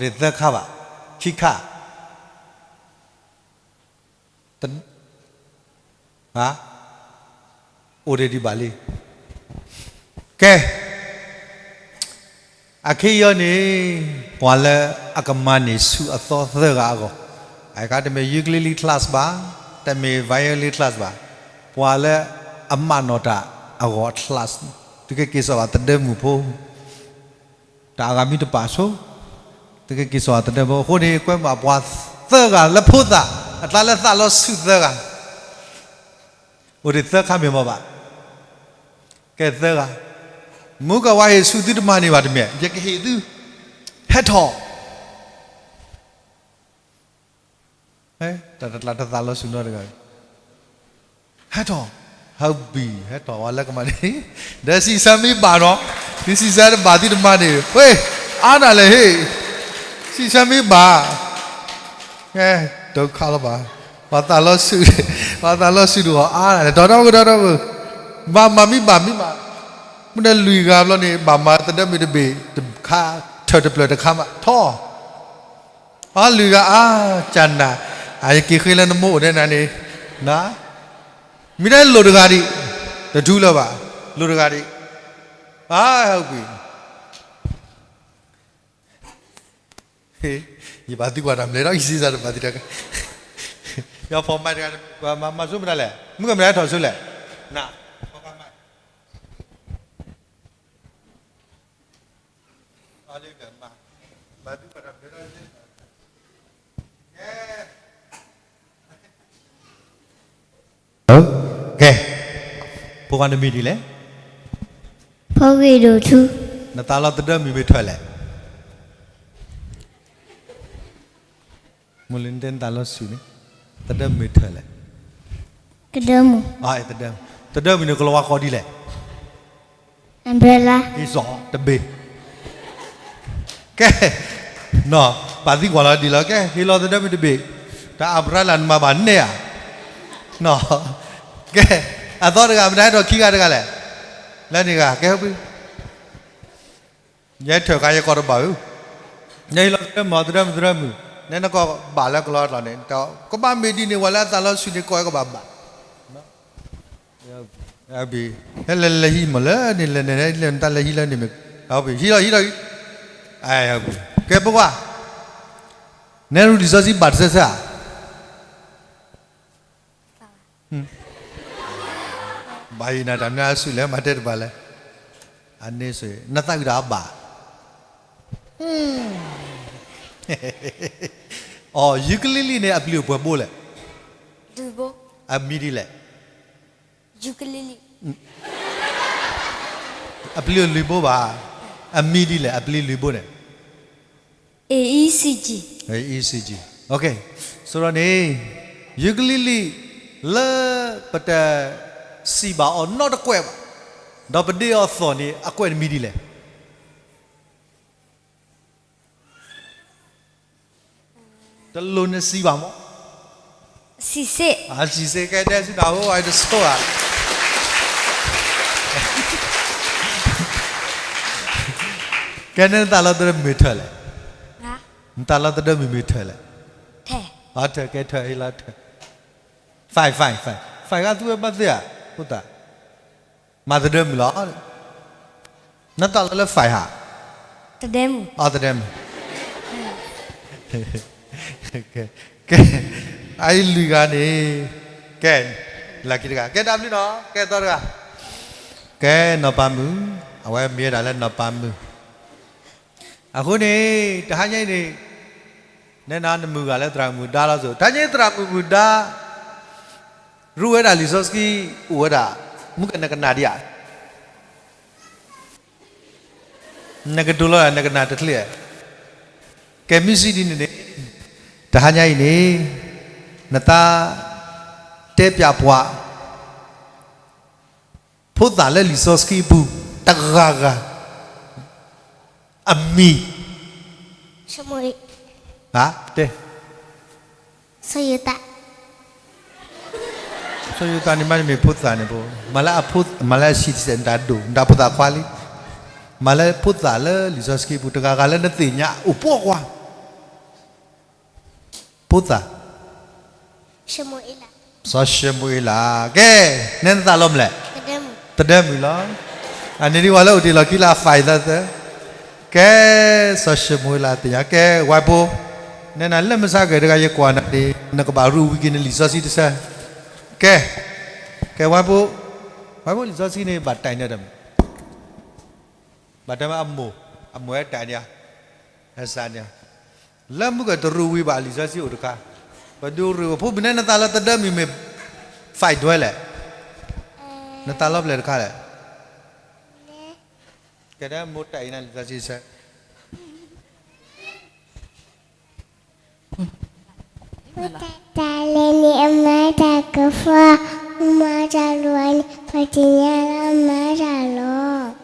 တသၢခါဘၣ်, ခံခါ အိၣ်တ့ၢ်ဒံးဘၣ်လံ. ကဲ, အခဲအံၤန့ၣ် ပှၤလၢအကမၤန့ၢ်ဆူၣ်အသီသၢဂၤအဂီၢ်, အခါတမ့ၢ် ukulele class ဘၣ်, တမ့ၢ် violin class ဘၣ်, ပှၤလၢအမၤနီၣ်တၢ်အဂီၢ် class, သုကက့ၤစိာ်ဘၣ်သဒၢမုၣ်ဖိ တၢ်အဂၤမံတပာ်ဆိ, သုကက့ၤစိာ်ဘၣ်သဒၢဖိအဃိန့ၣ် ကွဲမးပှၤသၢဂၤလၢဖိသၣ်, အကျါလၢသးလီဆူၣ်သၢဂၤ, အိၣ်တ့ၢ်သၢခါမ့ၢ်မ့ၢ်ဘၣ်. ကဲသၢဂၤ, မုၢ်ကဝါဟ့ၣ်ဆူၣ်သုတမၤန့ၢ်ဘၣ်တမံၤ, ယကဟ့ၣ်သု, ဟဲထီၣ်, တၢ်တသးလီဆူၣ်နီတဂၤ, ဟဲထီၣ်, ဟဲဘံၣ် ဟဲထီၣ်ဝဲလၢကမၤန့ၣ်, ဒီးစံးဆၢမ့ၢ်ဘၣ်နီၤ, သုစံးဆၢတဘၣ်သုတမၤန့ၢ်, ဝ့ၢ်, အါနၤလဲၣ်ဟ့ၣ်, စံးဆၢမ့ၢ်ဘၣ် ဒုက္ခလီၤဘၣ်, ပှၤသးလီဆူၣ်, ပှၤသးလီဆူၣ်တဂၤအါနၤလဲၣ်, ဒီဒီမုၣ်ဒီဒီမုၣ်, ဘၣ်မၤမ့ၢ်ဘၣ်မ့ၢ်ဘၣ်, မ့ၢ်ဒီးလွံၢ်ဂၤဘျီန့ၣ် ဘၣ်မၤသဒၢမုၢ်တဘ့ၣ်တခါ, ထၢၣ်တဖျၢၣ်တခါမး ထီၣ် အလွံၢ်ဂၤအါ, ကနၤ, အယက့ၤဃ့လၢနမိၢ်အိၣ်ဒဲနၤန့ၣ်, မ့ၢ်ဒၣ်လိၣ်တဂၤဒံး, တထူလၢၤဘၣ်, လိၣ်တဂၤဒံး, အါ, ယဘၣ်သံကွၢ်တၢ်မနုၤလဲၣ်ဒီး ယစံးစၢ်တဘၣ်သံတၢ်, ယဖီၣ်မၤတဂၤ, မၤဆိမတၤလဲၣ်, မုၢ်ကမနုၤလဲၣ်ထီၣ်ဆိလဲၣ်, န ကဲ, ဖိခွါနမံၤဒ်လဲၣ်, ဖိဂ့ၢ်ဒိၣ်ထူ, နသးလီသဒၢမုၢ်မ့ၢ်ထၢၣ်လဲၣ်, မုၢ်လၢနတဲနသးလီဆူၣ်န့ၣ်, သဒၢမုၢ်မ့ၢ်ထၢၣ်လဲၣ်, သဒၢမုၢ်, သဒၢမုၢ်န့ၣ်ကလီၤဝါဃီဒ်လဲၣ်, ကဲ, ပာ်သံကွၢ်လီၤဒ်လီၤ, ကဲ, ဟ့ၣ်လီၤသဒၢမုၢ်တဘ့ၣ်, တၢ်အၤဘြၤလၢ်နမၤဘၣ်နဲၣ်ဧါ, ကဲ, အသီတဂၤ မ့ၢ်တၢ်ဟဲထီၣ်ခံဂၤတဂၤလဲၣ်, လၢန့ၣ်ဂၤ ကဲ, ယဲထၢၣ်ခါယကီၢ်တဘၣ်ဧၢ, ယဟ့ၣ်လီၤသဒၢမုၢ် သဒၢမုၢ်သဒၢမုၢ်, နဲနကီၢ်ဘၣ်လၢကလီၤအကျီၢ်န့ၣ်, ကဘၣ်မ့ၢ်ဒ်န့ၣ် ဝဲလၢအသးလီဆူၣ်န့ၣ် ကီၢ်အကဘၣ်ဘၣ် ဟဲလၢလဲၤဟံးမးလၢန့ၣ်လဲၤန့ၣ် လဲၤနတၢ်လဲၤဟံးလၢန့ၣ်မ့ၢ်, ဟံးလီၤဟံးလီၤ, ကဲပကွၢ်, နဲရူလံာ်စီဆှံဘၣ်တဆၢဆၢဧါ, ဘၣ်ယနၤတၢ်မနုၤအစုလဲၣ် မၤတဲတဘၣ်လဲၣ်, အန့ၣ်ဆိ နသးအုးတၢ်အဘၣ် အီၤ ယူကလံလံန့ၣ် အပျံၤအိၣ်ပှဲၤဘိလဲၣ်, အမံၤဒ်လဲၣ်, ယူကလံလံ, အပျံၤအိၣ်လွံၢ်ဘိဘၣ်, အမံၤဒ်လဲၣ် အပျံၤလွံၢ်ဘိန့ၣ်, A E C G, A E C G, ဆိဒီးန့ၣ်, ယူကလံလံ လၢပတစံးဘၣ်အီၤနီတကွဲးဘၣ်, ဒီးပဒ့အီၤသီၣ်န့ၣ် အကွဲးတမံၤဒ်လဲၣ် တလိၣ်နစံးဘၣ်မး, စံးစ့, စံးစ့ ကဲဒဲစံးနၤဟိဝဲတဆိဧါ, ကဲန့ၣ်နသးလီသဒၢမုၢ်မ့ၢ်ထၢၣ်လဲၣ်, နသးလီသဒၢမုၢ်မ့ၢ်ထၢၣ်လဲၣ်, ထၢၣ်ကဲထၢၣ်ဟ့လီၤထၢၣ်, ဖဲ ဖဲ ဖဲ ဂၤသူဝဲဘၣ်သ့ဧါ, ဖိသၣ် မၤသဒၢမုၢ်လီၤ, နသးလီလၢ five ဧါ, သဒၢမုၢ်, ကဲ, အအံၤလွံၢ်ဂၤန့ၣ်, ကဲ, လၢခံတဂၤ ကဲတၢ်ဘျုးနီၤ ကဲသီတဂၤ, ကဲနီၢ်ပၤမုၣ်, အဝဲမ့ၢ်ဝဲဒၣ်လၢနီၢ်ပၤမုၣ်, အဃိန့ၣ် တဟါညါအံၤန့ၣ်, နဲနၤနမုၢ်ဂၤလၢသရၣ်မုၣ်ဒါလီၤစိၤ တဟါညါအံၤသရၣ်မုၣ်မုၢ်ဒါ ရူဝဲဒၣ်လံာ်စီဆှံအိၣ်ဝဲဒၣ်, မုၢ်ကနကနၣ်ဒံးဧါ, နကတိၤလီၤနကနၣ်တချ့, ကဲမ့ၢ်စံးဒ်န့ၣ်န့ၣ်, တဟါညါအံၤန့ၣ်, နသးတဲပၠးပှၤ ဖိသၣ်လၢလံာ်စီဆှံအပူၤ တဂၤဂၤ အမံၤ, တဲ, စီၤယိၤသး, စီၤယိၤသးန့ၣ်မ့ၢ်မ့ၢ်ဖိသၣ်န့ၣ်ဖိ, မၤလၢအဖိ, မၤလၢအဆံးတစဲး နတၢ်ဒိၣ် နတၢ်ဖိသၣ်ခွါလံ, မၤလၢဖိသၣ်လၢလံာ်စီဆှံအပူၤ တဂၤဂၤလၢနသ့ၣ်ညါအိၣ်ပိာ်ခွါ ဖိသၣ်, စီၤၡမူၤအ့လး, ကဲ, နဲနသးလီမနုၤလဲၣ်, သဒၢမုၣ်လီၤ, အန့ၣ်ဒ်ဝဲလၢအိၣ်တ့ၢ်လီၤခံလၢအ five သၢသၢ, ကဲ, စီၤၡမူၤအ့လးသ့ၣ်ညါ, ကဲ, ဝဲၢ်ဖိ, နဲနၤလၢမုၢ်ဆါကဲတဂၤ ယကွၢ်နၤန့ၣ် နကဘၣ်ရူဝံၤက့ၤနလံာ်စီဆှံတဆၢ, ကဲ, ကဲ, ဝဲၢ်ဖိ, ဝဲၢ်ဖိလံာ်စီဆှံန့ၣ် ဘၣ်တၢ်အံၤန့ၣ်တမံၤ ဘၣ်တဲမ့ၢ်အမိၢ်, အမိၢ်ဟဲတၢ်န့ၣ်ဧါ, ဟဲစးန့ၣ်ဧါ, လၢမုၢ်ကတရူးဝံၤဘၣ်လံာ်စီဆှံအိၣ်တခါ, ပဒုးရူးဖိမုၣ်န့ၣ် နသးလီသဒၢမုၢ်မ့ၢ် five ဒွဲလဲၣ်, နသးလီပျဲၢ်တခါလဲၣ်, ကဲဒၣ်မိၢ်တၢ်အံၤနၤလံာ်စီဆှံစဲး တၢ်လဲၤန့ၣ် အမၤတၢ်ကဖၢ, မၤတၢ်လိၤန့ၣ် ပှၤသ့ၣ်ညါလၢအမၤတၢ်လီၤ.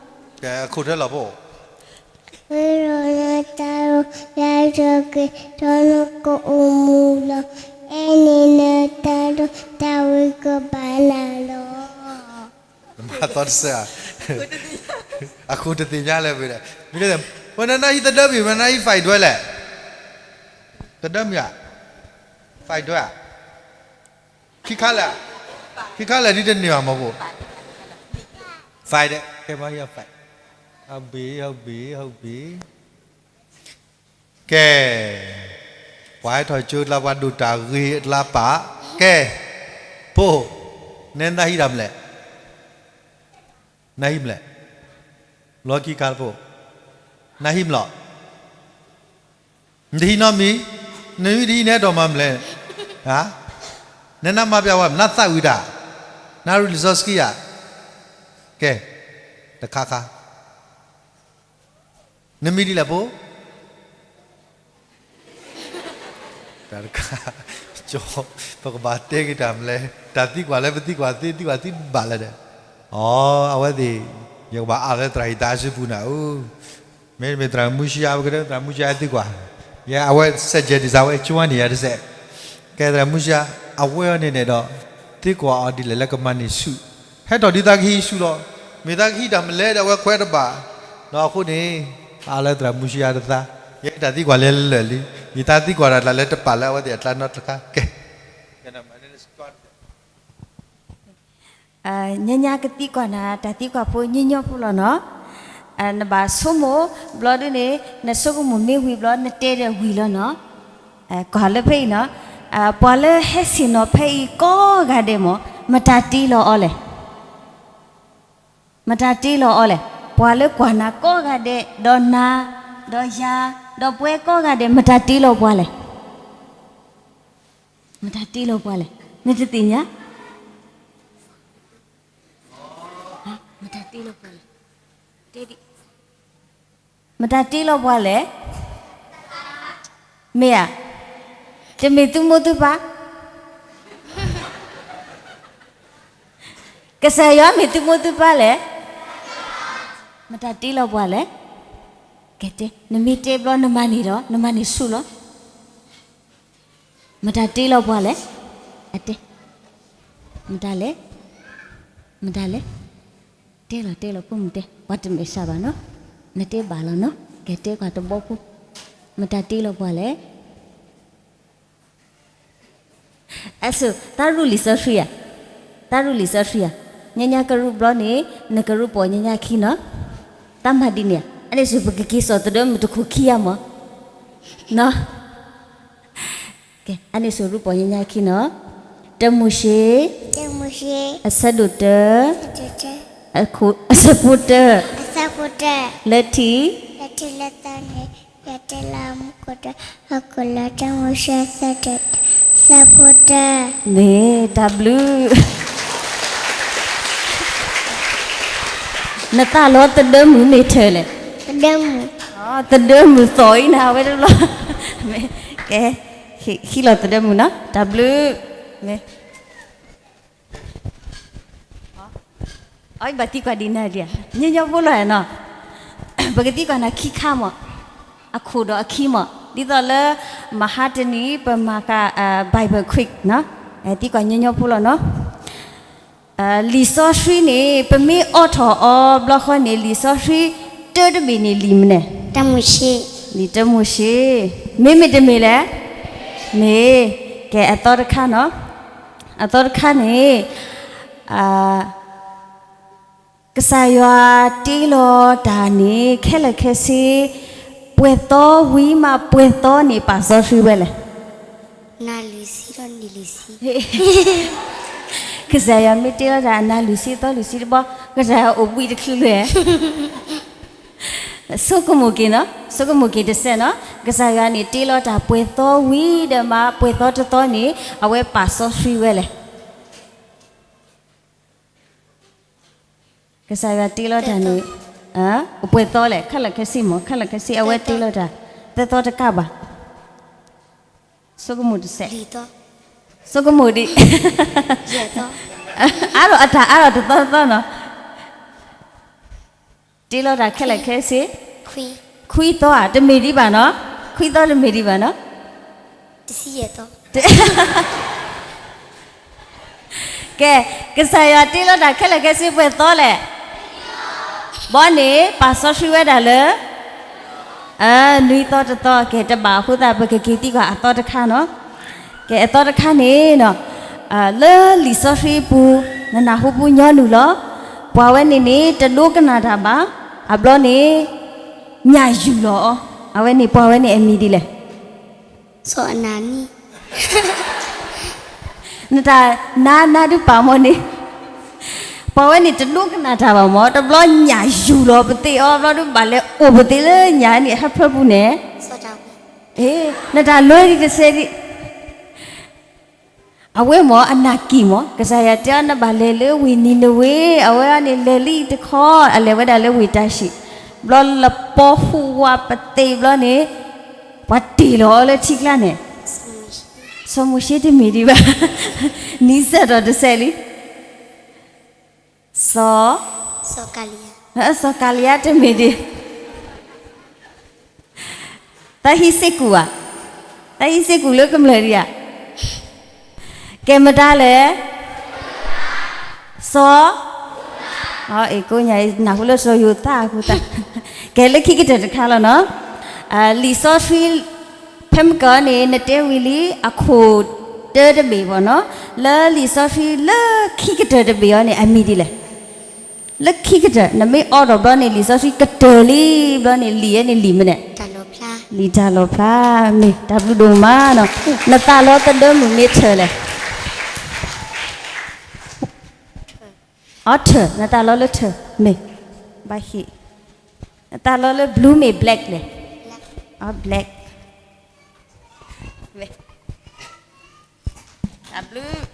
ကဲ အခိၣ်ထၢလီၤဖိ, ဝဲလီၤနတၢ်လိၤ ယၤယီၤက့ၤ ဒီးနကအိၣ်မူလီၤ. အဲၣ်န့ၢ်နတၢ်လိၤ တၢ်ဝံကဘၣ်နၤလီၤ. နမၤသီတစဲးဧါ, အခိၣ်တသ့ၣ်ညါလၢၤဝဲဒၣ်, မ့ၢ်တဲ, ဝဲနနၢ်ဟံၣ်သဒၢမုၢ် ဝဲနနၢ်ဟံၣ် five ဒွဲလဲၣ်, သဒၢမုၢ်ဧါ, five ဒွဲဧါ, ခံခါလၢာ်, ခံခါလၢာ်ဒ်တန့ၢ်ဘၣ်မ့ၢ်ဖိ, five ဒဲး ကဲမ့ၢ်ယၤ five, ဟီၣ်ဘ့ၣ် ဟီၣ်ဘ့ၣ် ဟီၣ်ဘ့ၣ် ကဲ, ပှၤဟဲထီၣ်ကၠိကျါ ပှၤဒိၣ်တၢ်ဂ့ၤအကျါပာ်, ကဲ, ဖိ, နနၢ်ဟံၣ်တၢ်မနုၤလဲၣ်, နနၢ်ဟံၣ်မနုၤလဲၣ်, လီၢ်ခံခါဖိ, နနၢ်ဟံၣ်မနုၤလဲၣ်, နတဟံးနီတမံၤ, နမ့ၢ်တဟံးနဟဲထီၣ်မၤမနုၤလဲၣ်, နနၢ်မၤပျဲဝဲ နနၢ်သးဝံၤတၢ်, နနၢ်ရူလံာ်စီဆှံဧါ, ကဲ, တခါခါ နမံၤဒ်လဲၣ်ဖိ, တၢ်တခါ, ကၠီ, ပကဘၣ်တဲက့ၤတၢ်မနုၤလဲၣ်, တၢ်သံကွၢ်လၢပသံကွၢ်သ့ သံကွၢ်သံဘၣ်လၢၤဒီး, အိ, အဝဲသ့ၣ်, ယကဘၣ်အးလၢသရၣ်ဟံၣ်သးစူပူၤနၤဧၢ, မ့တမ့ၢ်သရၣ်မူဆှါ ပကတဲသရၣ်မူဆှါသံကွၢ်, ယဲအဝဲစဲးကဲးဒ်စးဝဲကၠိန့ၣ်ယၤတစဲး, ကဲသရၣ်မူဆှါ, အဝဲအီၤန့ၣ်န့ၣ်ဒီး, သံကွၢ်အီၤဒ်လဲၣ်လၢကမၤန့ၢ်ဆူၣ်, ဟဲထီၣ်ဒ်သးကဟံးဆူၣ်လီၤ, မ့ၢ်သးကဟံးတၢ်မနုၤလဲၣ်ဒီးအဝဲခွဲးတဘၣ်, ဒီးအဃိန့ၣ်, အးလၢသရၣ်မူဆှါတသး, ယဲတၢ်သံကွၢ်လဲၤလၢာ်လံ, ယသးသံကွၢ်တၢ်တၢ်လၢတပာ်လၢအဝဲသ့ၣ်အကျါနီတခါ, ကဲ ညါညါကသံကွၢ်နၤ တၢ်သံကွၢ်ဖိညီညီဖိလီၤနီၤ, နဘၣ်ဆိကမိၣ်ဘျီဒ်န့ၣ်, နဆိကမိၣ်မ့ၢ်ဝံၤဘျီ နတဲဒီးဝံၤလီၤနီၤ, ကွၢ်လၢဖဲအံၤနီၤ, ပှၤလၢဟဲဆ့ၣ်နီၤဖဲအံၤကိးဂၤဒဲးမး, မတၤတ့လီၤအီၤလဲၣ်, ပှၤလၢကွၢ်နၤကိးဂၤဒဲး, ဒီးနၤ, ဒီးယၤ, ဒီးပှၤကိးဂၤဒဲး မတၤတ့လီၤပှၤလဲၣ်, မတၤတ့လီၤပှၤလဲၣ်, နတသ့ၣ်ညါ မတၤတ့လီၤပှၤလဲၣ်, တဲဒံး, မတၤတ့လီၤပှၤလဲၣ်, မ့ၢ်ဧါ, တမ့ၢ်သုမိၢ်သုပၢ်, ကစၢ်ယွၤမ့ၢ်သုမိၢ်သုပၢ်လဲၣ်, မတၤတ့လီၤပှၤလဲၣ်, ကဲတဲ, နမ့ၢ်တဲဘျီနမၤန့ၢ်ဒီး နမၤန့ၢ်ဆူၣ်လီၤ. မတၤတ့လီၤပှၤလဲၣ်, အတဲ, မတၤလဲၣ်, မတၤလဲၣ်, တဲလီၤတဲလီၤ ဖိမုၣ်တဲ, ပှၤတမဲာ်ဆှးဘၣ်နီၤ, နတဲဘၣ်လီၤနီၤ, ကဲတဲကွၢ်တဘီဖိ, မတၤတ့လီၤပှၤလဲၣ် အဆိ, တၢ်ရူၢ်လံာ်စီဆှံဧါ, တၢ်ရူၢ်လံာ်စီဆှံဧါ, ညါညါကရူၢ်ဘျီန့ၣ်, နကရူၢ်ပိာ်ညါညါခံနီၤ, တၢ်မၤဒ်န့ၣ်ဧါ, အန့ၣ်ဆိ ပကက့ၤစိာ်သဒၢမုၢ်တခိၣ်ခံဂၤမး, နီၤ, ကဲ အန့ၣ်ဆိရူၢ်ပိာ်ညါညါခံနီၤ, တၢမိၤၡ့, တၢမိၤၡ့, အဆၢဒိၣ်တၢ, အဆၢဒိၣ်တၢ, အဆၢဖိတၢ, အဆၢဖိတၢ, လၢထံ, လၢထံလၢသးန့ၣ်, ယတဲလၢမူခိၣ်တၢ, ဟီၣ်ခိၣ်လၢတၢမိၤၡ့အဆၢဒိၣ်တၢ, အဆၢဖိတၢ, မ့ၢ်တၢ်ဘျုး နသးလီသဒၢမုၢ်မ့ၢ်ထၢၣ်လဲၣ်, သဒၢမုၢ်, သဒၢမုၢ်သီၣ်အံၤနၤဝဲတဘျီ, ကဲ, ဟံးလီၤသဒၢမုၢ်နီၤ, တၢ်ဘျုး, မ့ၢ် အဘၣ်သံကွၢ်ဒ်နၤဒံးဧါ, ညီညီဖိလီၤနီၤ, ပကသံကွၢ်နၤခံခါမး, အခိၣ်ဒီးအခံမး, ဒ်သိးလၢ မဟါတနံၤ ပမၤဃာ် Bible quiz နီၤ, သံကွၢ်ညီညီဖိလီၤနီၤ, လံာ်စီဆှံန့ၣ် ပမ့ၢ်အိးထီၣ်အီၤဘျီဃီန့ၣ် လံာ်စီဆှံ တၢတဘ့ၣ်န့ၣ်လံာ်မနုၤ, လံာ်တၢမိၤၡ့, မ့မ့ၢ်တမ့ၢ်လဲၣ်, မ့ၢ်, ကဲအသီတခါနီၤ, အသီတခါန့ၣ် ကစၢ်ယွၤတ့လီၤတၢ်န့ၣ် ခဲလၢာ်ခဲဆ့, ပှဲၤသီဝံၤမး ပှဲၤသီန့ၣ် ပာ်စီဆှံဝဲလဲၣ်, နၤလံာ်ဆံဒီးနံၣ်လံာ်ဆံ, ကစၢ်ယွၤမ့ၢ်တ့လီၤတၢ်အနၤလံာ်ဆံသီလံာ်ဆံတဘီ, ကစၢ်ယွၤအိၣ်ဘှံးတချုးလဲၣ် ဆိကမိၣ်က့ၤနီၤ, ဆိကမိၣ်က့ၤတစဲးနီၤ, ကစၢ်ယွၤန့ၣ် တ့လီၤတၢ်ပှဲၤသီဝံၤဒီးမး ပှဲၤသီတသီန့ၣ် အဝဲပာ်စီဆှံဝဲလဲၣ် ကစၢ်ယွၤတ့လီၤတၢ်န့ၣ်, ပှဲၤသီလဲၣ်, ခဲလၢာ်ခဲဆ့မ့ၢ်, ခဲလၢာ်ခဲဆ့ အဝဲတ့လီၤတၢ်, သၢသီတကးဘၣ်, ဆိကမိၣ်တစဲး, ဆိကမိၣ်ဒံး, အါထီၣ်အတၢ်အါထီၣ်တသီတသီနီၤ, တ့လီၤတၢ်ခဲလၢာ်ခဲဆ့, ခွံသီဧါ, တမ့ၢ်ဒံးဘၣ်နီၤ, ခွံသီတမ့ၢ်ဒံးဘၣ်နီၤ ကဲ, ကစၢ်ယွၤတ့လီၤတၢ်ခဲလၢာ်ခဲဆ့ပှဲၤသီလဲၣ်, ဘီန့ၣ် ပာ်စီဆှံဝဲဒၣ်လၢ နွံသီတသီ, ကဲတဘၣ်အဃိသတး ပကက့ၤသံကွၢ်အသီတခါနီၤ, ကဲအသီတခါန့ၣ်နီၤ, လၢလံာ်စီဆှံအပူၤ နနၢ်ဟူပူၤညီနုၢ်လီၤ, ပှၤဝဲန့ၣ်န့ၣ် တဒိကနၣ်တၢ်ဘၣ်, အဘျီန့ၣ် ညၣ်ယူၢ်လီၤအီၤ, အဝဲန့ၣ်ပှၤဝဲန့ၣ်အမံၤဒ်လဲၣ် စီၤအနၤနံ, နတၢ်နါနါဒုးပာ်မီၢ်န့ၣ်, ပှၤဝဲန့ၣ်တဒိကနၣ်တၢ်ဘၣ်မီၢ်, တဘျီညၣ်ယူၢ်လီၤပသ့ၣ်အီၤ, ဘျီဒုးဘၣ်လဲၤအိၣ်ပသ့ၣ်လၢညၣ်န့ၣ် ဟၢဖၢပူၤန့ၣ်, နတၢ်လၢဒံးတစဲးဒံး အဝဲမီၢ်အနၢ်က့ၢ်မီၢ်, ကစၢ်ယွၤတဲအီၤနဘၣ်လဲၤလၢဝ့ၢ်နံၤနဝ့, အဝဲန့ၣ်လဲၤလံတခီ, အလဲၤဝဲဒၣ်လၢဝ့ၢ်တၢ်ၡံး, ဘျီလပီဟူးဝးပသ့ၣ်ဘျီန့ၣ်, ပှၤတ့ၢ်လီၤအီၤလၢထံကျါန့ၣ်, စီၤမိၤၡ့တမ့ၢ်ဒံးဘၣ်, နံၤစၢ်ထီၣ်တစဲးလံ, စီၤ, စီၤကၤလံယါတမ့ၢ်ဒံး တၢ်ဟံးစ့ၢ်ကီးဧါ, တၢ်ဟံးစ့ၢ်ကီးလၢကမျၢၢ်ဒံးဧါ, ကဲမတၤလဲၣ်, စီၤ, ကိးညါအံၤ နၢ်ဟူလၢစီၤယိၤသးအဃိသတး, ကဲလၢခံကတၢၢ်တခါလီၤနီၤ, လံာ်စီဆှံ ဖဲမုၢ်ကီၢ်န့ၣ် နတဲဝံၤလံ အခိၣ်တၢတဘ့ၣ်ဘၣ်နီၤ, လၢလံာ်စီဆှံလၢခံကတၢၢ်တဘ့ၣ်အီၤန့ၣ် အမံၤဒ်လဲၣ် လၢခံကတၢၢ် နမ့ၢ်အိးထီၣ်ဘျီန့ၣ် လံာ်စီဆှံကတၢၢ်လံဘျီန့ၣ် လံာ်ဝဲန့ၣ်လံာ်မနုၤလဲၣ်, လံာ်တၢ်လီၤဖျါ, မ့ၢ်တၢ်ဘျုးဒိၣ်မးနီၤ, နသးလီသဒၢမုၢ်မ့ၢ်ထၢၣ်လဲၣ်, အီထၢၣ်, နသးလီလၢထၢၣ်, မ့ၢ်, ဘၣ်ဟ့ၣ်, နသးလီလၢ blue မ့ၢ် black လဲၣ်, အီ black, တၢ်ဘျုး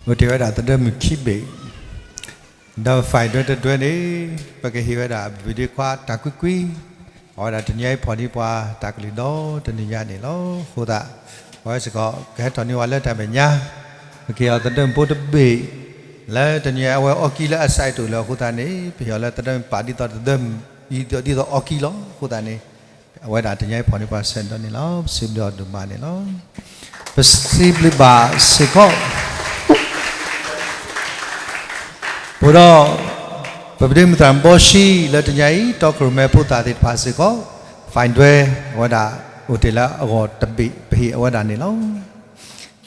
အိၣ်တ့ၢ်ဝဲဒၣ်သဒၢမုၢ်ခံဘ့ၣ်, ဒီး file ဒွဲတဒွဲန့ၣ် ပကဟ့ၣ်ဝဲဒၣ် video ခွါတၢ်ကွံကွံ, အဝဲဒၣ်တနံၤအံၤဖီၣ်န့ၢ်ပှၤတၢ်ကလုၢ်ဒီတနံၤညါန့ၣ်လီၤ. အဃိသတး ပဝဲစ့ၢ်ကီး ကဟဲထီၣ်န့ၢ်ဝဲလၢတၢ်မဲာ်ညါ, ပကဟ့ၣ်အီၤသဒၢမုၢ်ဖိတဘ့ၣ်, လၢတနံၤအံၤ အဝဲအီကံလၢအ site တအိၣ်လၢၤအဃိသတးန့ၣ် ပဟ့ၣ်အီၤလၢသဒၢမုၢ်ပာ်ဒ်သိးသဒၢမုၢ် ဒ်သိးအီကံလီၤ. အဃိသတးန့ၣ် အဝဲဒၣ်တနံၤအံၤဖီၣ်န့ၢ်ပှၤဆဲးဒိးန့ၣ်လီၤ. ပစံးဘျုးအီၤဒိၣ်မးန့ၣ်လီၤ. ပစံးဘျုးဘၣ်စ့ၢ်ကီး အဃိဒီး ပပဒ့မုၢ်သရၣ်မုၣ်ဘီၡံလၢတနံၤအံၤ တီခိၣ်ရိၣ်မဲဖိသၣ်သ့ၣ်တဖၣ်စ့ၢ်ကီး file ဒွဲ အဝဲဒၣ်အိၣ်တ့ၢ်လၢအဂီၢ်တဘ့ၣ် ပဟ့ၣ်အဝဲဒၣ်န့ၣ်လီၤ.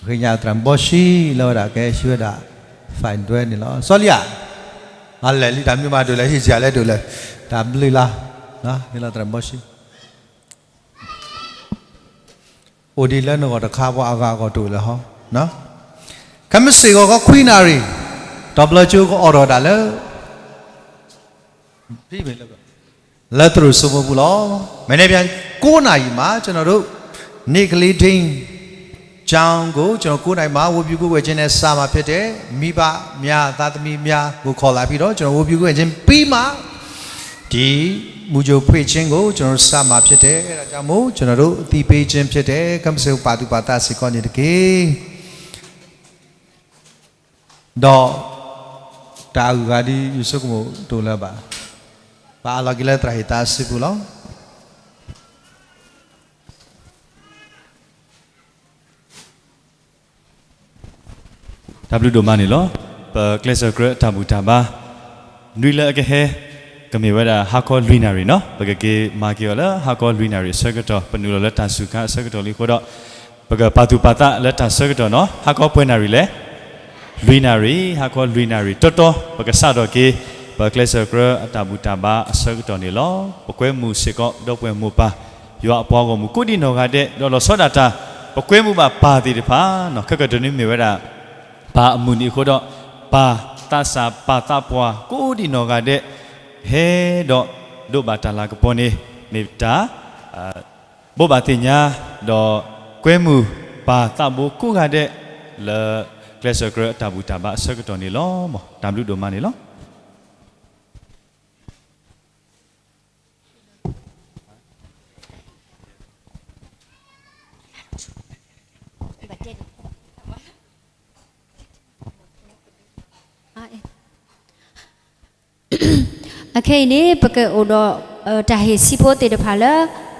ပဃ့ကညးသရၣ်မုၣ်ဘီၡံလၢအဝဲဒၣ်ကဟဲဟံးဝဲဒၣ် file ဒွဲန့ၣ်လီၤ. စီလံဧၢ, အလဲၤလံတၢ်မနုၤမးဒိၣ်လဲၣ် ဟ့ၣ်စံးလဲၤဒိၣ်လဲၣ်, တၢ်ဘျုးလီၤ. ဟ့ၣ်လီၤသရၣ်မုၣ်ဘီၡံ အိၣ်ဒံးလၢနဂီၢ်တခါ ပှၤအဂၤအဂီၢ်တအိၣ်လၢၤဟီ, ခဲမုၢ်ဆ့ၣ်ဂီၤခီခွံနၣ်ရံၣ်, ဒီးဘျီကၠိကအိးထီၣ်တၢ်လၢ လၢသရိာ်စိမိပူၤလီၤ. မ့ၢ်န့ၣ် ပြန်ကိုးနာရီမှာ ကျွန်တော်တို့ နေ့ကလေးထိန်းကျောင်းကို ကျွန်တော် ကိုးနာရီမှာ ဝတ်ပြုကိုးကွယ်ခြင်းနဲ့ စမှာဖြစ်တယ်။ မိဘများ သားသမီးများကို ခေါ်လာပြီးတော့ ကျွန်တော် ဝတ်ပြုကိုးကွယ်ခြင်းပြီးမှ ဒီမူကြိုဖွင့်ခြင်းကို ကျွန်တော်တို့ စမှာဖြစ်တယ်။ အဲဒါကြောင့်မို့ ကျွန်တော်တို့ သတိပေးခြင်းဖြစ်တယ်။ ကမ္ဘာ့စစ် ပာ်သူၣ်ပာ်သးစ့ၢ်ကီးန့ၣ်တက့ၢ်. ဒီးတၢ်အဂုၤအဂၤဒ်ယဆိကမိၣ်တအိၣ်လၢၤဘၣ်. ပအးလီၤက့ၤလၢသရၣ်ဟ့ၣ်သးစုပူၤလီၤ. တၢ်ဘျုးဒိၣ်မးန့ၣ်လီၤ. ပကျဲးစၢးကြၢးအတၢ်ဘူၣ်တၢ်ဘါ နွံလၢအကဟဲ ကမ့ၢ်ဝဲဒၣ်ဟါခီလွံၢ်နၣ်ရံၣ်နီၤ. ပကက့ၤမၤက့ၤအီၤလၢဟါခီလွံၢ်နၣ်ရံၣ်အဆၢကတီၢ် ပနုာ်လီၤလၢတၢ်စူၢ်ကါအဆၢကတီၢ်လံအဃိဒီး ပကပာ်သူၣ်ပာ်သးလၢတၢ်ဆၢကတီၢ်နီၤ. ဟါခီပှဲၤနၣ်ရံၣ်လဲၣ်, လွံၢ်နၣ်ရံၣ်, ဟါခီလွံၢ်နၣ်ရံၣ်တီတီ ပကစးထီၣ်က့ၤ ပကျဲးစၢးကြၢးအတၢ်ဘူၣ်တၢ်ဘါအဆၢကတီၢ်န့ၣ်လီၤ. ပကွဲမုာ်စ့ၢ်ကီး ဒီပုၢ်ဝဲၢ်မိၢ်ပၢ် ယွၤအပှၤဂီၢ်မုၢ်ကိးဒံနီၢ်ဂၤဒဲး ဒီးလီၤဆီဒၣ်တၢ် ပကွဲမုာ်ဘၣ်ပၢ်သ့ၣ်တဖၣ်နီၤ. ခဲကတၢၢ်န့ၣ်မ့ၢ်ဝဲဒၣ် ပၢ်အမုၢ်နံၤအဃိဒီး ပၢ်သးစၢ်ပၢ်သးပှၢ်ကိးဒံနီၢ်ဂၤဒဲး ဟဲဒီးဒိးဘၣ်တၢ်လၤကပီၤန့ၣ် မ့ၢ်တၢ် ဘိးဘၣ်သ့ၣ်ညါ ဒီးကွဲမုာ်ပၢ်သးဘိကိးဂၤဒဲး လၢကျဲးစၢးကရၢအတၢ်ဘူၣ်တၢ်ဘါအဆၢကတီၢ်န့ၣ်လီၤ. မ်တၢ်ဘျုးဒိၣ်မးန့ၣ်လီၤ. အခဲအံၤန့ၣ် ပကအိၣ်ဒီး တၢ်ဟ့ၣ်ဆံးဖိသ့ၣ်တဖၣ်လၢ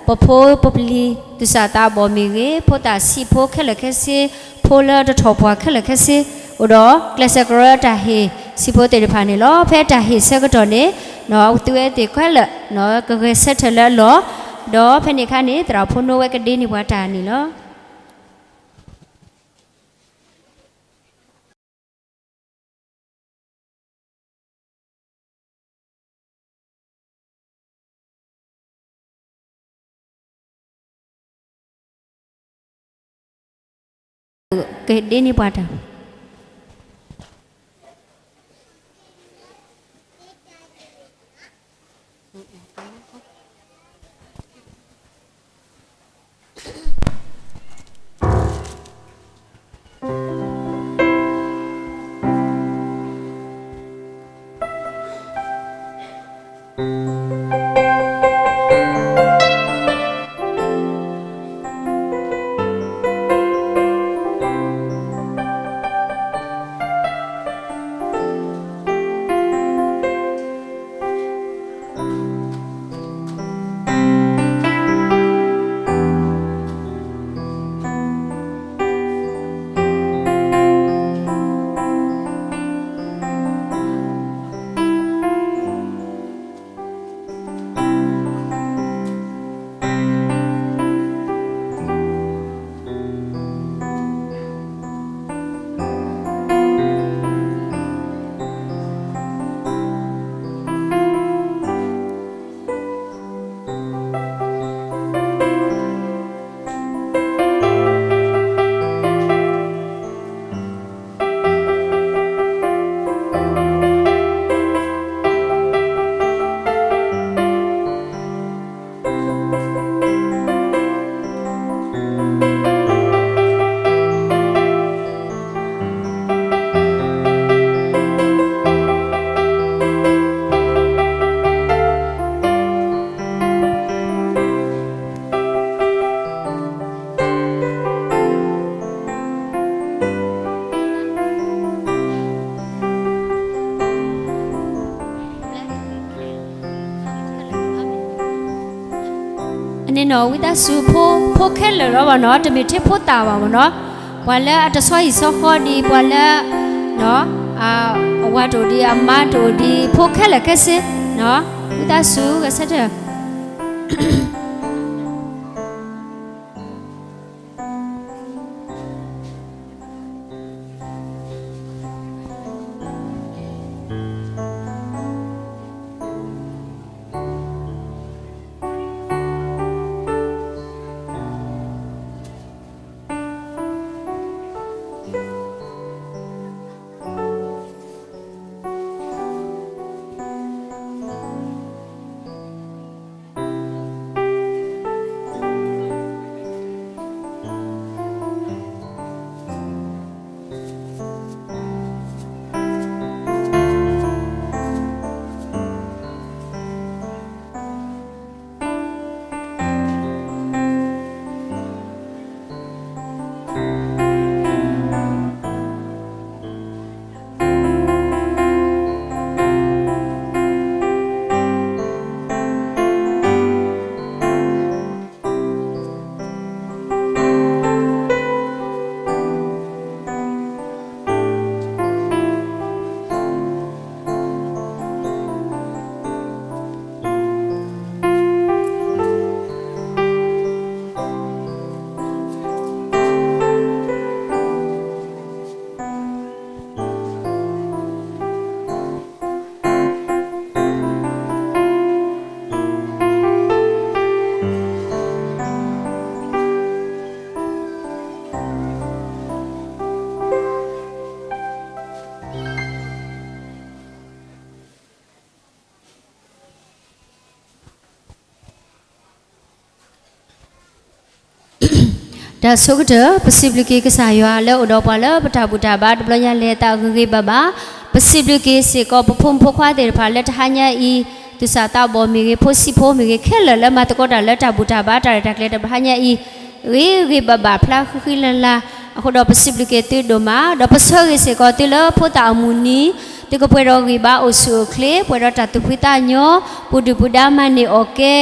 ပဖိပပလံၤ သူၣ်စၢ်သးဘီၣ်မ့ၢ်ဂ့ၤ, ဖိသၣ်ဆံးဖိခဲလၢာ်ခဲဆ့, ဖိလၢတထီၣ်ပှၢ်ခဲလၢာ်ခဲဆ့, အိၣ်ဒီးကျဲးစၢးကရၢတၢ်ဟ့ၣ်ဆံးဖိသ့ၣ်တဖၣ်န့ၣ်လီၤ. ဖဲတၢ်ဟ့ၣ်ဆၢကတီၢ်န့ၣ် သုဝဲသ့ၣ်ခဲလၢာ် ကဂဲၤဆၢထၢၣ်လၢအလီၢ်, ဒီးဖဲန့ၣ်အခါန့ၣ် သရၣ်ဖိနိဝဲကဒ့န့ၢ်ပှၤတၢ်န့ၣ်လီၤ. ကဒ့န့ၢ်ပှၤတၢ် အန့ၣ်နီၣ် ဝံသးစူၤ ဖိခဲလၢာ်လီၤဘၣ်နီၣ်, တမ့ၢ်ထဲဖိသၣ်ဘၣ်မ့ၢ်နီၣ်, ပှၤလၢအတဆီဟံၣ်ဆီဃီဒံး, ပှၤလၢ အဝၤတအိၣ်ဒံး အမါတအိၣ်ဒံး, ဖိခဲလၢာ်ခဲဆ့, ဝံသးစူၤ ဂဲၤဆၢထၢၣ် အ တၢ်ဆိကတၢၢ်, ပစံးဘျုးက့ၤကစၢ်ယွၤလၢအိၣ်ဒီးပှၤလၢပတၢ်ဘူၣ်တၢ်ဘါတဘျီညါလဲၤသးဂ့ၤဂ့ၤဘၣ်ဘၣ်, ပစံးဘျုးက့ၤစ့ၢ်ကီးပဖိမုၣ်ဖိခွါသ့ၣ်တဖၣ်လၢတဟါညါအံၤ, သူၣ်စၢ်သးဘီၣ်မ့ၢ်ဂ့ၤ, ဖိဆံးဖိမ့ၢ်ဂ့ၤ, ခဲလၢာ်လၢမၤသကိးတၢ်လၢတၢ်ဘူၣ်တၢ်ဘါတၢ်ရဲၣ်တၢ်ကျဲၤတဘျီညါအံၤ, ဂ့ၤဂ့ၤဘၣ်ဘၣ်ဖျါဃံဃံလၤလၤ, အဃိဒီးပစံးဘျုးက့ၤသုဒိၣ်မး, ဒီးပဆၢဂ့ၤစ့ၢ်ကီးသုလၢဖိသၣ်အမုၢ်နံၤ, သုကပှဲၤဒီးဂံၢ်ဘါအိၣ်ဆူၣ်အိၣ်ချ့, ပှဲၤဒီးတၢ်သူၣ်ဖှံသးညီ, ပူၤဒုၣ်ပူၤဒါမၤန့ၢ်အီၣ်ကဲ,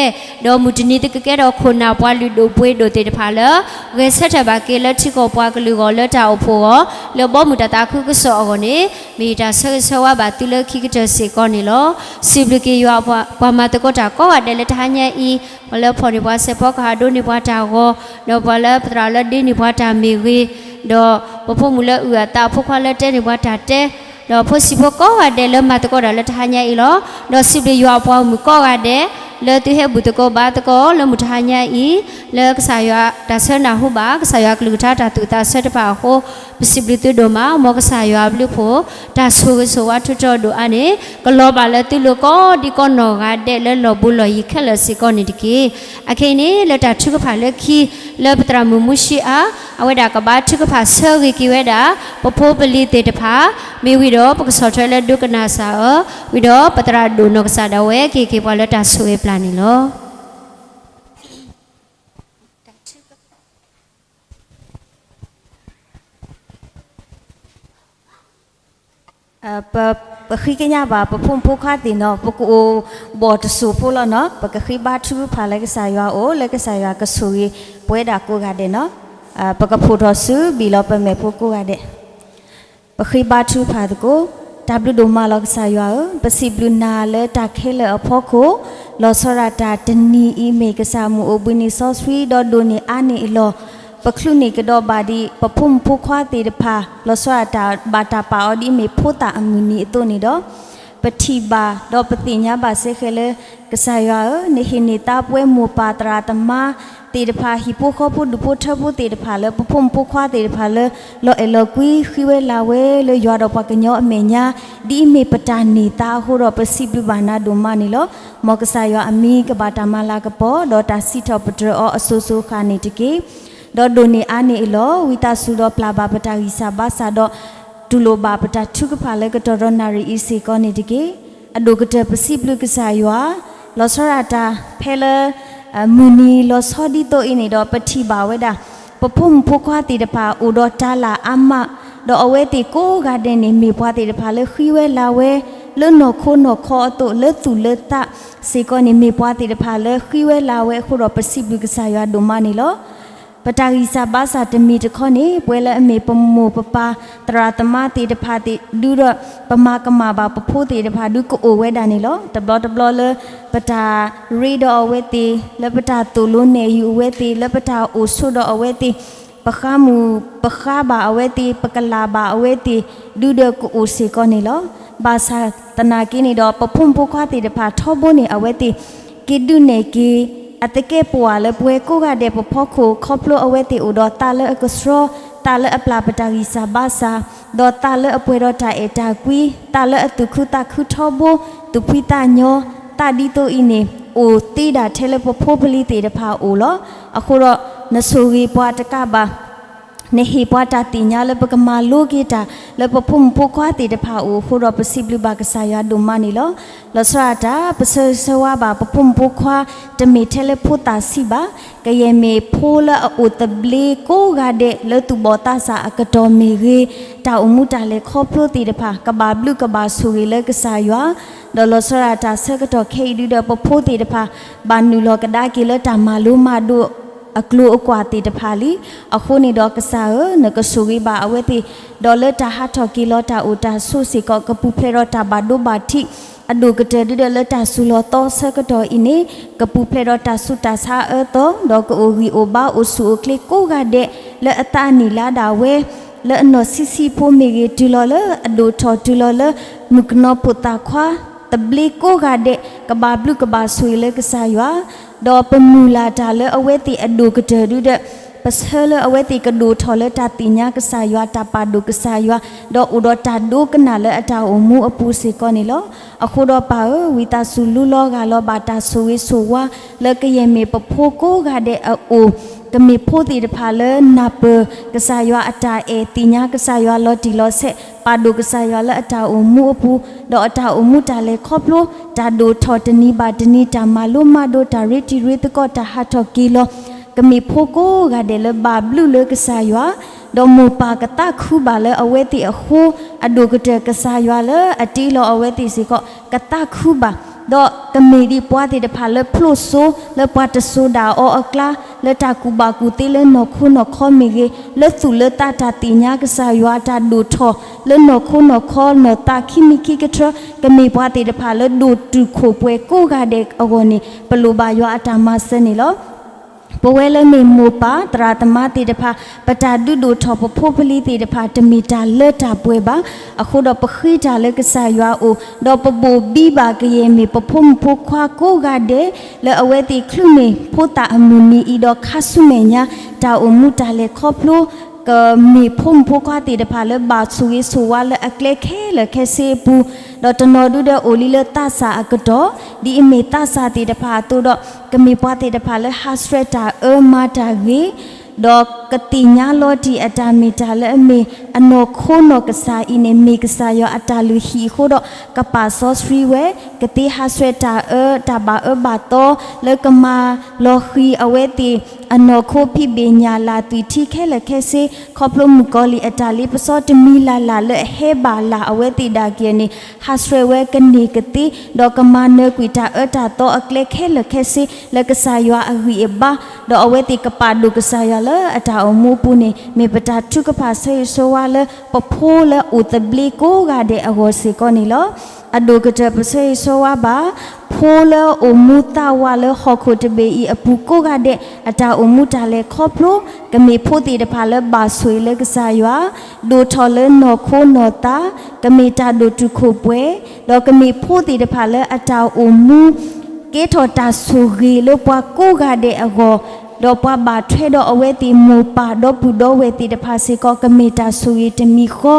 ဒီးမုၢ်တနံၤသုကကဲထီၣ်ခိၣ်နၢ်ပှၤလုၢ်ဒိၣ်ပှ့ၤဒိၣ်သ့ၣ်တဖၣ်လၢ ဂဲၤဆၢထၢၣ်ဘၣ်က့ၤလၢထံကီၢ်ပှၤကလုာ်အဂီၢ်လၢတၢ်အိၣ်ဖှိၣ်အဂီၢ်, လၢဘီမုၢ်တၢ်သးခုကစီၣ်အဂီၢ်န့ၣ်, မ့ၢ်ယတၢ်ဆၢဂ့ၤဆၢဝါဘၣ်သုလၢခံကတၢၢ်စ့ၢ်ကီးန့ၣ်လီၤ. စံးဘျုးက့ၤယွၤ ပှၤမၤသကိးတၢ်ကိးဂၤဒဲးလၢတဟါညါအံၤ, ပှၤလၢဖီၣ်န့ၢ်ပှၤစဲးဖီကဟၣ်ဒိးန့ၢ်ပှၤတၢ်ဂီၤ, ဒီးပှၤလၢပသရၣ်လၢဒ့န့ၢ်ပှၤတၢ်မ့ၢ်ဂ့ၤ, ဒီးပဖိမုၣ်လၢအုၣ်အသးအဖိခွါလၢတဲန့ၢ်ပှၤတၢ်တဲ, ဒီးဖိဆံးဖိကိးဂၤဒဲးလၢမၤသကိးတၢ်လၢတဟါညါအံၤလီၤ. ဒီးစံးဘျုးယွၤအပှၤမုၣ်ကိးဂၤဒဲး, လၢသုဟဲဘူၣ်သကိးဘါသကိးလၢမုၢ်တဟါညါအံၤ, လၢကစၢ်ယွၤတၢ်ဆၢနၢ်ဟူဘၣ်, ကစၢ်ယွၤကလုၢ်ကထါတၢ်သူၣ်သးဆၢတဖၣ်အဃိ, ပစံးဘျုးသုဒိၣ်မး, မ်ကစၢ်ယွၤအဘျုးအဖှိၣ်, တၢ်ဆိၣ်ဂ့ၤဆိၣ်ဝါထူးထီၣ်ဒိၣ်အါန့ၣ်, ကလီၤဘၣ်လၢသုလိၤကိးဒံကိးနီၢ်ဂၤဒဲးလၢလီၢ်ဘူးလီၢ်ယံၤခဲလၢာ်စ့ၢ်ကီးန့ၣ်တက့ၢ်. အခဲအံၤန့ၣ် လၢတၢ်ထုကဖၣ်လၢခံ, လၢပသရၣ်မုၣ်မူၡ့အါ, အဝဲဒၣ်ကဘါထုကဖၣ်ဆၢဂ့ၤက့ၤဝဲဒၣ်, ပဖိပလံၤသ့ၣ်တဖၣ်, မ့ၢ်ဝံၤဒီးပကဆီၣ်ထွဲလၢဒိကနၣ်စၢ်အီၤ, ဝံၤဒီးပသရၣ်ဒိၣ်နီၢ်ကစၢ်ဒၣ်ဝဲက့ၤက့ၤပှၤလၢတၢ်ဆိၣ်ဂ့ၤပျၢ်န့ၣ်လီၤ. ပဃ့ကညးဘၣ်ပဖိမုၣ်ဖိခွါသ့ၣ်နီၤ, ပကအိၣ်ဘီၣ်တစိၢ်ဖိလီၤနီၤ, ပကဃ့ဘါထုကဖၣ်လၢကစၢ်ယွၤအအိၣ်, လၢကစၢ်ယွၤကဆိၣ်ဂ့ၤပဝဲဒၣ်ကိးဂၤဒဲးနီၤ, ပကဖှိၣ်ထီၣ်စုဘံၣ်လီၤပမဲာ်ဖိကိးဂၤဒဲး, ပဃ့ဘါထုကဖၣ်သကိး, တၢ်ဘျုးဒိၣ်မးလီၤကစၢ်ယွၤဧၢ, ပစံးဘျုးနၤလၢတၢ်ခဲလၢာ်အဖီခိၣ်, လီၤဆီဒၣ်တၢ်တနံၤအံၤမ့ၢ်ကစၢ်မုၢ်အိၣ်ဘှံးနံၤစီဆှံဒီးဒိၣ်န့ၢ်အါန့ၢ်အလီၢ်, ပချုးန့ၢ်ကဒီးဘၣ်ဒံး ပဖိမုၣ်ဖိခွါသ့ၣ်တဖၣ်, လီၤဆီဒၣ်တၢ်ဘၣ်တၢ်ပာ်အီၤဒ်အမ့ၢ်ဖိသၣ်အမုၢ်နံၤအသိးန့ၣ်ဒီး, ပထံၣ်ဘၣ်ဒီးပသ့ၣ်ညါဘၣ်စ့ၢ်ကီးလၢ ကစၢ်ယွၤဧၢ, နဟ့ၣ်န့ၢ်သါပဝဲမိၢ်ပၢ်သရၣ်သမါသ့ၣ်တဖၣ်, ဟံၣ်ဖိဃီဖိဒူၣ်ဖိထၢဖိသ့ၣ်တဖၣ်လၢပဖိမုၣ်ဖိခွါသ့ၣ်တဖၣ်လၢ လီၤအဲၣ်လီၤကွံဃံဝဲလၤဝဲလၢယွၤဒီးပှၤကညီအမဲာ်ညါ, ဒ်အမ့ၢ်ပတၢ်န့ၢ်သါအဃိဒီးပစံးဘျုးဘၣ်နၤဒိၣ်မးန့ၣ်လီၤ. မ်ကစၢ်ယွၤအမံၤကဘၣ်တၢ်မၤလၤကပီၤ, ဒီးတၢ်စံးထီၣ်ပတြၢၤအီၤအစိၤစိၤအဃၣ်န့ၣ်တက့ၢ်. ဒီးဒိၣ်န့ၢ်အါန့ၢ်အလီၢ်, ဝံသးစူၤဒီးပျၢ်ဘၣ်ပတၢ်ဂံၢ်စၢ်ဘါစၢ်ဒီး တူၢ်လိာ်ဘၣ်ပတၢ်ထုကဖၣ်လၢကတီၢ်ဒီးနၣ်ရံၣ်အံၤစ့ၢ်ကီးန့ၣ်တက့ၢ်. အဒိၣ်ကတၢၢ်ပစံးဘျုးကစၢ်ယွၤ, လီၤဆီဒၣ်တၢ်ဖဲလၢ မုၢ်နံၤလီၤဆီဒ်သိးအံၤန့ၣ်ဒီး ပထံၣ်ဘၣ်ဝဲဒၣ် ပဖိမုၣ်ဖိခွါသ့ၣ်တဖၣ်အိၣ်ဒီးတၢ်လၢ်အါမး, ဒီးအဝဲသ့ၣ်ကိးဂၤဒဲးန့ၣ် မ့ၢ်ပှၤသ့ၣ်တဖၣ်လၢဃံဝဲလၤဝဲ လၢနီၢ်ခိနီၢ်ခီအသိး လၢသူၣ်လၢသးစ့ၢ်ကီးန့ၣ် မ့ၢ်ပှၤသ့ၣ်တဖၣ်လၢဃံဝဲလၤဝဲအဃိဒီး ပစံးဘျုးကစၢ်ယွၤဒိၣ်မးန့ၣ်လီၤ. ပတၢ်ဂံၢ်စၢ်ဘါစၢ်တမံၤတခီန့ၣ် ပဝဲလၢအမ့ၢ်ပမိၢ်ပပၢ်သရၣ်သမါသ့ၣ်တဖၣ်သ့ၣ်ဒုဒီး ပမၤကမၣ်ဘၣ်ပဖိသ့ၣ်တဖၣ်ဒုကအိၣ်ဝဲဒၣ်န့ၣ်လီၤ. တဘျီတဘျီလၢ ပတၢ်ရ့ဒီးအဝဲသ့ၣ်, လၢပတၢ်သိၣ်လိနဲၣ်ယုာ်အဝဲသ့ၣ်, လၢပတၢ်အိၣ်ဆိးဒီးအဝဲသ့ၣ်, ပဃါမုၢ်ပဃါဘၣ်အဝဲသ့ၣ်, ပကလၢ်ဘၣ်အဝဲသ့ၣ်, ဒုဒီးကအိၣ်စ့ၢ်ကီးန့ၣ်လီၤ. ဘၣ်ဆၣ်သနာ်က့န့ၣ်ဒီး ပဖိမုၣ်ဖိခွါသ့ၣ်တဖၣ်ထီဘိန့ၣ် အဝဲသ့ၣ် က့ၤဒုးနဲၣ်က့ၤ အသကဲးပဝးလၢပဝဲကိးဂၤဒဲးပဖီခိၣ် ခီဖျိအဝဲသ့ၣ်အိၣ်ဒီးသးလၢအကဆှီ, သးလၢအပျၢ်ပတၢ်ဂံၢ်စၢ်ဘါစၢ်, ဒီးသးလၢအပှဲၤဒီးတၢ်အဲၣ်တၢ်ကွံ, သးလၢအသူၣ်ခုသးခုထီဘိ, သူၣ်ဖှံသးညီ, သးဒ်သိးအံၤန့ၣ် အိၣ်သ့ဒၣ်ထဲလၢပဖိပလံၤသ့ၣ်တဖၣ်အအိၣ်လီၤ. အဃိဒီး နဆိၣ်ဂ့ၤပှၤတကးဘၣ် နဟ့ၣ်ပှၤတၢ်သ့ၣ်ညါလၢပကမၤလိက့ၤတၢ် လၢပဖိမုၣ်ဖိခွါသ့ၣ်တဖၣ်အအိၣ်အဃိဒီး ပစံးဘျုးဘၣ်ကစၢ်ယွၤဒိၣ်မးန့ၣ်လီၤ. လီၤဆီဒၣ်တၢ် ပဆၢဂ့ၤဆၢဝါဘၣ် ပဖိမုၣ်ဖိခွါ တမ့ၢ်ထဲလၢဖိသၣ်ဆံးဘၣ်, ကယဲၢ်မ့ၢ်ဖိလၢအအိၣ်သဘျ့ကိးဂၤဒဲး လၢသူၣ်ဘီၣ်သးစၢ်အကတီၢ်မ့ၢ်ဂ့ၤ, တၢ်အိၣ်မူတၢ်လဲၤခီဖျိသ့ၣ်တဖၣ် ကဘၣ်ဘျုးကဘၣ်ဆိၣ်ဂ့ၤလၢကစၢ်ယွၤ, ဒီးလီၤဆီဒၣ်တၢ်ဆၢကတီၢ်ခဲအံၤဒုဒီး ပဖိသ့ၣ်တဖၣ် ဘၣ်နုာ်လီၤကဒါက့ၤလၢတၢ်မၤလိမၤဒိး အကျိၤအကွာ်သ့ၣ်တဖၣ်လံ. အဃိန့ၣ်ဒီးကစၢ်ဧၢ, နကဆိၣ်ဂ့ၤဘၣ်အဝဲသ့ၣ်, ဒီးလၢတၢ်ဟးထီၣ်က့ၤလီၤတၢ်အိၣ်တၢ်ဆိးစ့ၢ်ကီး ကပူၤဖျဲးဒီးတၢ်ဘၣ်ဒိဘၣ်ထံး အဒိၣ်ကတၢၢ်ဒုဒီးလၢတၢ်ဆူးလီၤသီဆၢကတီၢ်အံၤန့ၣ် ကပူၤဖျဲးဒီးတၢ်ဆူးတၢ်ဆါအၢသီ, ဒီးကအိၣ်ဂံၢ်အိၣ်ဘါအိၣ်ဆူၣ်အိၣ်ချ့ကိးဂၤဒဲး လၢအသးအနံၣ်လါဒၣ်ဝဲ လၢအနီၢ်ဆံးဆံးဖိမ့ၢ်ဂ့ၤတုၤလီၤလၢအဒိၣ်ထီၣ်တုၤလီၤလၢ မုၣ်ကနီၤဖိသၣ်ခွါ သဘျ့ကိးဂၤဒဲး ကဘၣ်ဘျုးကဘၣ်ဆိၣ်ဂ့ၤလၢကစၢ်ယွၤ, ဒီးပမုၢ်လၢ်တၢ်လၢအဝဲသ့ၣ်အဒိၣ်ကတၢၢ်ဒုဒီး ပဆၢလၢအဝဲသ့ၣ်ကဒိၣ်ထီၣ်လၢတၢ်သ့ၣ်ညါကစၢ်ယွၤ တၢ်ပာ်ဒိၣ်ကစၢ်ယွၤ, ဒီးအိၣ်ဒီးတၢ်ဒိကနၣ်လၢအတၢ်အိၣ်မူအပူၤစ့ၢ်ကီးန့ၣ်လီၤ. အဃိဒီးပၢ်ဧၢ, ဝံသးစူၤလူလီၤဂၢ်လီၤဘၣ်တၢ်ဆိၣ်ဂ့ၤဆိၣ်ဝါ လၢကယဲၢ်မ့ၢ်ပဖိကိးဂၤဒဲးအအိၣ် ကမ့ၢ်ဖိသ့ၣ်တဖၣ်လၢနၢ်ပၢၢ်ကစၢ်ယွၤအတၢ်အဲၣ်, သ့ၣ်ညါကစၢ်ယွၤလီၤတံၢ်လီၤဆဲး, ပာ်ဒိၣ်ကစၢ်ယွၤလၢအတၢ်အိၣ်မူအပူၤ, ဒီးအတၢ်အိၣ်မူတၢ်လဲၤခီဖျိ, တၢ်ဒိၣ်ထီၣ်တနံၤဘၣ်တနံၤ, တၢ်မၤလိမၤဒိး, တၢ်ရ့တံၤရ့သကိး, တၢ်ဟးထီၣ်က့ၤလီၤ, ကမ့ၢ်ဖိကိးဂၤဒဲးလၢဘၣ်ဘျုးလၢကစၢ်ယွၤ, ဒီးမိၢ်ပၢ်ကသးခုဘၣ်လၢအဝဲသ့ၣ်အဃိ, အဒိၣ်ကတၢၢ်ကစၢ်ယွၤလၢအတ့လီၤအဝဲသ့ၣ်စ့ၢ်ကီး ကသးခုဘၣ်, ဒီးကမ့ၢ်ဒ်ပှၤသ့ၣ်တဖၣ်လၢဖျိစိလၢပှၤတစိၤဒၣ်အီၤအကျါ, လၢတၢ်ကူၣ်ဘၣ်ကူၣ်သ့လၢနီၢ်ခိနီၢ်ခီမ့ၢ်ဂ့ၤ, လၢသူၣ်လၢသးတၢ်သ့ၣ်ညါကစၢ်ယွၤတၢ်ဒိၣ်ထီၣ်လၢနီၢ်ခိနီၢ်ခီနီၢ်သးခံမံၤခံကတြၢ, ကမ့ၢ်ပှၤသ့ၣ်တဖၣ်လၢဒိၣ်တုာ်ခိၣ်ပှဲၤကိးဂၤဒဲးအဂီၢ်န့ၣ် ပလိၣ်ဘၣ်ယွၤအတၢ်မၤစၢၤန့ၣ်လီၤ. ပဝဲလၢမ့ၢ်မိၢ်ပၢ်သရၣ်သမါသ့ၣ်တဖၣ် ပတၢ်ဒုးဒိၣ်ထီၣ်ပဖိပလံၤသ့ၣ်တဖၣ် တမ့ၢ်တၢ်လၢတၢ်ပှဲၤဘၣ်. အဃိဒီးပဃ့တၢ်လၢကစၢ်ယွၤအအိၣ်, ဒီးပဘိၣ်ဘံဘၣ်ကယဲၢ်မ့ၢ်ပဖိမုၣ်ဖိခွါကိးဂၤဒဲး လၢအဝဲသ့ၣ်ချုးန့ၢ်ဖိသၣ်အမုၢ်နံၤအံၤ ဒီးခါဆူမဲာ်ညါ တၢ်အိၣ်မူတၢ်လဲၤခီဖျိ ကမ့ၢ်ဖိမုၣ်ဖိခွါသ့ၣ်တဖၣ်လၢဘၣ်ဆိၣ်ဂ့ၤဆိၣ်ဝါလၢအကျဲခဲလၢာ်ခဲဆ့အပူၤ, ဒီးတနီၤဒုဒီးအိၣ်လံလၢသးစၢ်အကတီၢ်, ဒ်အမ့ၢ်သးစၢ်သ့ၣ်တဖၣ်အသိးဒီး ကမ့ၢ်ပှၤသ့ၣ်တဖၣ်လၢဟးဆှဲးတၢ်အၢမၤတၢ်ဂ့ၤ, ဒီးကသ့ၣ်ညါလီၤတံၢ်အတၢ်မ့ၢ်တၢ်လၢအမ့ၢ်အနီၢ်ခိနီၢ်ကစၢ်အံၤန့ၣ် မ့ၢ်ကစၢ်ယွၤအတၢ်လုၢ်ဟံၣ်အဃိဒီး ကပာ်စီဆှံဝဲ, ကသ့ဟးဆှဲးတၢ်အၢတၢ်ဘၣ်အၢဘၣ်သီ လၢကမၤလီၤဃံၤအဝဲသ့ၣ်အနီၢ်ခိဖံးဘ့ၣ်ညၣ်လၢ်သွံၣ်ထံခဲလၢာ်ခဲဆ့, ခီဖျိမုၣ်ကီၤလံၢ်အတၢ်လ့ပစီတမံၤလၢ်လၢ်လၢအဟဲဘၣ်လၢ်အဝဲသ့ၣ်ဒၣ်ကယဲၢ်န့ၣ် ဟးဆှဲးဝဲကန့ၢ်ကသ့, ဒီးကမၤနၢၤကွံာ်တၢ်အၢတၢ်သီအကျဲခဲလၢာ်ခဲဆ့ လၢကစၢ်ယွၤအဂံၢ်အဘါ, ဒီးအဝဲသ့ၣ်ကပာ်ဒိၣ်ကစၢ်ယွၤလၢအတၢ်အိၣ်မူအပူၤန့ၣ် မ့ၢ်ပတၢ်ထုကဖၣ်ဆၢဂ့ၤဆၢဝါလၢပဖိလၢအိၣ်သဘျ့ကိးဂၤဒဲးအဂီၢ်စ့ၢ်ကီးန့ၣ်လီၤ. အဒိၣ်ကတၢၢ်ပဆၢဂ့ၤဆၢဝါဘၣ် ဖိလၢအိၣ်မူသးဝးလၢဟီၣ်ခိၣ်တဘ့ၣ်အံၤအပူၤကိးဂၤဒဲး အတၢ်အိၣ်မူတၢ်လဲၤခီဖျိ ကမ့ၢ်ဖိသ့ၣ်တဖၣ်လၢဘၣ်ဆိၣ်ဂ့ၤလၢကစၢ်ယွၤ, ဒိၣ်ထီၣ်လၢနီၢ်ခိနီၢ်သး, ကမ့ၢ်တၢ်ဒိၣ်တုာ်ခိၣ်ပှဲၤ, ဒီးကမ့ၢ်ဖိသ့ၣ်တဖၣ်လၢအတၢ်အိၣ်မူ ကဲထီၣ်တၢ်ဆိၣ်ဂ့ၤလၢပှၤကိးဂၤဒဲးအဂီၢ်, ဒီးပှၤဘၣ်ထွဲဒီးအဝဲသ့ၣ်မိၢ်ပၢ်ဒီပုၢ်ဒီဝဲၢ်သ့ၣ်တဖၣ်စ့ၢ်ကီး ကမ့ၢ်တၢ်ဆိၣ်ဂ့ၤတမံၤဃီ,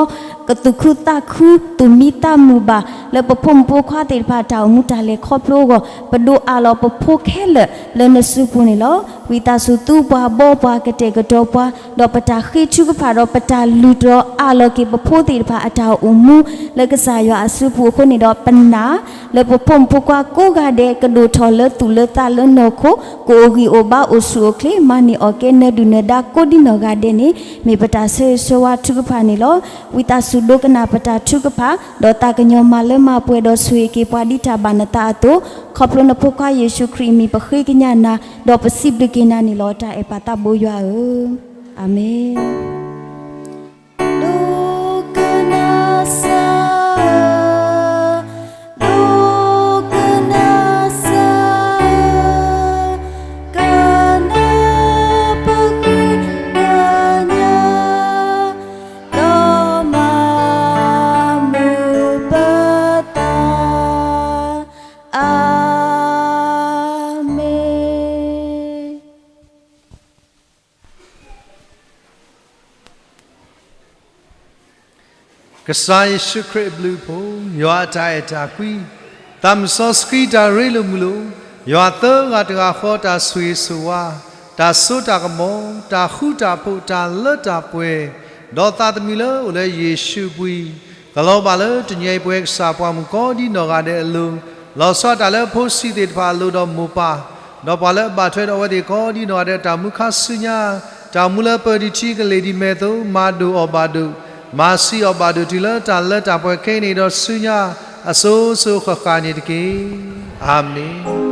ကသူၣ်ခုသးခု သူၣ်မံသးမုာ်ဘၣ် လၢပဖိမုၣ်ဖိခွါသ့ၣ်တဖၣ်တၢ်အိၣ်မူတၢ်လဲၤခီဖျိအဂီၢ်, ပဒိးအးလီၤပဖိခဲလၢာ်လၢနစုပူၤန့ၣ်လီၤ. ဝံသးစူၤသူပှၤဘီပှၤကတဲာ်ကတီၤပှၤ, ဒီးပတၢ်ဃ့ထုကဖၣ်ဒီးပတၢ်လုၢ်တၢ်အးလီၤက့ၤပဖိသ့ၣ်တဖၣ်အတၢ်အိၣ်မူ လၢကစၢ်ယွၤအစုပူၤအဃိန့ၣ်ဒီး ပနာ်လၢပဖိမုၣ်ဖိခွါကိးဂၤဒဲး ကဒိၣ်ထီၣ်လၢသူၣ်လၢသးလၢနီၢ်ခိ, ကအိၣ်ဂံၢ်အိၣ်ဘါအိၣ်ဆူၣ်အိၣ်ချ့ မၤန့ၢ်အီၣ်ကဲနၢၤဒုၣ်နၢၤဒါကိးဒ်နီၢ်ဂၤဒဲးန့ၣ် မ့ၢ်ပတၢ်ဆၢဂ့ၤဆၢဝါထုကဖၣ်န့ၣ်လီၤ. ဝံသးစူၤဒိကနၣ်ပတၢ်ထုကဖၣ်, ဒီးသးကညီၤမၤလၢမၤပှဲၤဒီးဆိၣ်ဂ့ၤက့ၤပှၤဒ်တၢ်ဘၣ်နသးအသိး, ခီဖျိနဖိခွါယ့ၣ်ၡူးခရံာ်အမံၤပဃ့ကညးနၤ, ဒီးပစံးဘျုးက့ၤနၤန့ၣ်လီၤ. တၢ်အဲၣ်ပၢ်သးဘိယွၤဧၢ, အၤမ့ၣ်. ဒိကနၣ်စၢ်ဧၢ, ဒိကနၣ်စၢ်ဧၢ, ကနၢ်ပဃ့ကညး, ဒီးမၤမုာ်ပသး, အၤမ့ၣ်. ကစၢ်ယ့ၣ်ၡူးခရံာ်အဘျုးအဖှိၣ်, ယွၤအတၢ်အဲၣ်တၢ်ကွံ, သးမုၢ်စီဆှံတၢ်ရ့လိာ်မုာ်လိာ်, ယွၤသၢဂၤတဂၤဃီတၢ်ဆိၣ်ဂ့ၤဆိၣ်ဝါ, တၢ်စိတၢ်ကမီၤ, တၢ်ဃူတၢ်ဖိး, တၢ်လၢတၢ်ပှဲၤ, ဒီးသးသမူလၢအိၣ်လၢယ့ၣ်ၡူးအပူၤအံၤ, ကလီၤဘၣ်လၢတနံၤအံၤပဝဲကစၢ်ပှၤမုၣ်ကိးဒ်နီၢ်ဂၤဒဲးအလိၤ, လီၤဆီဒၣ်တၢ်လၢဖိဆံးသ့ၣ်တဖၣ်အလိၤဒီးမိၢ်ပၢ်, ဒီးပှၤလၢအဘၣ်ထွဲဒီးအဝဲသ့ၣ်ကိးဒ်နီၢ်ဂၤဒဲးအတၢ်မူခါဆူညါ, တၢ်မူလၢပၢၤဒံးထံကလ့ၢ်ဒံးမဲာ်အသိး, မၤဒိၣ်အီၤဘၣ်ဒိၣ်, မၤဆံးအီၤဘၣ်ဒိၣ်တုၤလၢတၢ်လၢတၢ်ပှဲၤခဲအံၤန့ၣ်ဒီးဆူညါ, အစိၤစိၤဃၣ်ဃၣ်န့ၣ်တက့ၢ်. အၤမ့ၣ်.